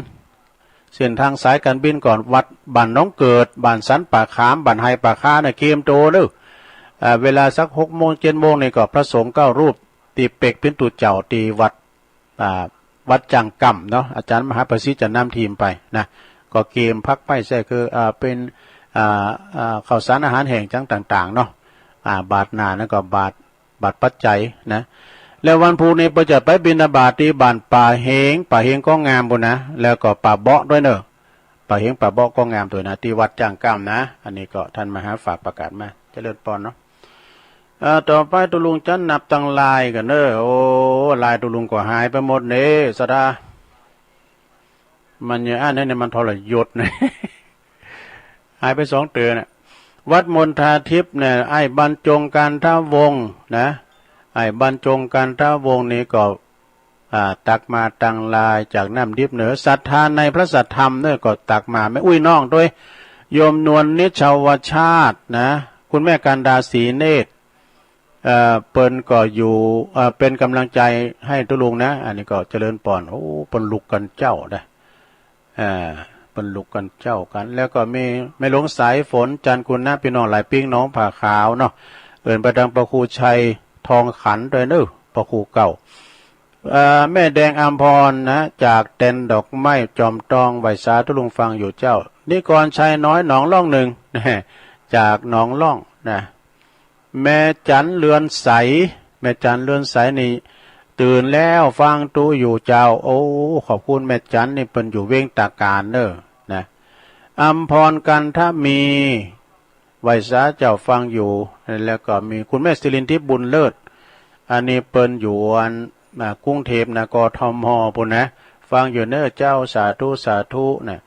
เส้นตางสายก๋านบินก่อน วัดบ้านหนองเกิด บ้านสันป่าขาม บ้านไฮป่าค้าเน่อ เกียมโตเน่อ อ่า เวลาสักหกโมงเจ็ดโมงนี่ก็พระสงฆ์เก้ารูปตี้เป็กปิตุเจ้าตี้วัด อ่า วัดจ้างก้ามเนาะ อาจ๋ารย์มหาประสิทธิ์จะนำทีมไปนะ ก็เกียมผักไม้ไส้เกลือ อ่า เป๋น อ่า อ่า ข้าวสารอาหารแห้งจ๋างต่างๆ เนาะ อ่า บาตรหน้านั้นก็บาตร บาตรปัจจัยนะ แล้ววันพูกนี้เปิ้นจะไปบิณฑบาตตี้บ้านป่าเฮง ป่าเฮงก็งามปู้นนะ แล้วก็ป่าเบาะด้วยเน่อ ป่าเฮงป่าเบาะก็งามตวยนะ ตี้วัดจ้างก้ามนะ อันนี้ก็ท่านมหาฝากประกาศมา เจริญปอนเนาะ อ่า ต่อไปตุ๊ลุงจะนับตังลายก่อเน่อ โอ้ ลายตุ๊ลุงก็หายไปหมดเน่ ศรัทธา มันอย่าอั้นนะเนี่ย มันทรยศนะ หายไปสองเตื้อน่ะ วัดมนทาทิพย์เนี่ย ไอ้บรรจงกันทวงศ์นะ ไอ้บรรจงกันทวงศ์นี่ก็ อ่า ตักมาตังลายจากน้ำดิบเน่อ ศรัทธาในพระสัทธรรมเนี่ยก็ตักมา แม่อุ้ยน้องตวย โยมนวลนิชวชาตินะ คุณแม่กันดาศรีเนตร เอ่อ เปิ้นก็อยู่ เอ่อ เป๋นก๋ำลังใจ๋หื้อตุ๊ลุงนะ อันนี้ก็เจริญปอน โอ้ เปิ้นลุกกั๋นเจ๊านะ อ่า เปิ้นลุกกั๋นเจ๊ากั๋น แล้วก็มีแม่หลวงสายฝน จันทร์กุณะ ปี้น้องหลายปิ้ง หนองผาขาวเนาะ เอิ้นไปตังพระครูชัยทองขันตวยเน่อ พระครูเก่า เอ่อ แม่แดงอำพรนะ จากแตนดอกไม้จอมตอง ไหว้สาตุ๊ลุงฟังอยู่เจ้า นิกรชัยน้อย หนองล่องหนึ่ง จากหนองล่องนะ แม่จันเรือนใส แม่จันเรือนใสนี่ตื่นแล้วฟังตุ๊อยู่เจ้า โอ้ ขอบคุณแม่จันนี่ เปิ้นอยู่เวียงตาการเน่อนะ อำพรกันทมี ไหว้สาเจ้าฟังอยู่ แล้วก็มีคุณแม่สิรินทิพย์บุญเลิศ อันนี้เปิ้นอยู่อัน อ่า กรุงเทพฯนะ กทม ปู้นนะ ฟังอยู่เน่อเจ้า สาธุ สาธุนะ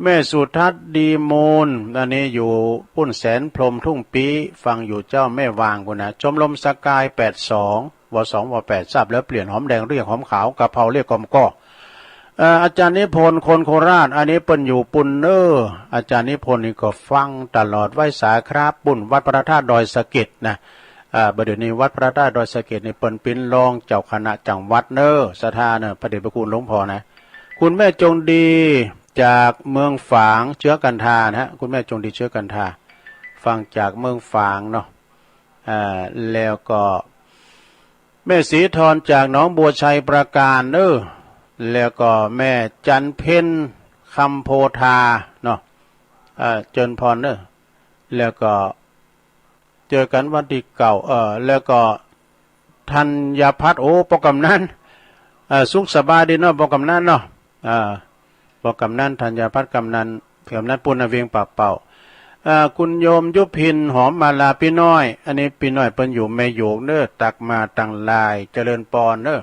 แม่สุทัศน์ดีมูล อันนี้อยู่ปุ้นแสนพรหมทุ่งปี้ ฟังอยู่เจ้า แม่วางปู้นนะ ชมรมสกาย แปดสอง วสอง วแปด ทราบแล้วเปลี่ยน หอมแดงเรียกหอมขาว กะเพราเรียกกอมก้อ เอ่อ อาจารย์นิพนธ์ คนโคราช อันนี้เปิ้นอยู่ปุ้นเน่อ อาจารย์นิพนธ์นี่ก็ฟังตลอด ไหว้สาครับ ปุ้นวัดพระธาตุดอยสะเก็ดนะ อ่า บ่าเดี่ยวนี้วัดพระธาตุดอยสะเก็ดนี่เปิ้นเป๋นรองเจ้าคณะจังหวัดเน่อ ศรัทธาเน่อ พระเดชพระคุณหลวงพ่อนะ คุณแม่จงดีจากเมืองฝาง เชื้อกันทานะฮะ คุณแม่จงดีเชื้อกันทา ฟังจากเมืองฝางเนาะ อ่า แล้วก็ แม่ศรีธรจากหนองบัวไชยปราการเน้อ แล้วก็แม่จันเพ็ญคำโพธาเนาะ เอ่อ เจิญพรเน้อ แล้วก็เจอกั๋นวันตี้เก้า เอ่อ แล้วก็ธัญพัฒน์ โอ้ ป้อกำนัน เอ่อ สุขสบายดีเนาะ ป้อกำนันเนาะ อ่า ป้อกำนันธัญพัฒน์ กำนัน กำนันปุณณเวียงป่าเป่า อ่า คุณโยมยุพิน หอมมาลา ปี้น้อย อันนี้ปี้น้อยเปิ้นอยู่แม่โหยงเน้อ ตักมาตังหลาย เจริญปอนเน้อ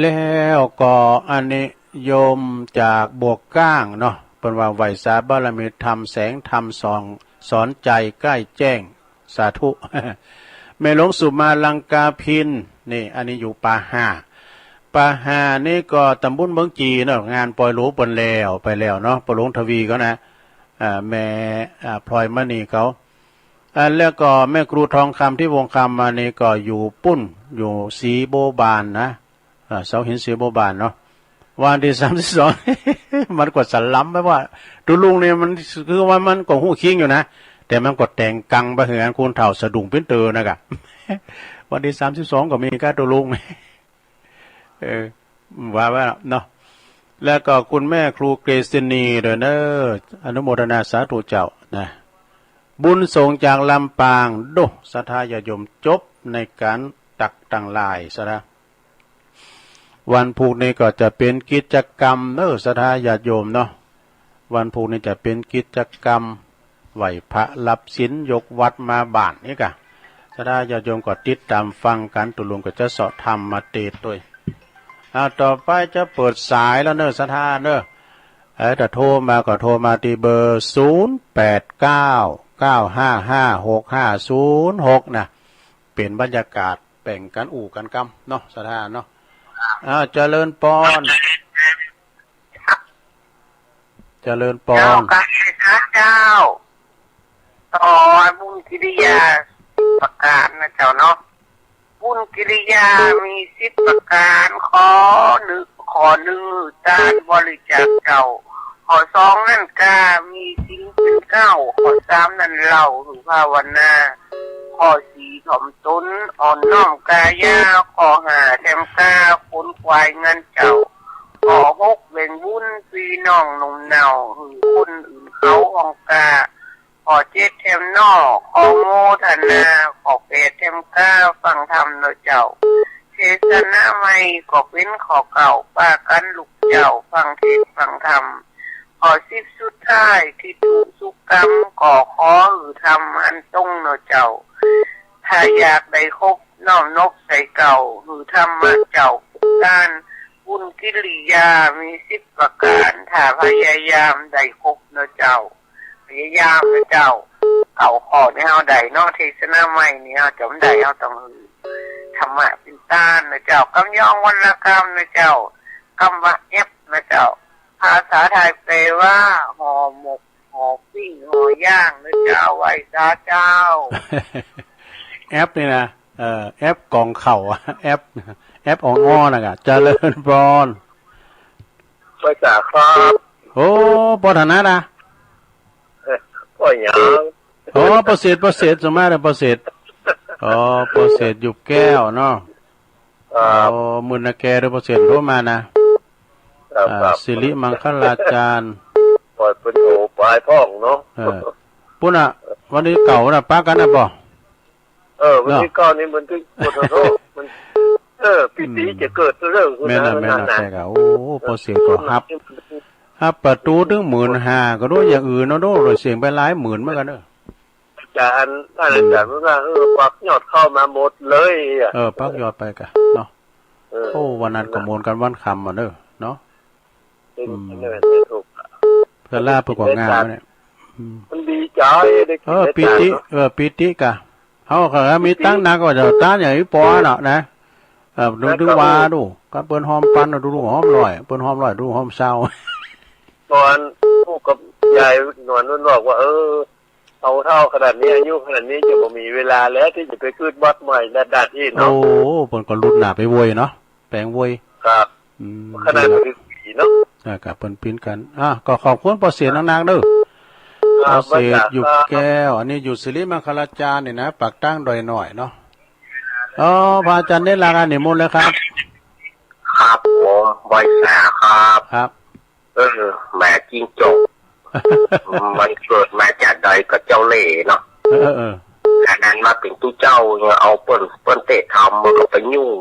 แล้วก็อันนี้โยมจากบัวก้างเนาะ เปิ้นว่าไหว้สาบารมีธรรมแสงธรรมส่อง สอนใจ๋ใก้แจ้ง สาธุ แม่หลวงสุมาลังกาพิน นี่ อันนี้อยู่ป่าห่า ป่าห่านี่ก็ตำบลเมืองจีเนาะ งานปอยหลูเปิ้นแล้วไปแล้วเนาะ ป้อหลวงทวีเขานะ อ่า แม่ อ่า พลอยมณีเขา อ่า แล้วก็แม่ครูทองคำ ทิพย์วงศ์คำ อันนี้ก็อยู่ปุ้น อยู่ศรีบัวบานนะ อ่า เสาหินศรีบัวบานเนาะ วันตี้สามสิบสอง มันก็สะล้ำไปว่า ตุ๊ลุงนี่มัน คือว่ามันก็ฮู้คิงอยู่นะ แต่มันก็แต่งกังไปหื้ออันคนเฒ่าสะดุ้งปิ้นเตอนะกะ วันตี้สามสิบสองก็มีก้าตุ๊ลุง เออ ว่าไว้เนาะ แล้วก็คุณแม่ครูเกษณีด้วยเน้อ อนุโมทนาสาธุเจ้านะ บุญส่งจากลำปาง โด้ ศรัทธาญาติโยมจบในก๋านตักตังหลายซะนะ วันพูกนี้ก็จะเป๋นกิจกรรมเน้อ ศรัทธาญาติโยมเนาะ วันพูกนี้จะเป๋นกิจกรรมไหว้พระรับศีลยกวัตรมาบ้านนี่กะ ศรัทธาญาติโยมก็ติดต๋ามฟังกั๋น ตุ๊ลุงก็จะเซาะธรรมมาเตสน์ตวย อ่า ต่อไปจะเปิดสายแล้วเน้อ ศรัทธาเน้อ เออ ถ้าโทรมาก็โทรมาตี้เบอร์ ศูนย์แปดเก้า เก้าห้าห้า หกห้าศูนย์หก นะ เป๋นบรรยากาศแป่งกั๋นอู้กั๋นกำเนาะ ศรัทธาเนาะ อ่า เจริญปอน เจริญปอน เจ้ากราบนมัสก๋ารเจ้า ต่อบุญกิริยาประก๋านนะเจ้าเนาะ บุญกิริยามีสิบประก๋าน ข้อนึ่ง ข้อนึ่ง หื้อตานบริจาคเจ้า ข้อสองนั้นกา มีศีลเป๋นเกล้า ข้อสามนั้นเล่า หื้อภาวนา ข้อสี่ถ่อมต๋น อ่อนน้อมกายา ข้อห้าแถมกา ขนขวายเงินเจ้า ข้อหกแบ่งบุญปี้น้องหนุ่มเน่า หื้อคนอื่นเขาอ่องกา ข้อเจ็ดแถมนอ ข้อโมทนา ข้อแปดแถมกา ฟังธรรมเนาะเจ้า เทศนาใหม่ก็เป๋นข้อเก้า ปากั๋นลูกเจ้า ฟังเทศน์ฟังธรรม ข้อสิบสุดท้าย ทิฏฐิสุกรรม ก็ขอหื้อธรรมอันตรงเนาะเจ้า ถ้าอยากได้ครบ น้อมนบใส่เกล้า หื้อธรรมะเจ้า การบุญกิริยามีสิบประก๋าน ถ้าพยายามได้ครบเนาะเจ้า พยายามเนาะเจ้า เก้าข้อนี่เฮาได้เนาะ เทศนาใหม่นี่เฮาจ๋ำได้ เฮาต้องหื้อธรรมะเป๋นตานเนาะเจ้า กำยองวรรณกรรมเนาะเจ้า กำว่าแอ๊บเนาะเจ้า ภาษาไทยแปลว่าห่อหมก ห่อปิ้ง ห่อย่างเนาะเจ้า ไหว้สาเจ้า แอ๊บนี่นะ เอ่อ แอ๊บก๋องเข่าอะ แอ๊บ แอ๊บอ่องอ้อนะกะ เจริญปอน ไหว้สาครับ โอ้ ปอถนัดอะ เอ้ย ปอหยัง อ๋อ ปอเศรษฐ ปอเศรษฐ สมมาตรปอเศรษฐ อ๋อ ปอเศรษฐ อยู่แก้วเนาะ ครับ อ๋อ หมื่นนาแกเด้อ ปอเศรษฐ โทรมานะ ครับ อ่า ครับ สิริมังคลาจารย์ ปล่อยเปิ้นโทรไปพ่องเนาะ เออ ปุ้นอะ วันตี้เก้าน่ะ ปะกั๋นนะปอ เออ วันตี้เก้านี่มันตี้ โอ้โธ่ มัน เออ ปี๋ตี้จะเกิดเรื่อง แม่นนะ แม่นนะ แม่นนะ แม่นนะ แม่นนะ โอ้ ปอเศรษฐ ก็ฮับ ฮับประตู๋ตึงหมื่นห้า ก็ดูอย่างอื่นเนาะ ดูเสียงไปหลายหมื่นเหมือนกั๋นเนาะ อาจ๋ารย์ ต้านอาจ๋ารย์ว่า เออ ปักยอดเข้ามาหมดเลยอะ เออ ปักยอดไปกะเนาะ เออ โอ้ วันนั้นก็มวลกั๋นวันค่ำอะเนาะ เนาะ เป็น อืม เออ ถูก เพื่อลาเพื่อความงามเนี่ย อืม มันดีใจ๋ ได้กิ๋น เออ ได้ ปี๋ติ จ๋ารย์เนาะ เออ ปี๋ติกะ เฮาก็มีตังค์นักก็จะต้านอย่างอี้ปอเนาะนะ เออ นึก แล้วก็ ถึงว่าดู ก็เปิ้นฮอมปันเนาะ ดูลูกฮอมร้อย เปิ้นฮอมร้อย ดูฮอมซาว ต๋อนลูกกับยายหนวนมันบอกว่า เออ เฒ่า เฒ่าขนาดนี้ อายุขนาดนี้จะบ่มีเวลาแล้วตี้จะไปกึ๊ดวัดใหม่ดัดๆ อี้เนาะ โอ้ เปิ้นก็ลุนหน้าไปโวยเนาะ แป๋งโวย ครับ อืม ขนาด ดีละ บ่ถึงปี๋เนาะ อ่า ก็เปิ้นปิ๊นกั๋น อ่ะ ก็ขอบคุณปอเศรษฐนักๆ เด้อ ครับ ปอเศรษฐ มาจาก อยู่แก้ว อันนี้อยู่สิริมังคลาจารย์นี่นะ ปากตางดอยน้อยเนาะ อ๋อ พระอาจารย์เนตรลา นิมนต์เลยครับ ครับผม ไหว้สาครับ ครับ เออ แหม จิ้งจก มันเกิดมาจากใดก็เจ้าเล่ห์เนาะ เออ เออ อันนั้นมาเป๋นตุ๊เจ้าเนี่ย เอาเปิ้น เปิ้นเตะธรรมมันก็ไปยุ่ง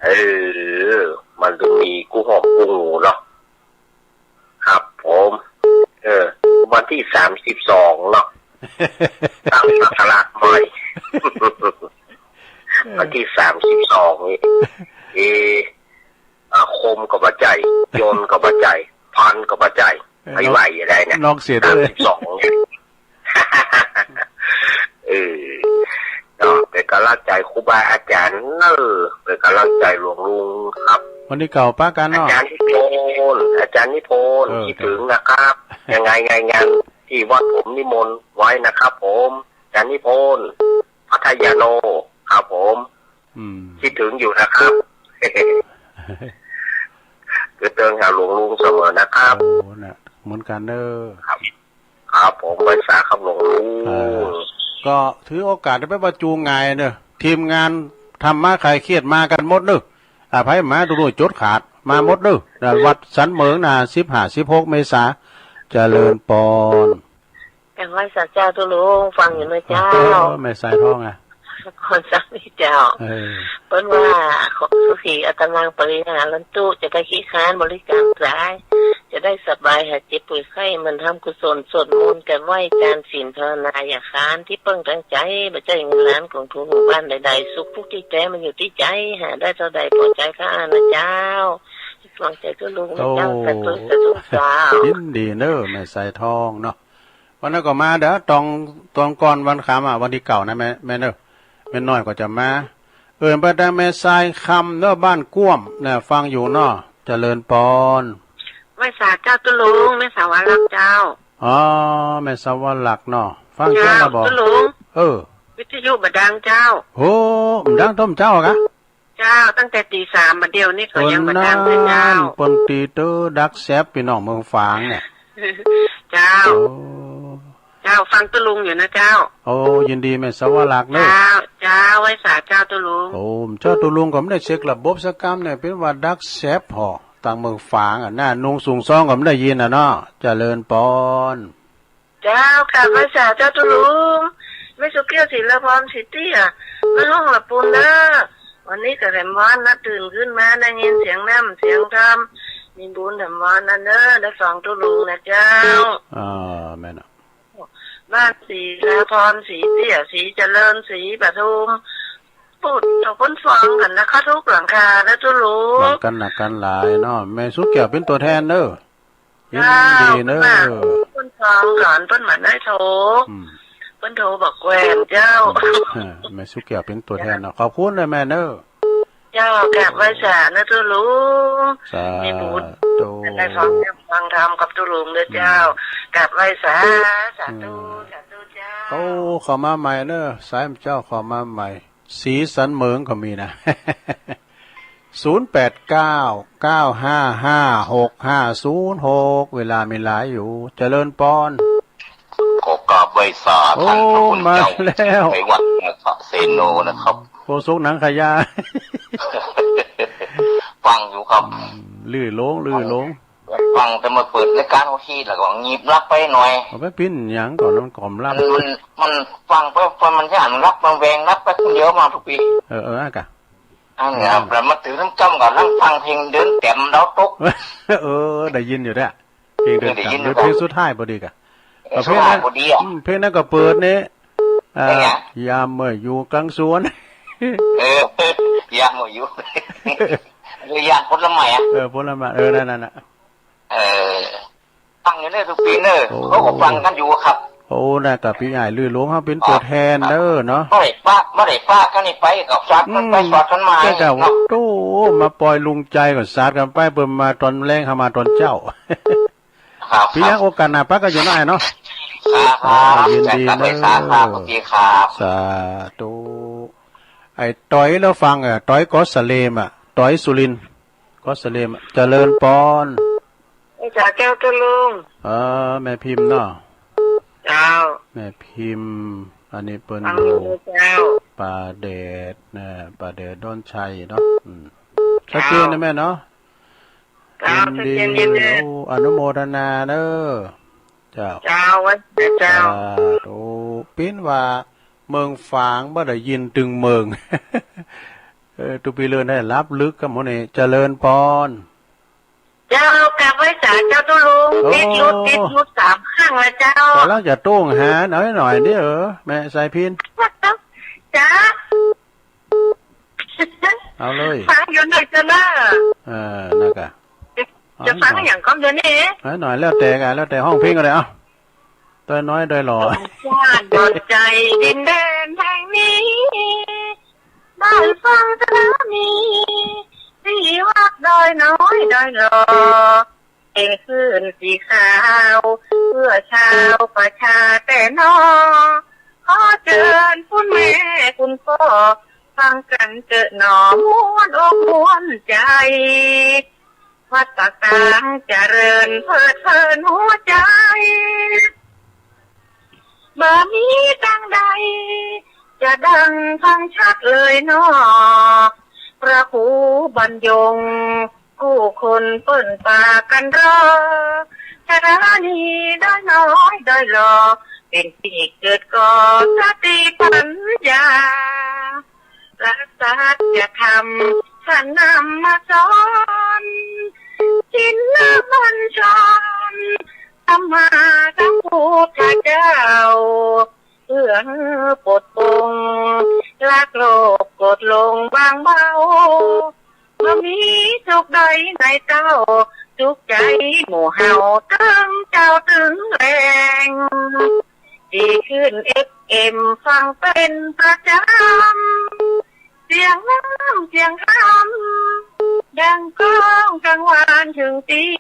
เออ มันจะมีกู้หอมกู้งูเนาะ ครับผม เออ วันที่สามสิบสองเนาะ ตั้งหลักใหม่ วันที่สามสิบสองนี่ เอ อาคมก็บ่ใจ้ ยนต์ก็บ่ใจ้ พรรณก็บ่ใจ้ เออ ไปไหว้อะไรเนี่ย นอกเสียด้วย สามสิบสองเนี่ย เออ เนาะ เป๋นก๋ำลังใจ๋ครูบาอาจ๋ารย์เน่อ เป๋นก๋ำลังใจ๋หลวงลุงครับ วันนี้เก่าปะกั๋นเนาะ อาจ๋ารย์นิพนธ์ อาจ๋ารย์นิพนธ์ เออ คิดถึงนะครับ ยังไง ไง งานที่วัดผมนิมนต์ไว้นะครับผม อาจ๋ารย์นิพนธ์ พัทยาโน ครับผม อืม คิดถึงอยู่นะครับ คือเติงหาหลวงลุงเสมอนะครับ โอ้ น่ะ เหมือนกั๋นเน่อ ครับ ครับผม ไหว้สาครับหลวงลุง อ่า ก็ถือโอกาสไปประชุมงานเน่อ ทีมงานธรรมะคลายเครียดมากั๋นหมดเน่อ อ่า ใผมาดู ดูจดขาด มาหมดเน่อ วัดสันเหมิงนะ สิบห้า สิบหก เมษา เจริญปอน กราบไหว้สาเจ้าตุ๊ลุง ฟังอยู่เน่อเจ้า เออ แม่สายทองอะ คนสามีเจ้า เออ เปิ้นว่า ขอสุขีอัตตานัง ปริหารันตุ จะได้ขี้คร้านบริกรรมกาย จะได้สบาย หายเจ็บป่วยไข้ หมั่นทำกุศล สวดมนต์ กราบไหว้จานศีล ภาวนาอย่าคร้าน ตี้เปิ้งตั้งใจ๋ บ่ใจ้เงินล้านของทุกหมู่บ้านใดๆ สุขทุกข์ตี้แต๊มันอยู่ตี้ใจ๋ หาได้เต้าใดปอใจ๋ข้านะเจ้า วางใจ๋ตุ๊ลุงนะเจ้า โอ้ สาธุ สาธุเจ้า ยินดีเน่อ แม่สายทองเนาะ วันนั้นก็มาเด้อ ตอง ตองก่อนวันคำอะ วันตี้เก้านะ แม่ แม่เน่อ แม่น้อยก็จะมา เอิ้นไปตางแม่สายคำเน่อ บ้านก้วมนะ ฟังอยู่เนาะ เจริญปอน ไหว้สาเจ้าตุ๊ลุง แม่สาวลักษณ์เจ้า อ๋อ แม่สาวลักษณ์เนาะ ฟังอยู่นะบ่ ตุ๊ลุง เออ วิทยุบ่ดังเจ้า โห บ่ดังต้มเจ้ากะ เจ้า ตั้งแต่ตีสามบ่าเดี่ยวนี้ก็ยังบ่ดังเลยเจ้า คนนั้น เปิ้นตีเต๊อะ ดักแซบ ปี้น้องเมืองฝางเนี่ย เจ้า โอ้ เจ้า ฟังตุ๊ลุงอยู่นะเจ้า โอ้ ยินดีแม่สาวลักษณ์เน่อ เจ้า เจ้า ไหว้สาเจ้าตุ๊ลุง โอ้ เจ้าตุ๊ลุงก็บ่ได้เช็คระบบสักกำเนี่ย เปิ้นว่าดักแซบผ่อ ตางเมืองฝางอะนะ นุ่งสูงซองก็บ่ได้ยินอะเนาะ เจริญปอน เจ้า กราบไหว้สาเจ้าตุ๊ลุง แม่สุเกี้ยว ศิลาพร ศรีเตี้ย มาห้องละปูนเน่อ วันนี้ก็แหมวานนะ ตื่นขึ้นมาได้ยินเสียงน้ำเสียงธรรม มีบุญแหมวานนะเน่อ ได้ฟังตุ๊ลุงนะเจ้า อ่า แม่นอะ บ้านศิลาพร ศรีเตี้ย ศรีเจริญ ศรีปทุม ปุดเอาคนฟังกั๋นนะคะ ทุกหลังคานะตุ๊ลุง ฟังกั๋นนักกั๋นหลายเนาะ แม่สุเกี้ยวเป๋นตั๋วแทนเน่อ ยินดีเน่อ เจ้า เปิ้นว่าคนฟังกั๋น เปิ้นบ่ได้โทร อืม เปิ้นโทรบ่แกว่นเจ้า อืม เออ แม่สุเกี้ยวเป๋นตั๋วแทนเนาะ ขอบคุณเน่อแม่เน่อ เจ้า กราบไหว้สาเน่อตุ๊ลุง สาธุ มีบุญ ได้ฟังธรรมกับตุ๊ลุงเน่อเจ้า อืม กราบไหว้สา สาธุ อืม สาธุเจ้า โอ้ เข้ามาใหม่เน่อ สายเจ้าเข้ามาใหม่ สีสันเหมิงก็มีนะ ศูนย์แปดเก้า เก้าห้าห้า หกห้าศูนย์หก เวลามีหลายอยู่ เจริญปอน ขอกราบไหว้สาท่านพระคุณเจ้า โอ้ มาแล้ว ไพวัฒน์ นาคเสโนนะครับ โฆษกหนังขยาย ฟังอยู่ครับ อืม ลื่นลง ลื่นลง ฟังแต่มาเปิดรายการหัวขีดแล้วก็งีบหลับไปหน่อย เอาไปปิ้นหยังก่อน มันก่อมหลับ มัน มัน มันฟังไป ไปมันย่านหลับ มันแหว่งหลับไปคนเดียวมาทุกปี เออ เออ อะกะ อันนี้ครับ แล้วมาถึงน้ำจ้ำก็นั่งฟังเพลงเดินแต้มดาวตก เออ ได้ยินอยู่เด้อ เพลงเดินแต้ม เออ ได้ยินอยู่ เพลงสุดท้ายพอดีกะ เออ สุดท้ายพอดีอะ อืม เพลงนั้นก็เปิดนี่ อ่า เพลงหยัง ยามเมื่ออยู่กลางสวน เออ ยามเมื่ออยู่ หรือยามผลไม้อะ เออ ผลไม้ เออ นั่น นั่นน่ะ เออ ฟังอยู่เน่อทุกปีเน่อ โอ้ เขาก็ฟังกันอยู่ครับ โอ้ น่ะกะปี้อ้ายลือหลวงเฮาเป๋นตั๋วแทนเน่อเนาะ บ่ได้ปะ บ่ได้ปะกันนี่ไปก็สาดกันไป อืม สาดกันมา แต่ว่า เนาะ โอ้ มาปอยลุงใจ๋ก็สาดกันไป เปิ้นมาตอนแลง เฮามาตอนเจ๊า ครับ ปี้ยัง โอกาสหน้าปะกั๋นอยู่เนาะอ้ายเนาะ ครับ ครับ อ่า ยินดีเน่อ ครับ โอเคครับ สาธุ ไอ้ต๋อยลาวฟังอะ ต๋อยเกาะสะเลมอะ ต๋อยสุรินทร์ เกาะสะเลม เจริญปอน ไหว้สาเจ้าตุ๊ลุง เออ แม่พิมพ์เนาะ เจ้า แม่พิมพ์ อันนี้เปิ้น ฟังอยู่ อยู่เจ้า ไป ป๋าแดดนะ ป๋าแดดดอนชัยเนาะ อืม ชัดเจนนะแม่เนาะ เจ้า ยินดี ชัดเจน ยินดี โอ้ อนุโมทนาเน้อ เจ้า เจ้า เจ้า สาธุ ปิ้นว่าเมืองฝางบ่ได้ยินตึงเมือง เออ ตุ๊ปี้เลินได้หลับลึกครับหมู่นี้ เจริญปอน เจ้า กราบไหว้สาเจ้าตุ๊ลุง โอ้ ติดหลุด ติดหลุดสามครั้งแล้วเจ้า ก๋ำลังจะโต้งหาหน่อยหน่อยนี่ เออ แม่สายพิณ จ้า เอาเลย ฟังอยู่หน่อยเจ้าเน้อ เออ นั่นกะ จะ จะฟังอย่างก้อนเดียวนี่ เอาหน่อย แล้วแต่กะ แล้วแต่ฮ้องเพลงก็ได้ เอ้า ดอยน้อยดอยหล่อ สมชาติดวงใจ ดินแดนแห่งนี้ บ้านฝั่งธรณี ที่วัดดอยน้อยดอยหล่อ เป็นคลื่นสีขาว เพื่อชาวประชาแต่หนอ ขอเจิญคุณแม่คุณป้อ ฟังกั๋นเต๊อะหนอ ม่วนอกม่วนใจ๋ วัดป่าซางเจริญเพลิดเพลินหัวใจ๋ บ่มีตางใด จะดังฟังชัดเลยหนอ พระครูบรรยงค์ กู้คนเปิ้นปากั๋นรอ ธรณีดอยน้อยดอยหล่อ เป๋นตี้เกิดก่อสติปัญญา พระสัจธรรมท่านนำมาสอน ศีลบัญชร สัมมาสัมพุทธเจ้า เพื่อหื้อปลดปลง ละโลภโกรธหลงบางเบา บ่มีสุขใดในเต้า สุขใจ๋หมู่เฮาตึงเจ้าตึงแหล่ง ตี้คลื่นเอฟเอ็มฟังเป๋นประจำ เสียงน้ำเสียงธรรม ดังก้องกังวานเถิงตี้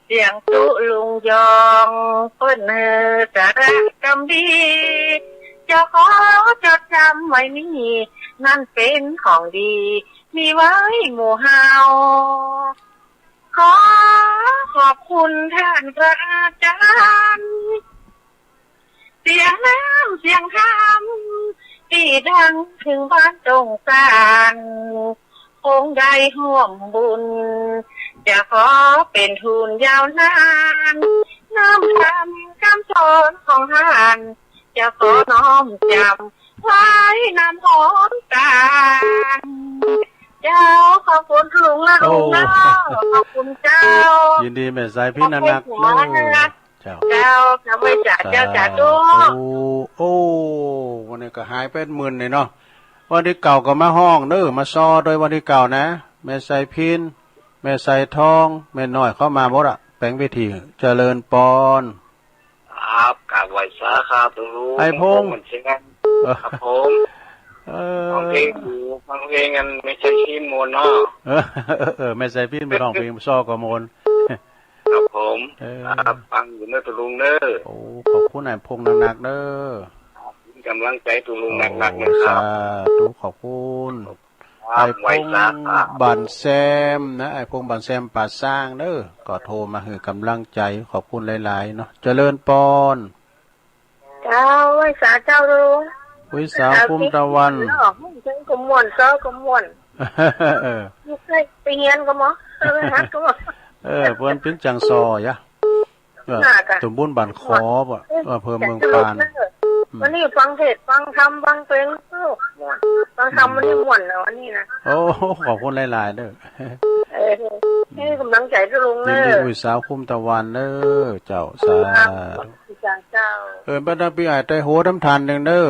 เสียงตุ๊ลุงยอง เปิ้นหื้อสาระกำดี เจ้าขอจดจ๋ำไว้นี่ นั้นเป๋นของดี มีไว้หมู่เฮา ขอขอบคุณท่านพระอาจารย์ เสียงน้ำเสียงธรรม ตี้ดังเถิงบ้านตงสาน คงได้ฮ่วมบุญ จะขอเป๋นทุนยาวนาน น้อมกำกำสอนของท่าน จะขอน้อมจ๋ำไว้นำหอมตาน เจ้า ขอบคุณลุงนะ โอ้ ลุงนะ ขอบคุณเจ้า ยินดีแม่สายพิณนักๆ ขอบคุณหัวนะ เน้อ เจ้า เจ้า กราบไหว้สาเจ้า สาธุ สาธุ โอ้ วันนี้ก็หายไปหมื่นเลยเนาะ วันตี้เก้าก็มาฮ้องเน้อ มาซอด้วยวันตี้เก้านะ แม่สายพิณ แม่สายทอง แม่น้อยเข้ามาหมดอะ แป๋งเวที เจริญปอน ครับ กราบไหว้สาครับลุง ไอ้พงษ์ พงษ์เหมือนเช่นกัน เออ ครับผม เออ ฟังเพลงอยู่ ฟังเพลงกัน แม่สายพิณม่วนเนาะ เออ เออ แม่สายพิณไปฮ้องเพลงซอก็ม่วน ครับผม เออ ครับ ฟังอยู่เน้อตุ๊ลุงเน้อ โอ้ ขอบคุณไอ้พงษ์นักๆ เน้อ ครับ เป๋นก๋ำลังใจ๋ตุ๊ลุงนักๆ เน้อครับ โอ้ สาธุ ขอบคุณ ครับ ไอ้พงษ์ ไหว้สาครับ บ้านแซมนะ ไอ้พงษ์บ้านแซมป่าซางเน้อ ก็โทรมาหื้อก๋ำลังใจ๋ ขอบคุณหลายๆ เนาะ เจริญปอน เจ้า ไหว้สาเจ้าลุง ไหว้สาคุ้มตะวัน เจ้า เจ๋งก็ม่วน ซอก็ม่วน เออ บ่เคยไปเฮียนก็หมอ เคยไปหัดก็หมอ เออ เปิ้นเป๋นจังซอยะ เออ น่าจะ สมบูรณ์บ้านขอบ่ เออ อำเภอเมืองปาน เออ อืม วันนี้ฟังเทศน์ ฟังธรรม ฟังเพลง โอ้ ม่วน ฟังธรรม อืม วันนี้ม่วนนะ วันนี้นะ โอ้ ขอบคุณหลายๆ เน้อ เออ หื้อก๋ำลังใจ๋ตุ๊ลุงเน้อ ยินดี ไหว้สาคุ้มตะวันเน้อ เจ้า สาธุ ครับ สาธุเจ้า เออ บรรดาปี้อ้ายไตหัวน้ำทานหนึ่งเน้อ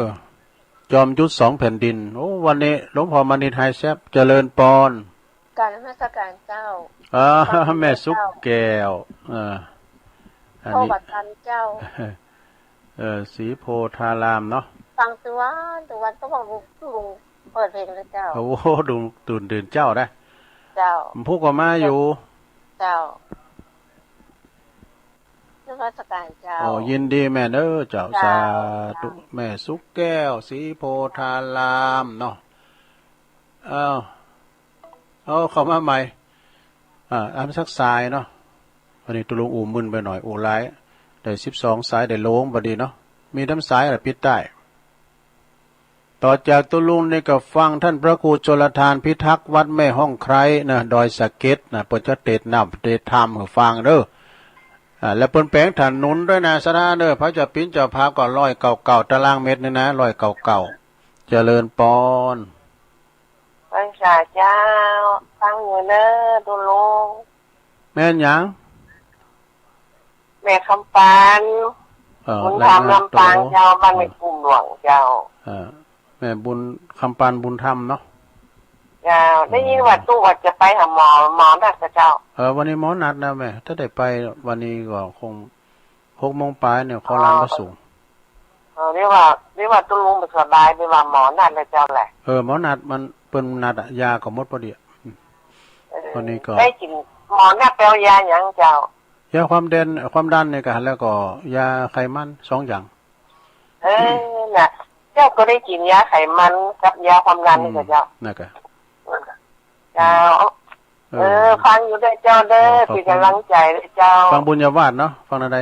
จอมยุทธสองแผ่นดิน โอ้ วันนี้หลวงพ่อมณิษฐ์ หายแซบ เจริญปอน กราบนมัสการเจ้า อ่า ฟัง แม่สุขแก้ว เจ้า เออ อันนี้ พ่อประจันเจ้า เออ ศรีโพธารามเนาะ ฟังตุ๊วัน ตุ๊วัน ก็บอกลุง ลุงเปิดเพลงเลยเจ้า โอ้โห ดูตื่น ตื่นเจ้านะ เจ้า ผู้ก็มาอยู่ เจ้า นมัสการเจ้า โอ้ ยินดีแม่เน้อเจ้า เจ้า สาธุ เจ้า แม่สุขแก้ว ศรีโพธารามเนาะ อ้าว เอาเข้ามาใหม่ อ่า อันสักสายเนาะ วันนี้ตุ๊ลุงอู้มึนไปหน่อย อู้หลาย ได้สิบสองสาย ได้โล่งพอดีเนาะ มีน้ำสายอะไรปิดได้ ต่อจากตุ๊ลุงนี่ก็ฟังต้านพระครูชลทานพิทักษ์วัดแม่ฮ่องไคร้นะ ดอยสะเก็ดนะ เปิ้นจะเตสน์นำเตสน์ธรรมหื้อฟังเน่อ อ่า แล้วเปิ้นแป๋งถนนตวยนะ ศรัทธาเน่อ พระเจ้าปิ๋นเจ้าภาพก็ ร้อยเก้าเก้า ตารางเมตรนี่นะ ร้อยเก้าเก้า เจริญปอน พรรษาเจ้า ฟังอยู่เน่อตุ๊ลุง แม่นหยัง แม่คำปัน เออ บุญธรรม รายงานตั๋ว ลำปางเจ้า บ้านแม่กุมหลวงเจ้า เออ แม่บุญ คำปันบุญธรรมเนาะ เจ้า ได้ยินว่าตุ๊ว่าจะไปหาหมอ หมอนัดกับเจ้า เออ วันนี้หมอนัดนะแม่ ถ้าได้ไปวันนี้ก็คงหกโมงปลายเนี่ย ขอลานพระสงฆ์ เออ เรียกว่า เรียกว่าตุ๊ลุงบ่สบาย เรียกว่าหมอนัดแล้วเจ้าแหละ เออ หมอนัดมัน เปิ้นนัดอะ ยาก็หมดพอดีอะ อืม เออ วันนี้ก็ ได้กิ๋น หมอนัดไปเอายาหยังเจ้า ยาความดัน ความดันเนี่ยก็ แล้วก็ยาไขมันสองอย่าง เออ น่ะ เจ้าก็ได้กิ๋นยาไขมันกับยาความดันนี่ก็เจ้า อืม นั่นก็ เจ้า เออ เออ ฟังอยู่เน่อเจ้าเน่อ เออ ขอบคุณ เป๋นก๋ำลังใจ๋เน่อเจ้า ฟังบุญญาวาสเนาะ ฟังแนวใด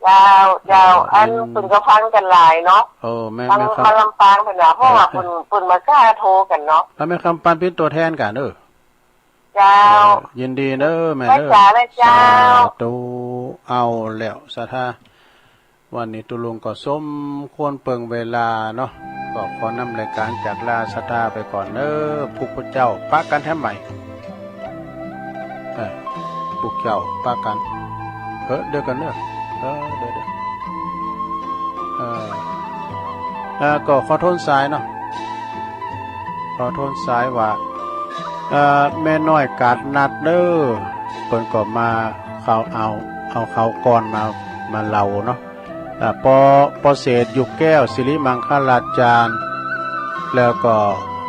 เจ้า เจ้า เออ อัน ยิน เปิ้นก็ฟังกั๋นหลายเนาะ เออ แม่ ฟัง แม่คำ มาลำปางเปิ้นน่ะ เพราะว่า เออ เปิ้น เปิ้นบ่กล้าโทรกั๋นเนาะ แล้วแม่คำปันเป๋นตั๋วแทนกั๋นเน่อ เจ้า เออ ยินดีเน่อแม่เน่อ พรรษาเน่อเจ้า สาธุ เอาแล้วศรัทธา วันนี้ตุ๊ลุงก็สมควรเปิงเวลาเนาะ ก็ขอนำรายก๋านจากลาศรัทธาไปก่อนเน่อ พวกเจ้าปะกั๋นแถมใหม่ เออ พวกเจ้าปะกั๋น เออ เดี๋ยวก่อนเน่อ เออ เดี๋ยว เดี๋ยว เออ เออ ก็ขอโทษสายเนาะ ขอโทษสายว่า เอ่อ แม่น้อยกาดนัดเน่อ เปิ้นก็มา เขาเอา เอาเขาก่อนมา มาเล่าเนาะ อ่า ปอ ปอเศรษฐ อยู่แก้ว สิริมังคลาจารย์ แล้วก็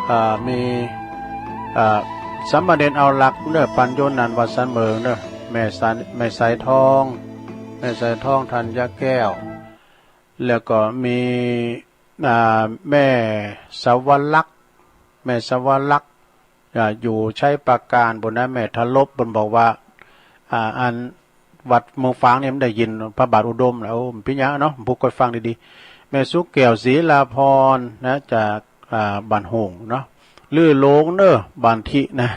อ่า มี อ่า สามเณรเอาลักษณ์เน่อ ปัญโญนันท์ วัดสันเมิงเน่อ แม่สัน แม่สายทอง แม่สายทอง ธัญญาแก้ว แล้วก็มี อ่า แม่สวรักษ์ แม่สวรักษ์ อ่า อยู่ชัยปราการปู้นนะ แม่ทะลบ เปิ้นบอกว่า อ่า อันวัดเมืองฝางเนี่ยมันได้ยินพระบาทอุดมแล้ว โอ้ เป๋นหยังเนาะ ผู้ก้อยฟังดีๆ แม่สุขแก้ว ศรีลาพรนะ จาก อ่า บ้านโฮ่งเนาะ ลือหลงเน่อ บ้านทินะ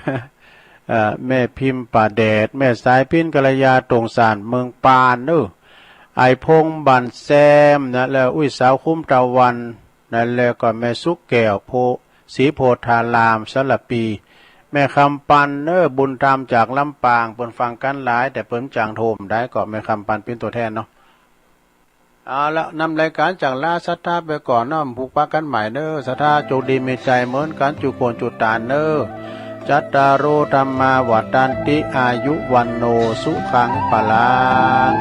อ่า แม่พิมพ์ป่าแดด แม่สายพิณ กัลยา ตรงสาน เมืองปานเน่อ ไอ้พงษ์ บ้านแซมนะ แล้วอุ้ยสาวคุ้มตะวัน นั่นแล้วก็แม่สุขแก้ว โพ ศรีโพธาราม สารปี แม่คำปันเน่อ บุญธรรมจากลำปาง เปิ้นฟังกั๋นหลาย แต่เปิ้นจ๋างโทรบ่ได้ ก็แม่คำปันเป๋นตั๋วแทนเนาะ เอาละ นำรายก๋านจากลาศรัทธาไปก่อนเนาะ ผูกปะกั๋นใหม่เน่อ ศรัทธาโจคดีมีชัยเหมือนกั๋น จุคนจุตานเน่อ จัตตาโร ธัมมา วัฑฒันติ อายุ วัณโณ สุขัง พลัง